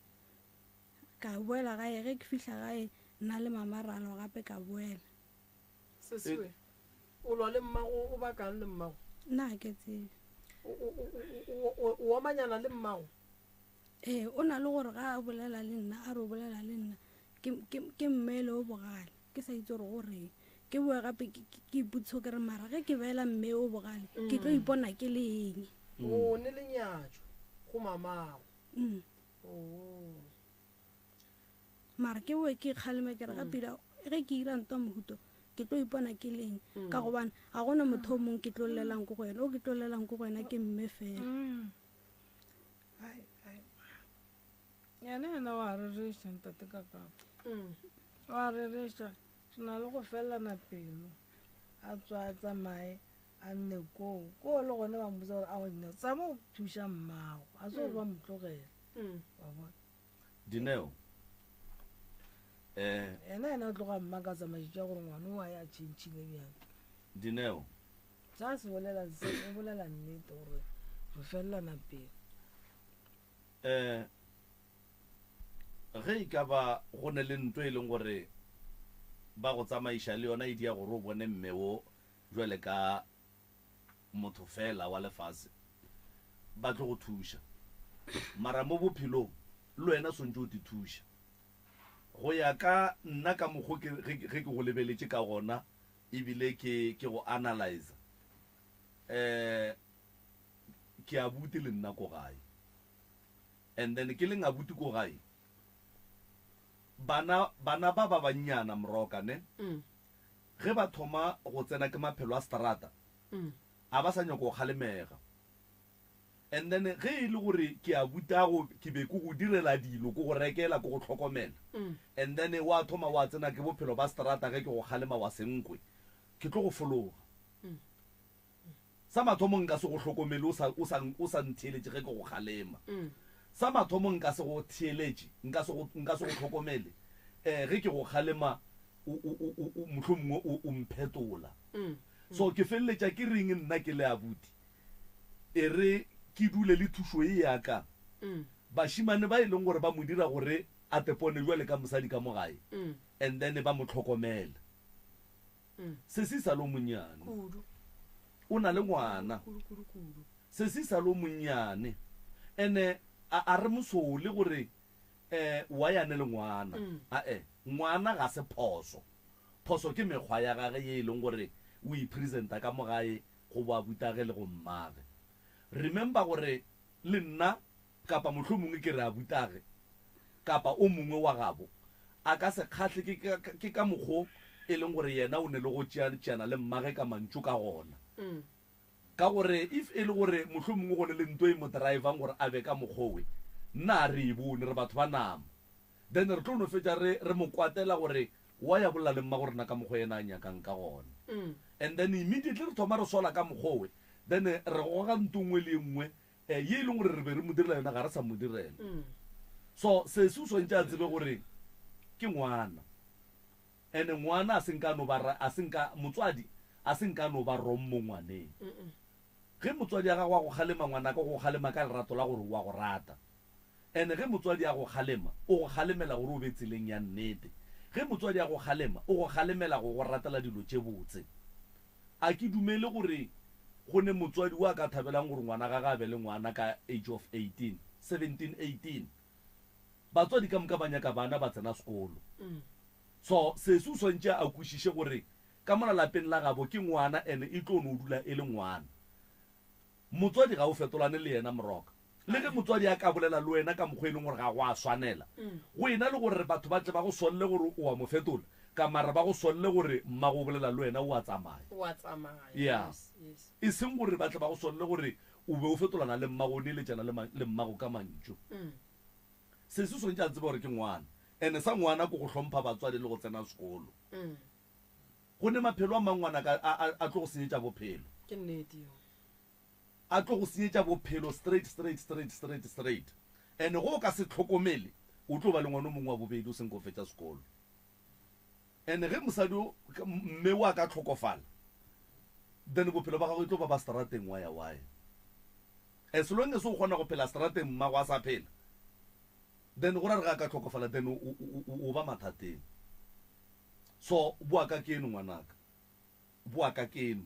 Ka boela gae, ge ke fihla gae nna le mama ra lwa gape ka boela. Sesiwe, o lwa le mmago, o bakang le mmago? Nna ga ke tsebe. O, o, o, o, o, o omanyana le mmago? Ee, o na le gore ga a bolela le nna, a re o bolela le nna, ke, ke, ke mmeele o bogale, ke sa itse gore go reng. Ke boe gape ke, ke, ke ipotšiše ke re mara ge ke beela mme o bogale, ke tlo ipona ke le eng? O ne lenyatšo go mamago. Mm. Oh. Mara ke boe ke ikgaleme ke re ga pila ge ke ira ntwa mohuto ke tlo ipona ke leng ka gobane ga gona motho o mongwe ke tlo llelang ko go yena o ke tlo llelang ko go yena ke mme fela. Yena yena wa rereša ntate ka kapa wa rereša re na le go felelana pelo a tswa a tsamaye a nne koo koo le gone ba mmotsa gore ao Dineo tsama o thuša mmago a se gore ba mo tlogela wa bona. Dineo eh. Yena yena o tloga mmakatsa matšatši a gore ngwana o a ya tšhentšhile bjang. Dineo. Sa se bolela se o bolela nnete gore re felelana pelo. Eh ge e ka ba go ne le nto e leng gore ba go tsamaiša le yona e dia gore o bone mme wo Bjale ka motho feela wa lefase, ba tlo go thuša. Mara mo bophelong, le wena swantše o te thuša. Go ya ka nna ka mokgo ke, ge, ge ke go lebeletše ka gona, ebile ke, ke go analyzer, eh, ke abuti le nna ko gae. And then ke leng abuti ko gae, bana, bana ba ba bannyana moroka, ne? Ge ba thoma go tsena ke maphelo a seterata, a ba sa nyaka go kgalemega. And then ge e le gore ke a butago ke be ke go direla dilo, ke go rekela, ke go hlokomela, and then wa thoma wa tsena ke bophelo ba seterata ge ke go kgalema wa se nkwe, ke tlo go fologa. Sa mathomo nka se go hlokomele o sa, o sa, o sa ntheeletše ge ke go kgalema. Sa mathomo nka se go theeletše, nka se go, nka se go hlokomele eh, ge ke go kgalema o, o, o, o, o, mohlomongwe o, o mphetola. So ke feleletša ke reng nna ke le abuti? E re ke dule le thušo ye ya ka. Bašemane ba e leng gore ba mo dira gore a tepone bjale ka mosadi ka mo gae, and then ba mo hlokomele. Sesi sa lo monnyane. Kudu. O na le ngwana. Kudu, kudu, kudu. Sesi sa lo monnyane. Ene a, a re mosole gore eh wa yane le ngwana. Ae, ngwana ga se phoso. Phoso ke mekgwa ya gage ye e leng gore o e presenta ka mo gae go boabutage le go mmage. Remember gore le nna Kapa mohlomongwe ke re abutage, kapa o mongwe wa gabo, a ka se kgahle ke, ke, ke ka mokgo e leng gore yena o ne le go tšea, tšeana le mmage ka mantšu ka gona. Ka gore if e le gore mohlomongwe go ne le nto e mo drivang gore a be ka mokgo we, nna a re e bone, re batho ba nama. Then re tlo no fetša re, re mo kwatela gore wa ya bolela le mmago rena ka mokgo yena a nyakang ka gona. And then immediately re thoma re sola ka mokgo we, then re goga nto nngwe le ye nngwe Eh, ye e leng gore re be re mo direla yona ga re sa mo direla. So sesi o swantše a tsebe gore ke ngwana. Ene ngwana a se nka no ba a se nka motswadi a se nka no ba wrong mo ngwaneng. Ge motswadi a gago a go kgalema ngwanaka o go kgalema ka lerato la gore wa go rata. Ene ge motswadi a go kgalema o go kgalemela gore o be tseleng ya nnete. Ge motswadi a go kgalema o go kgalemela go go ratela dilo tše botse. A ke dumele gore go ne motswadi wo a ka thabelang gore ngwana gage a be le ngwana ka age of 18, 17, 18. Batswadi ka moka ba nyaka bana ba tsena sekolo. So sesi o swantše a kwešiše gore ka mola lapeng la gabo ke ngwana and e tlo no dula e le ngwana. Motswadi ga o fetolane le yena Moroka. Le ge motswadi a ka bolela le wena ka mokgwa e leng gore ga go a swanela, go ena le gore batho ba tle ba go solle gore o a mo fetola, Ka mara ba go solle gore mmago o bolela le wena o a tsamaya. O a tsamaya, Yeah. yes, yes. E seng gore ba tle ba go solle gore o be o fetolana le mmago, o neeletšana le, le mmago ka mantšu. Sesi o swanetše a tsebe gore ke ngwana. And sa ngwana ke go hlompha batswadi le go tsena sekolo. Go ne maphelo a mang ngwanaka a, a, a tlo go senyetša bophelo. Ke nnete yeo. A tlo go senyetša bophelo straight, straight, straight, straight, straight. And ge o ka se hlokomele, o tlo ba le ngwana o mongwe wa bobedi o senka o fetša sekolo. And ge mosadi o, mme o a ka hlokofala, then bophelo ba gago e tlo ba ba strateng wa ya wa ya. As long as o kgona go phela strateng mmago a sa phela, then go ra re ge a ka hlokofala then o, o, o, o ba mathateng. So boa ka keno ngwanaka, boa ka keno.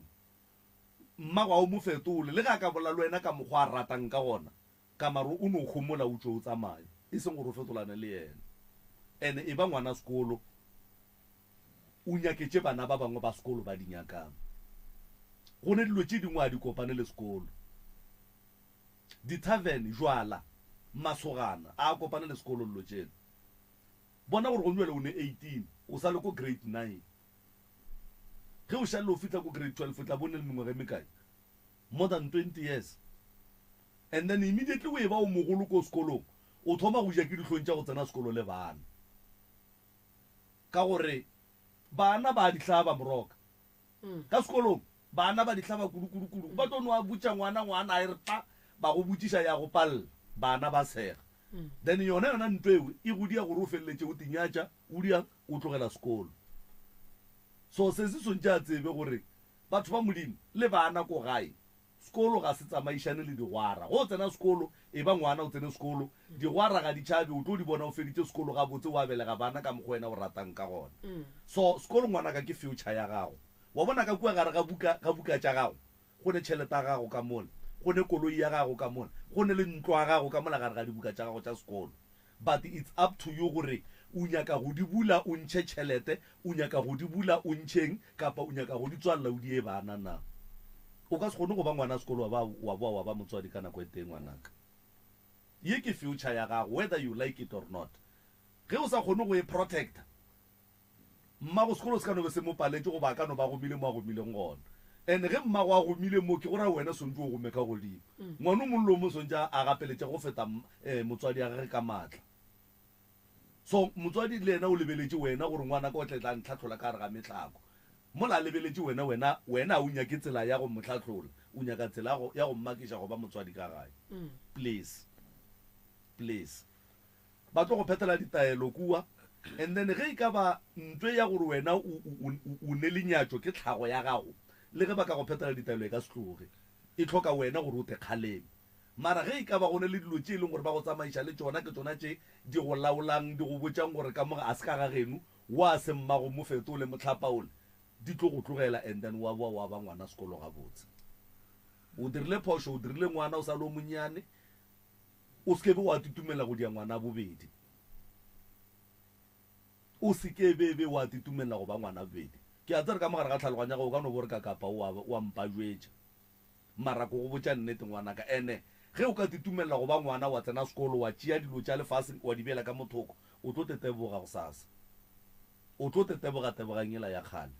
Mmago a o mo fetole, le ge a ka bolela le wena ka mokgwa a ratang ka gona, ka mare o no homola o tšwe o tsamaye, e seng gore o fetolane le yena. And e ba ngwana sekolo, o nyake tše bana ba bangwe ba sekolo ba di nyakang. Go ne dilo tše dingwe a di kopane le sekolo. Di-tavern, jwala, masogana, a a kopane le sekolo dilo tšela. Bona gore gone bjale o ne 18, o sa le ko grade 9. Ge o šalela o fihla ko grade 12 o tla bo o ne le mengwaga e mekae? More than 20 years. And then immediately o eba o mogolo ko sekolong, o thoma go ja ke dihlong tša go tsena sekolo le bana. Ka gore bana ba a di hlaba moroka. Ka sekolong bana ba di hlaba kudu kudu kudu. Ba tlo no a botša ngwana, ngwana a e re pa, ba go botšiša ya go palela. Bana ba sega. Then yona yona ntwa eo e go dia gore o feleletše o tinyatša, o diang, o tlogela sekolo. So sesi swantše a tsebe gore batho ba Modimo le bana ko gae, sekolo ga se tsamaišane le digwara. Ge o tsena sekolo, e ba ngwana o tsene sekolo, digwara ga di tšhabe, o tlo di bona o feditše sekolo gabotse, wa belega bana ka mokgwa wena o ratang ka gona. So sekolo ngwanaka ke future ya gago. Wa bona ka kua gare ga buka, ga buka tša gago, go ne tšhelete ya gago ka mola, go ne koloi ya gago ka mola, go ne le ntlo ya gago ka mola gare ga dibuka tša gago tša sekolo. But it's up to you gore o nyaka go di bula o ntšhe tšhelete, o nyaka go di bula o ntšheng kapa o nyaka go di tswalela o di ye bana na. O ka se kgone go ba ngwana sekolo wa ba wa boa wa ba motswadi ka nako e tee ngwanaka. Ye ke future ya gago whether you like it or not. Ge o sa kgone go e protecta, Mmago sekolo se ka no be se mo paletše goba a ka no ba gomile mo a gomileng gona. And ge mmago a gomile mo ke go ra wena swantše o gome ka godimo. Ngwana o mongwe le o mongwe swantše a gapeletše go feta motswadi a gage ka maatla. So motswadi le yena o lebeletše wena gore ngwanaka o tle tla ntlhahlola ka gare ga mehlako. Mola a lebeletše wena, wena wena ga o nyake tsela ya go mo hlahlola, o nyaka tsela ya go mmakiša go ba motswadi ka gae. Please. Please. Ba tlo go phethela ditaelo kua. And then ge e ka ba ntwe ya gore wena o, o, o, o ne lenyatšo ke tlhago ya gago, le ge ba ka go phethela ditaelo e ka se tloge. E hloka wena gore o te kgaleme. Mara ge e ka ba go ne le dilo tše e leng gore ba go tsamaiša le tšona, ke tšona tše di go laolang, di go botšang gore ka mo ga se ka ga geno, wa se mmago mo fetole, mo hlapaole, di tlo go tlogela and then wa boa wa ba ngwana sekolo gabotse. O dirile phošo, o dirile ngwana o sa le o monnyane. O se ke be wa titumela go dia ngwana bobedi. O se ke be be wa titumela go ba ngwana bobedi. Ke a tsere ka mogare ga tlhaloganyo ya gago o ka no bo re ka kapa o a o a mpajwetša. Mara ko go botša nnete ngwanaka. Ene ge o ka titumela go ba ngwana wa tsena sekolo wa tšea dilo tša lefase wa di beela ka mothoko o tlo teteboga gosasa. O tlo teteboga tebogang yela ya kgale.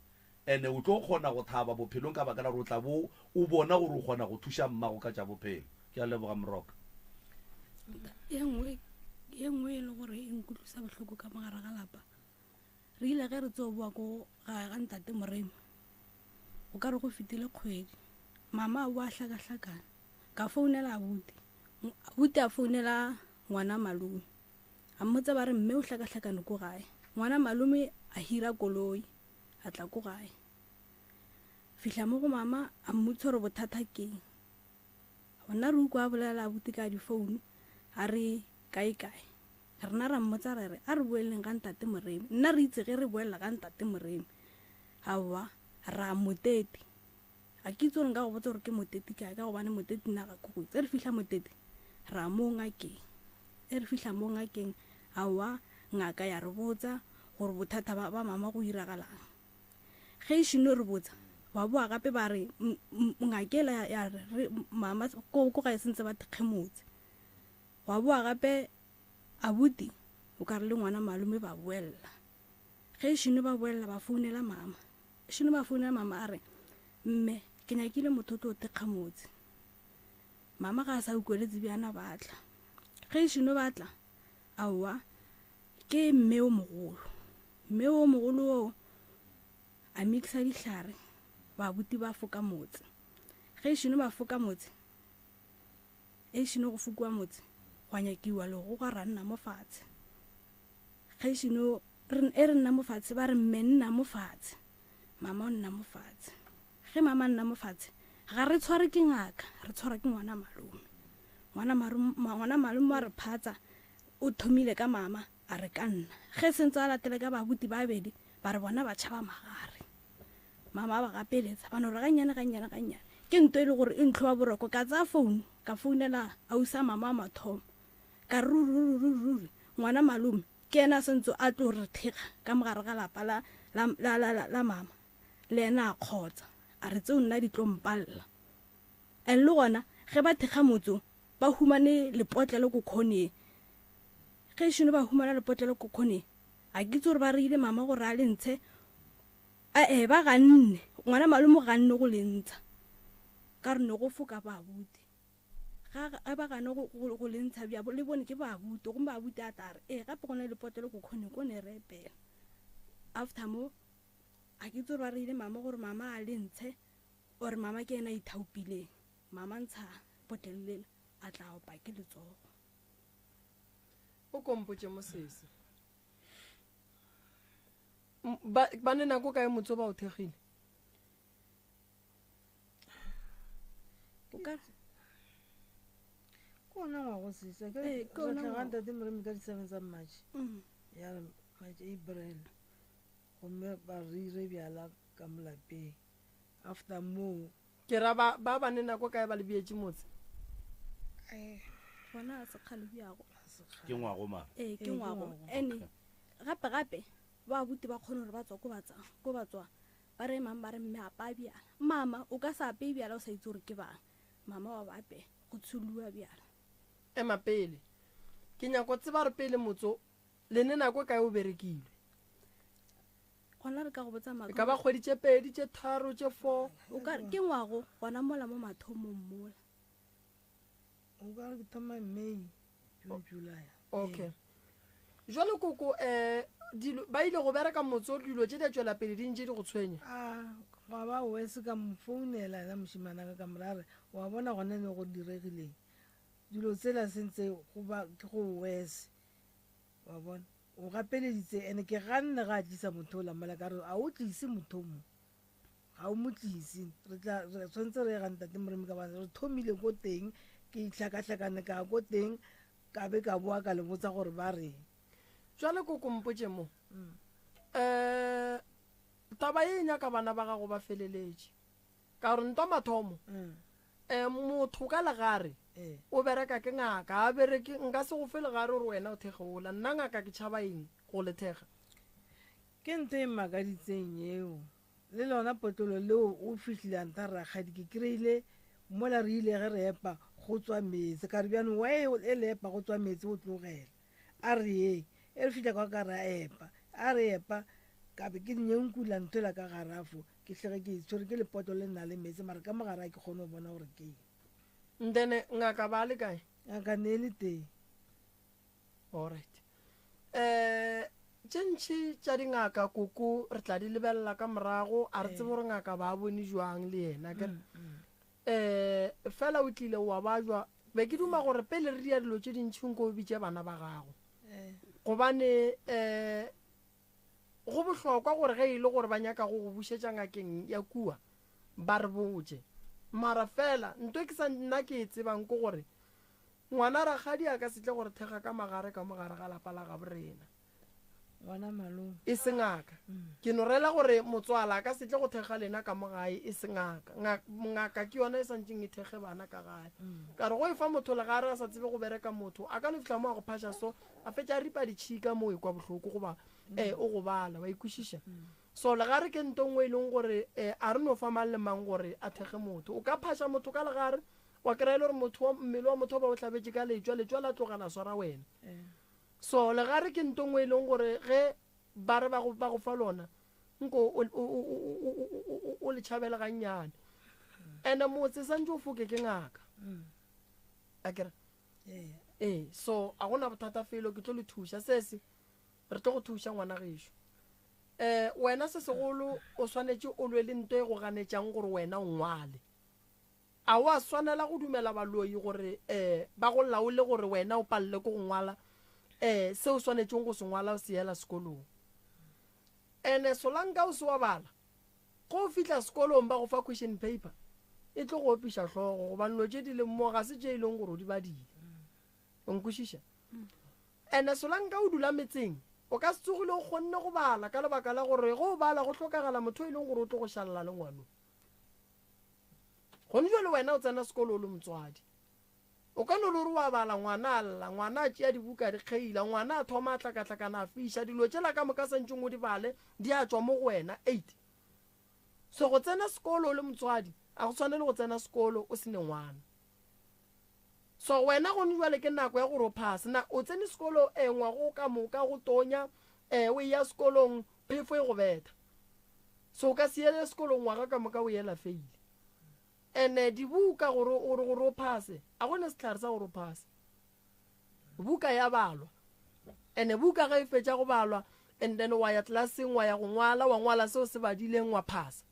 Ene o tlo kgona go thaba bophelong ka baka la gore o tla bo o bona gore o kgona go thuša mmago ka tša bophelo. Ke a leboga Moroka. Ye nngwe ye nngwe e le gore e nkutlwisa bohloko ka mogare ga lapa re ile ge re tso boa ko gae ga ntate Moremi go ka re go fetile kgwedi mama a boa hlakahlakana ka founela abuti abuti a founela ngwana malome a mmotsa ba re mme o hlakahlakane ko gae ngwana malome a hira koloi a tla ko gae. Fihla mo go mama a mmotsa gore bothata keng. Gona re ukwa a bolela abuti ka difounu a re kae kae. Rena ra mmotsa re re a re boeleng ga ntate Moremi. Nna re itse ge re boelela ga ntate Moremi. Aowa ra Motete. Ga ke itse gore nka go botsa gore ke Motete kae ka gobane Motete nna ga ke go itse. Re fihla Motete ra mo ngakeng. E re fihla mo ngakeng aowa ngaka ya re botsa gore bothata ba, ba mama go iragalang. Ge e šino re botsa ba boa gape ba re ngaka ela ya, ya re, re mama ko, ko gae sentse ba thekge motse. Gwa boa gape abuti o ka re le ngwana malome ba boella. Ge šeno ba boelela ba founela mama. Šeno ba founela mama a re, Mme, ke nyakile motho o tlo thekga motse. Mama ga a sa ukweletse bjana ba tla. Ge šeno ba tla, aowa, ke mme o mogolo. Mme o mogolo oo a mixa dihlare, babuti ba foka motse. Ge šeno ba foka motse, e šeno go fokiwa motse, gwa nyakiwa legoga ra nna mo fatshe. Ge šeno re, e re nna mo fatshe, ba re mme nna mo fatshe, mama o nna mo fatshe. Ge mama a nna mo fatshe, ga re tshware ke ngaka, re tshwarwa ke ngwana malome. Ngwana marum, ngwana malome wa re phatsa, o thomile ka mama, a re ka nna. Ge sentse a latele ka babuti ba bedi, ba re bona ba tšhaba magare. Mama a ba gapeletsa, ba no re gannyane, gannyane, gannyane. Ke nto e le gore e ntlhoba boroko, ka tsaya founu, ka founela ausi a mama wa mathomo. Ka re ruri, ruri, ruri, ruri, ngwana malome ke yena a sentse a tlo re thekga ka mo gare ga lapa la, la, la, la, la, la mama. Le yena a kgotsa, a re tseo nna di tlo mpalla. And le gona ge ba thekga motse o, ba humane lepotlelo ko khoneng. Ge šeno ba humana lepotlelo ko khoneng, a ke itse gore ba reile mama gore a le ntshe, a-e ba ganne, ngwana malome o ganne go le ntsha. Ka re ne go foka babuti. Ga, ge ba gane go, go, go le ntsha bja, le bone ke babuti, gomme babuti a tla re, ee, gape go na le lepotlelo ko khoneng, ko ne re epela. After mo, a ke itse gore ba reile mama gore mama a le ntshe, or mama ke yena a ithaopileng. Mama ntsha potlelo lela, a tla opa ke letsogo. O ko mpotše mosese. Ba, ba ne nako kae motse o ba o thekgile? O ka Ke ona ngwago sese. Ke Ee, ke ona re tla ga ngwago. ntate Moremi ka di-seven tsa March. Mm. Ya re March, April. Gomme ba re ire bjala ka mo lapeng. After moo. Ke ra ba, ba ba ne nako kae ba le beetše motse? Eh, gona ga se kgale bjago. Ke ngwago mara? Ee, ke ngwago. Ene gape gape ba abuti ba kgone gore ba tswa ko ba tswa, ko ba tswa. Ba re mang ba re mme apaya bjala. Mama, o ka sa apeye bjala o sa itse gore ke bang. Mama wa ba apeya, go tsholowa bjala. Ema pele. Ke nyako tseba gore pele motso le ne nako kae o berekilwe. Gona re ka go botsa maaka. E ka ba kgwedi tše pedi, tše tharo, tše four. O ka re ke ngwago gona mola mo mathomong mola. O ka re ke thoma May, June, July. Okay. Jwale koko eh dilo ba ile go bereka motse o dilo tše di a tšwela pele di ntše di go tshwenya. A gwa ba worse ka mo founela yena mošemane ka ka mo ra re wa bona gona ne go diregileng dilo tsela sentse go ba ke go worse wa bona o gapeleditse ene ke ganne ga a tlisa motho ola mola ka re a o tlise motho mo ga o mo tlise re tla re tshwanetse re ye ga ntate moremi ka bane re thomile ko teng ke itlhakahlakane ka ko teng ka be ka boa ka le botsa gore ba reng. Jwale koko mpotše mo um taba ye e nyaka bana ba gago ba feleletše ka gore ntwa mathomo um motho ka legare o bereka ke ngaka a bereke nka se go fe legare gore wena o thekge ola nna ngaka ke tšhaba eng go le thekga. Ke ntho e mmakaditseng yeo. Le lona potlolo leo o fihlile a ntha rakgadi ke kry-ile mola re ile ge re epa go tswa meetse ka re bjanong why e le epa go tswa meetse o tlogela a re ee e re fihla kwa ka ra epa a re epa ka be ke nyenkula ntho ela ka garafo ke hlege ke e tshwere ke lepoto le na le meetse mara ka mogare a ke kgone go bona gore ke eng. Then ngaka ba le kae? Ngaka ne e le teng. Alright. Eh, tše ntši tša dingaka koko re tla di lebelela ka morago a re tsebe gore ngaka ba bone jwang le yena ke eh fela o tlile wa bajwa be ke duma gore pele re dia dilo tše dintši nko o bitše bana ba gago gobane eh Go bohlokwa gore ge e le gore ba nyaka go go bušetša ngakeng ya kua, ba re botše. Mara fela, nto e ke sa nna ke e tsebang ke gore ngwana rakgadi a ka se tle go re thekga ka magare ka mo gare ga lapa la gabo rena. Ngwana malome. E se ngaka. Ke no rela gore motswala a ka se tle go thekga lena ka mo gae e se ngaka. Ngaka ke yona e sa ntšeng e thekge bana ka gae. Ka re go e fa motho legare a sa tsebe go bereka motho, a ka no fihla mo a go phaša so, a fetša a ripa ditšhika mo o ekwa bohloko goba um o gobala wa ikwešiša so legare ke nto nngwe e leng gore um a re no fa mang le mang gore a thekge motho o ka phaša motho ka legare wa kry-a e le gore motho wa mmele wa motho ba o hlabetše ka letšwa letšwa la tloga la swara wena so legare ke nto nngwe e leng gore ge ba re ba go ba go fa lona nko o o o o o le tšhabele gannyane. Ene motse santse o foke ke ngaka. A kere? Ee, so a gona bothata felo ke tlo le thuša sese. Re tlo go thuša ngwana gešo. Eh wena se segolo o swanetše o lwe le nto e go ganetšang gore wena o ngwale. A wa swanela go dumela baloi gore eh ba go laole gore wena o palele ke go ngwala eh se o swanetšeng go se ngwala o se yela sekolong. Ene solanka o se wa bala, ge o fihla sekolong ba go fa question paper e tlo go opiša hlogo gobane dilo tše di leng mo ga se tše e leng gore o di badile. O nkwešiša? Ene solanka o dula metseng, o ka se tsogile o kgonne go bala ka lebaka la gore ge o bala go hlokagala motho e leng gore o tlo go šalela le ngwano. Gone jwale wena o tsena sekolo o le motswadi. O ka no le gore wa bala ngwana a lla, ngwana a tšea dibuka a di kgeila, ngwana a thoma a hlakahlakana a fiša, dilo tšela ka moka santšeng o di bale di a tšwa mo go wena. Eight. So go tsena sekolo o le motswadi a go tshwane le go tsena sekolo o se ne ngwana. So wena gone jwale ke nako ya gore o phase. Na o tsene sekolo eh, ngwago ka moka go tonya eh, o eya sekolong phefo e go betha. So o ka se yele sekolong ngwaga ka moka o yela feile. Ene dibuka gore gore gore o phase, a gone sehlare sa gore o phase. Buka ya balwa. Ene buka ge e fetša go balwa and then wa ya tlelaseng wa ya go ngwala, wa ngwala seo se badileng wa phasa.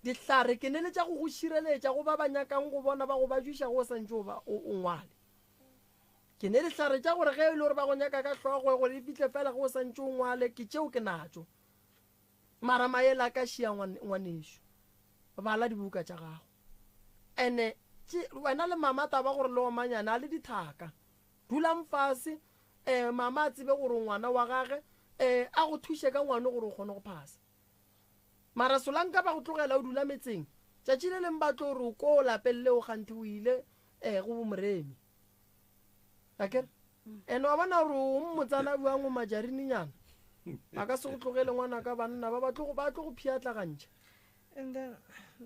Dihlare ke ne le tša go go šireletša go ba ba nyakang go bona ba go bajuša ge o santše o ba o ngwale. Ke ne dihlare tša gore ge e le gore ba go nyaka ka hlogo gore e fihle fela ge o santše o ngwale ke tšeo ke natšo. Mara maele a ka šia ngwanešu. Bala dibuka tša gago. Ene wena le mama taba gore le omanyane a le dithaka. Dulang fase um mama a tsebe gore ngwana wa gage um a go thuše ka ngwano gore o kgone go phasa. Mara solanka ba go tlogela o dula metseng, tšatši le leng ba tlo re o ko lapeng leo kganthe o ile um go bomoremi. Akere? Ene wa bona gore o mmotsana a buang o majarinenyana. Ba ka se go tlogele ngwanaka banna ba ba tlo ba tlo go phiatlagantšha. And then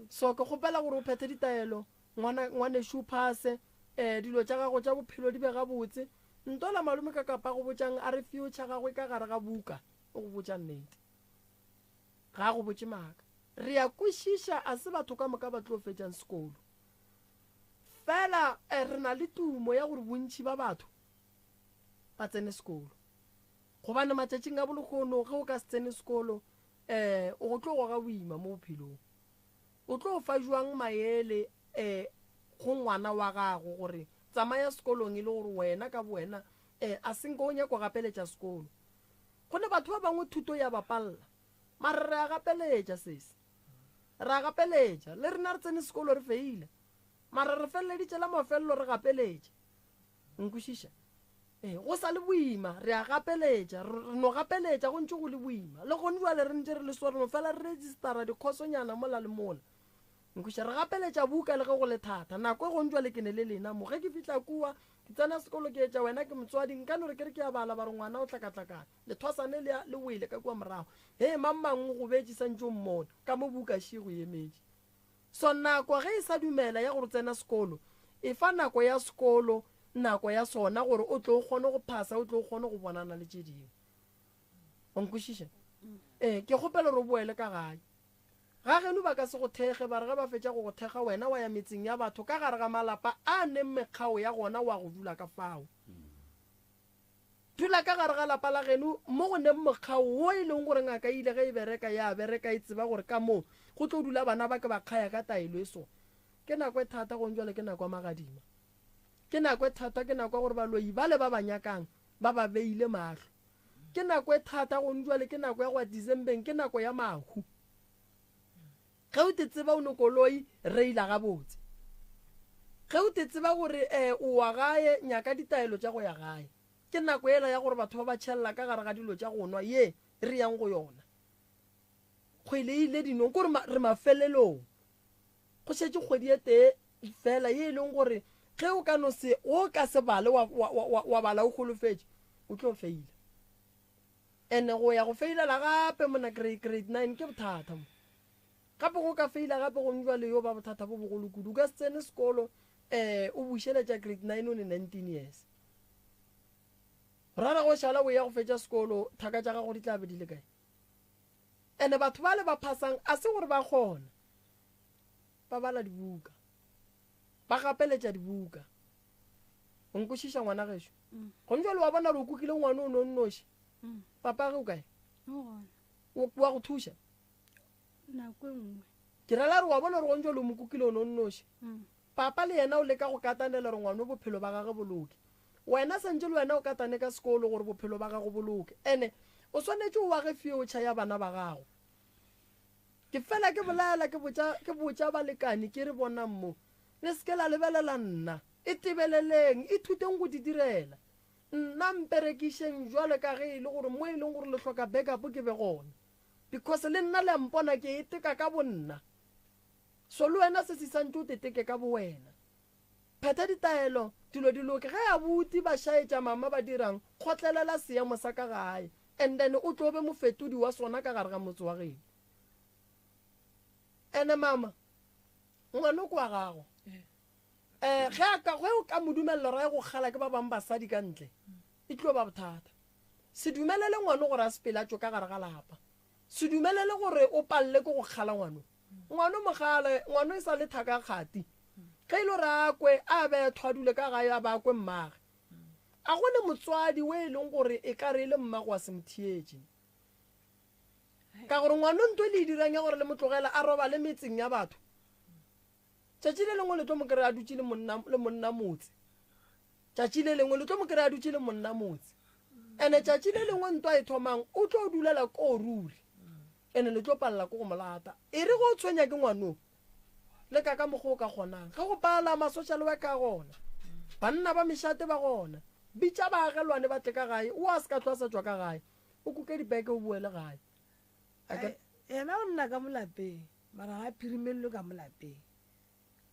So ke kgopela gore o phethe ditaelo ngwana ngwanešu o phase um dilo tša gago tša bophelo di be gabotse. Ntola malome ka kapa go botšang a re future gagwe ka gare ga buka o go botša nnete. Ga a go botše maaka. Re a kwešiša a se batho ka moka ba tlo fetšang sekolo. Fela re na le tumo ya gore bontši ba batho ba tsene sekolo. Gobane matšatšing a bolehono ge o ka se tsene sekolo um o go tlo goga boima mo bophelong. O tlo fa jwang maele um go ngwana wa gago gore tsamaya sekolong e le gore wena ka bowena um a senka o nyaka go gapeletša sekolo. Gonne batho ba bangwe thuto ya ba palla. Mara re a gapeletša sesi. Re a gapeletša. Le rena re tsene sekolo re feila. Mara re feleleditše la mafelelo re gapeletša. Nkwešiša? Ee, go sa le boima, re a gapeletša. Re, re no gapeletša go ntše go le boima. Le gone bjale re ntše re le so, re no fela re registera dikhosonyana mola le mola. Nkwešiša? Re gapeletša buka le ge go le thata. Nako e gone bjale ke ne le lena mo. Ge ke fihla kua, ke tsena sekolo ke etša wena ke motswadi, nka no re ke re ke a bala ba re ngwana o hlakahlakane. Lethwasane le a, le wele ka kua morago. Hee, mang mang o gobetše sa ntše o mmone. Ka mo buka še go emetše. So nako ge e sa dumela ya gore o tsena sekolo, efa nako ya sekolo nako ya sona gore o tle o kgone go phasa, o tle o kgone go bonana le tše dingwe. Wa nkwešiša? Ee, ke kgopela gore o boele ka gae. Ga geno ba ka se go thekge, ba re ge ba fetša go go thekga wena wa ya metseng ya batho ka gare ga malapa a neng mekgao ya gona wa go dula ka fao. Dula ka gare ga lapa la geno mo go neng mokgao wo e leng gore ngaka e ile ge e bereka ya bereka e tseba gore ka moo go tlo dula bana ba ke ba kgaya ka taelo e so. Ke nako e thata gong jwale ke nako ya magadima. Ke nako e thata ke nako ya gore baloi bale ba ba nyakang ba ba beile mahlo. Ke nako e thata gong jwale ke nako ya go ya Decembeng ke nako ya mahu. Ge o te tseba o ne koloi, reila gabotse. Ge o te tseba gore eh, o wa gae, nyaka ditaelo tša go ya gae. Ke nako yela ya gore batho ba ba tšhelela ka gare ga dilo tša go nwa ye re yang go yona. Kgwele e ile dinong, kore re mafelelong. Go šetše kgwedi e tee fela ye e leng gore ge o ka no se, o ka se bale wa, wa, wa, wa bala o holofetše, o tlo feila. Ene go ya go feilela gape mona grade, grade 9 ke bothata mo. Gape go ka feila gape gomme jwale yo ba bothata bo bogolo kudu. O ka se tsene sekolo eh o bušeletša grade 9 o ne 19 years. Rara go šala o eya go fetša sekolo, thaka tša gago di tla be di le kae? Ene batho bale ba phasang a se gore ba kgona. Ba bala dibuka. Ba gapeletša dibuka. O nkwešiša ngwana gešo? Mm. Gone jwale wa bona gore o kukile ngwana o no nnoši. Mm. Papa ge o kae? O wa go thuša? Nako e nngwe. Ke rela gore wa bona gore gone jwale o mo kukile o no nnoši. Mm. Papa le yena o leka go katanela gore ngwana bophelo ba gagwe bo loke. Wena santše le wena o katane ka sekolo gore bophelo ba gago bo loke. Ene o swanetše o age future ya bana ba gago. Ke fela ke bolela ke botša ke botša balekane ke re bonang mo. Le se ke la lebelela nna. Itebeleleng, ithuteng go di direla. Nna mperekišeng jwale ka ge e le gore mo e leng gore le hloka backup ke be gona. Because le nna le a mpona ke iteka ka bonna. So le wena sesi santše o teteke ka bowena. Phetha ditaelo, dilo di loke. Ge abuti ba šaetša mama ba dirang, kgotlelela seemo sa ka gae and then o tlo be mofetodi wa sona ka gare ga motse wa geno. Ene mama, ngwana ke wa gago. Eh, ge a ka, ge o ka mo dumelela gore a ye go kgala ke ba bang basadi ka ntle, e tlo ba bothata. Se dumelele ngwano gore a sepele a tšwe ka gare ga lapa. Se dumelele gore o palele ke go kgala ngwano. Ngwano mogale, ngwano e sa le thaka kgati. Ge e le gore a kwe, a bethwa, a dule ka gae a ba a kwe mmage. A go ne motswadi o e leng gore e ka re e le mmago a se mo theetše. Ka gore ngwano nto le e dirang ya gore le mo tlogele a robale metseng ya batho. Tšatši le lengwe le tlo mo kry-a a dutše le monna, le monna motse. Tšatši le lengwe le tlo mo kry-a a dutše le monna motse. Ene tšatši le lengwe ntwa e thomang o tlo dulela koo ruri. Ene le tlo palela ko go mo lata. E re go o tshwenya ke ngwano, leka ka mokgwa o ka kgonang. Ge go pala, ma-social worker a gona. Banna ba mešate ba gona. Bitša baagelwane ba tle ka gae. O a se ka hlwa a sa tšwa ka gae. O kuke dibeke o boele gae. Yena o nna ka mo lapeng. Mara ga a phirimelelwe ka mo lapeng.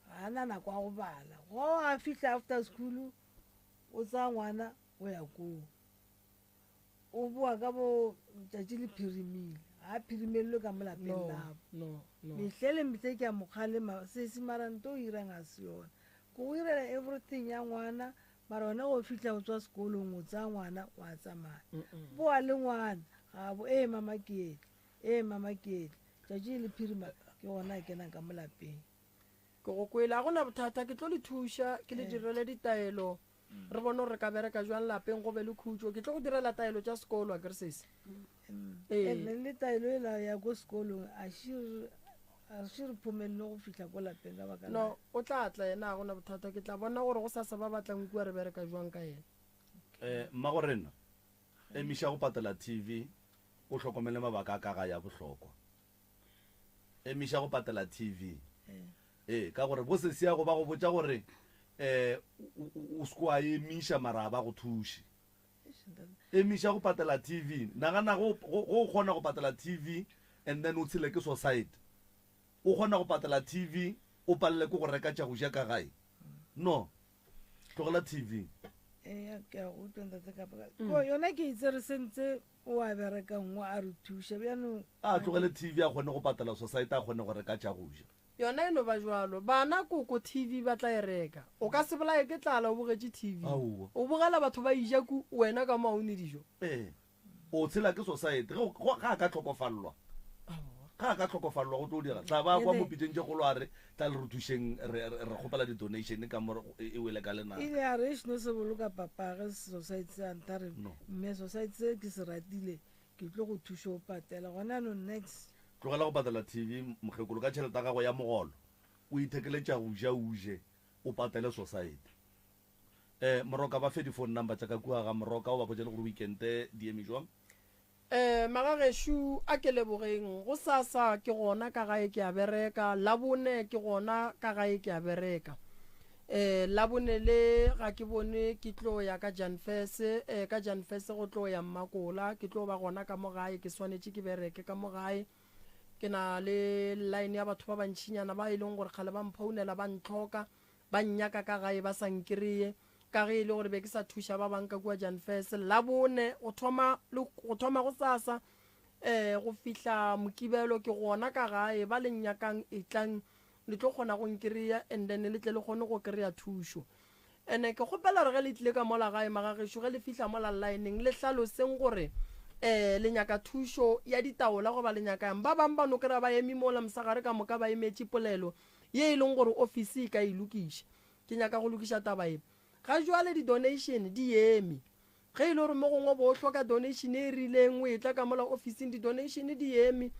Ga a na nako ya go bala. Go a fihla after school, o tsaya ngwana o ya koo. O boa ka bo tšatši le phirimile. Ga a phirimelelwe ka mo lapeng labo. Mehle le mehle ke a mo kgalema, sesi mara nto o irang ga se yona. Ke go irela everything ya ngwana, mara wena go fihla o tswa sekolong o tsaya ngwana wa tsamaya. Boa le ngwana, ga bo, ee mama ke etla. Ee, mama ke etla. Tšatši le phirima ke gona a kenang ka mo lapeng. Ke go kwele, ga go na bothata, ke tlo le thuša, ke le direle ditaelo, re bone gore re ka bereka jwang lapeng go be le khutšo. Ke tlo go direla taelo tša sekolo, akere sesi? Ee. And le taelo ela ya ko sekolong a še re a še re phomelele go fihla ko lapeng ka baka la. No, o tla tla yena, ga go na bothata. Ke tla bona gore gosasa ba ba tlang kua re bereka jwang ka yena. Eh, mmagorena, emiša go patela TV O hlokomele mabaka a ka gae a bohlokwa. Emiša go patela TV. Ee, ka gore bo sesiago ba go botša gore um o se ke wa emiša mara ga ba go thuše. Emiša go patela TV. Nagana go o kgona go patela TV and then o tshele ke society. O kgona go patela TV o palele ke go reka tša go ja ka gae. No. Tlogela TV. Eya, ke a go utlwa ntate ka mm. Yona ke itse re sentse o a bereka nngwe a re thuša bjanong. A tlogele TV a kgone go patela society a kgone go reka tša go ja. Yona e no ba jwalo. Bana koko TV ba tla e reka. O ka se bolaye ke tlala o bogetše TV. Aowa. O bogela batho ba eja ku wena ka mo ga o ne dijo. Ee. O tshela ke society. Ge go, ge a ka hlokofallwa, ge a ka hlokofallwa go tlo dira. Tla ba kwa mo pitšeng tše kgolo a re, Tla le re thušeng, re, re, re kgopela di-donation ka mo e, e wele ka lenaka. Ile a re, Eish no se boloka papage society se a ntha re, No. Mme society se ke se ratile, ke tlo go thuša o patela. Gona yanong nex. Tlogela go patela TV mokgekolo ka tšhelete ya gago ya mogolo, o ithekele tša go ja o je, o patele society. Eh, Moroka ba fe di phone number tša ka kua ga Moroka o ba botše le gore weekend di eme jwang. Eh, magagešo a ke lebogeng, gosasa ke gona ka gae ke a bereka, Labone ke gona ka gae ke a bereka. Eh, Labone le ga ke bone ke tlo ya ka Janfese, eh, ka Janfese go tlo ya Mmakola, ke tlo ba gona ka mo gae, ke swanetše ke bereke ka mo gae. Ke na le line ya batho ba bantšinyana ba e leng gore kgale ba mphounela ba ntlhoka. Ba nnyaka ka gae ba sa nkreye, ka ge e le gore be ke sa thuša ba bang ka kua Janfes. Labone, go thoma le go thoma gosasa um go fihla Mokibelo ke gona ka gae. Ba le nnyakang etlang le tlo kgona go nkreya and then le tle le kgone go kry-a thušo. Ene ke kgopela gore ge le tlile ka mola gae magagešo ge le fihla mola llaeneng le hlaloseng gore um le nyaka thušo ya ditaola goba le nyaka eng. Ba bang ba no kry-a ba eme mola mosegare ka moka ba emetše polelo ye e leng gore ofisi e ka e lokiša. Ke nyaka go lokiša taba ye. Ga jwale di-donation di eme. Ge e le gore mo gongwe o bo o hloka donation e rileng o etla ka mola ofising, di-donation di eme.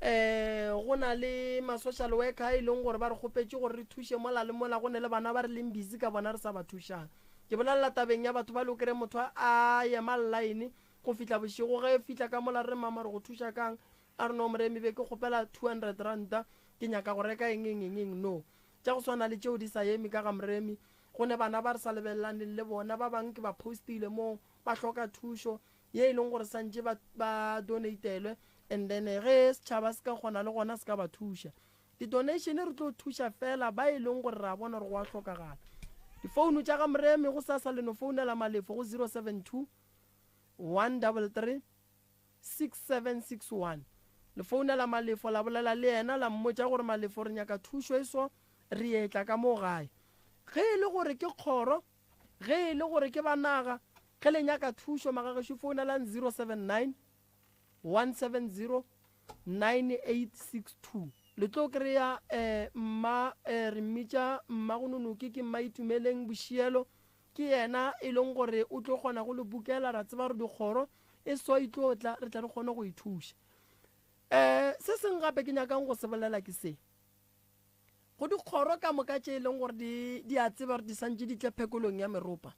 Um go na le ma-social worker a e leng gore ba re kgopetše gore re thuše mola le mola, go ne le bana ba re leng busy ka bona re sa ba thušang. Ke bolelela tabeng ya batho ba le o kry-e motho a ema line go fihla bošego, ge e fihla ka mola re re mama re go thuša kang, a re no moremi be ke kgopela 200 ranta ke nyaka go reka eng eng eng eng. No, tša go swana le tšeo di sa eme ka ga moremi. Go ne bana ba re sa lebelelaneng le bona, ba bang ke ba postile mo ba hloka thušo ye e leng gore santše ba ba donatelwe and then ge setšhaba se ka kgona le gona se ka ba thuša. Di donation re tlo thuša fela ba e leng gore ra bona gore go a hlokagala. Difounu tša ga Moremi go sasa le no founela Malefo go 072 133 6761. Le founela Malefo la bolela le yena la mmotša gore Malefo re nyaka thušo e so re etla ka mo gae. Ge e le gore ke kgoro, ge e le gore ke ba naga, ge le nyaka thušo magagešo founelang 079 170 9862. Le tlo kry-a eh, mma eh, re mmitša Mmagononoki ke mma Itumeleng Bošielo Ke yena e leng gore o tlo kgona go le bukela, ra tseba gore dikgoro e so e tlo tla, re tle re kgone go e thuša. Um se sengwe gape ke nyakang go se bolela ke se, go dikgoro ka moka tše e leng gore di, di a tseba gore di santše di tle phekolong ya meropa.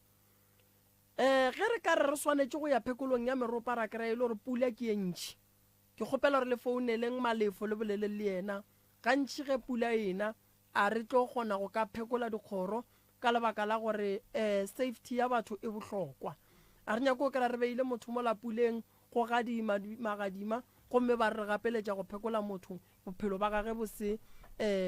Um ge re ka re re swanetše go ya phekolong ya meropa ra kry-a e le gore pula ke e ntši, ke kgopela gore le founeleng Malefo le boleleng le yena. Gantši ge pula e na, a re tlo kgona go ka phekola dikgoro ka lebaka la gore safety ya batho e bohlokwa. A re nyake go kry-a re beile motho mola puleng go gadima magadima gomme ba re gapeletša go phekola motho bophelo ba gage bo se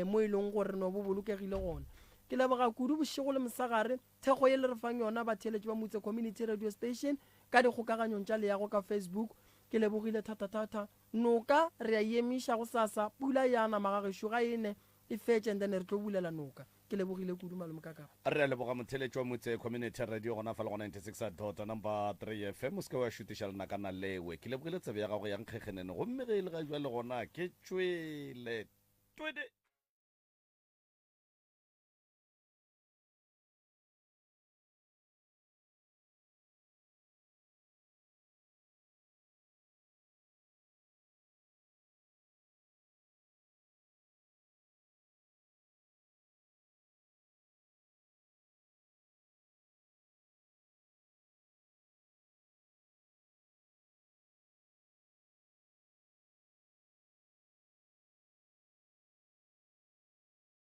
mo e leng gore no bo bolokegile gona. Ke leboga kudu bošego le mosegare thekgo ye le re fang yona batheeletši ba Moutse Community Radio Station ka dikgokaganyong tša leago ka Facebook. Ke lebogile thata-thata. Noka re a e emiša gosasa pula ya na magagešo ga e ne e fetše and then re tlo bulela noka. Ke lebogile kudu malome Kakapa. Re a leboga motheeletši wa Motse Community Radio gona fa le go 96 dot number 3 FM. O se ke wa šutiša lenakana lewe. Ke lebogile tsebe ya gago ya nkgekgenene gomme ge e le ga bjale gona ke tšwele. Twede!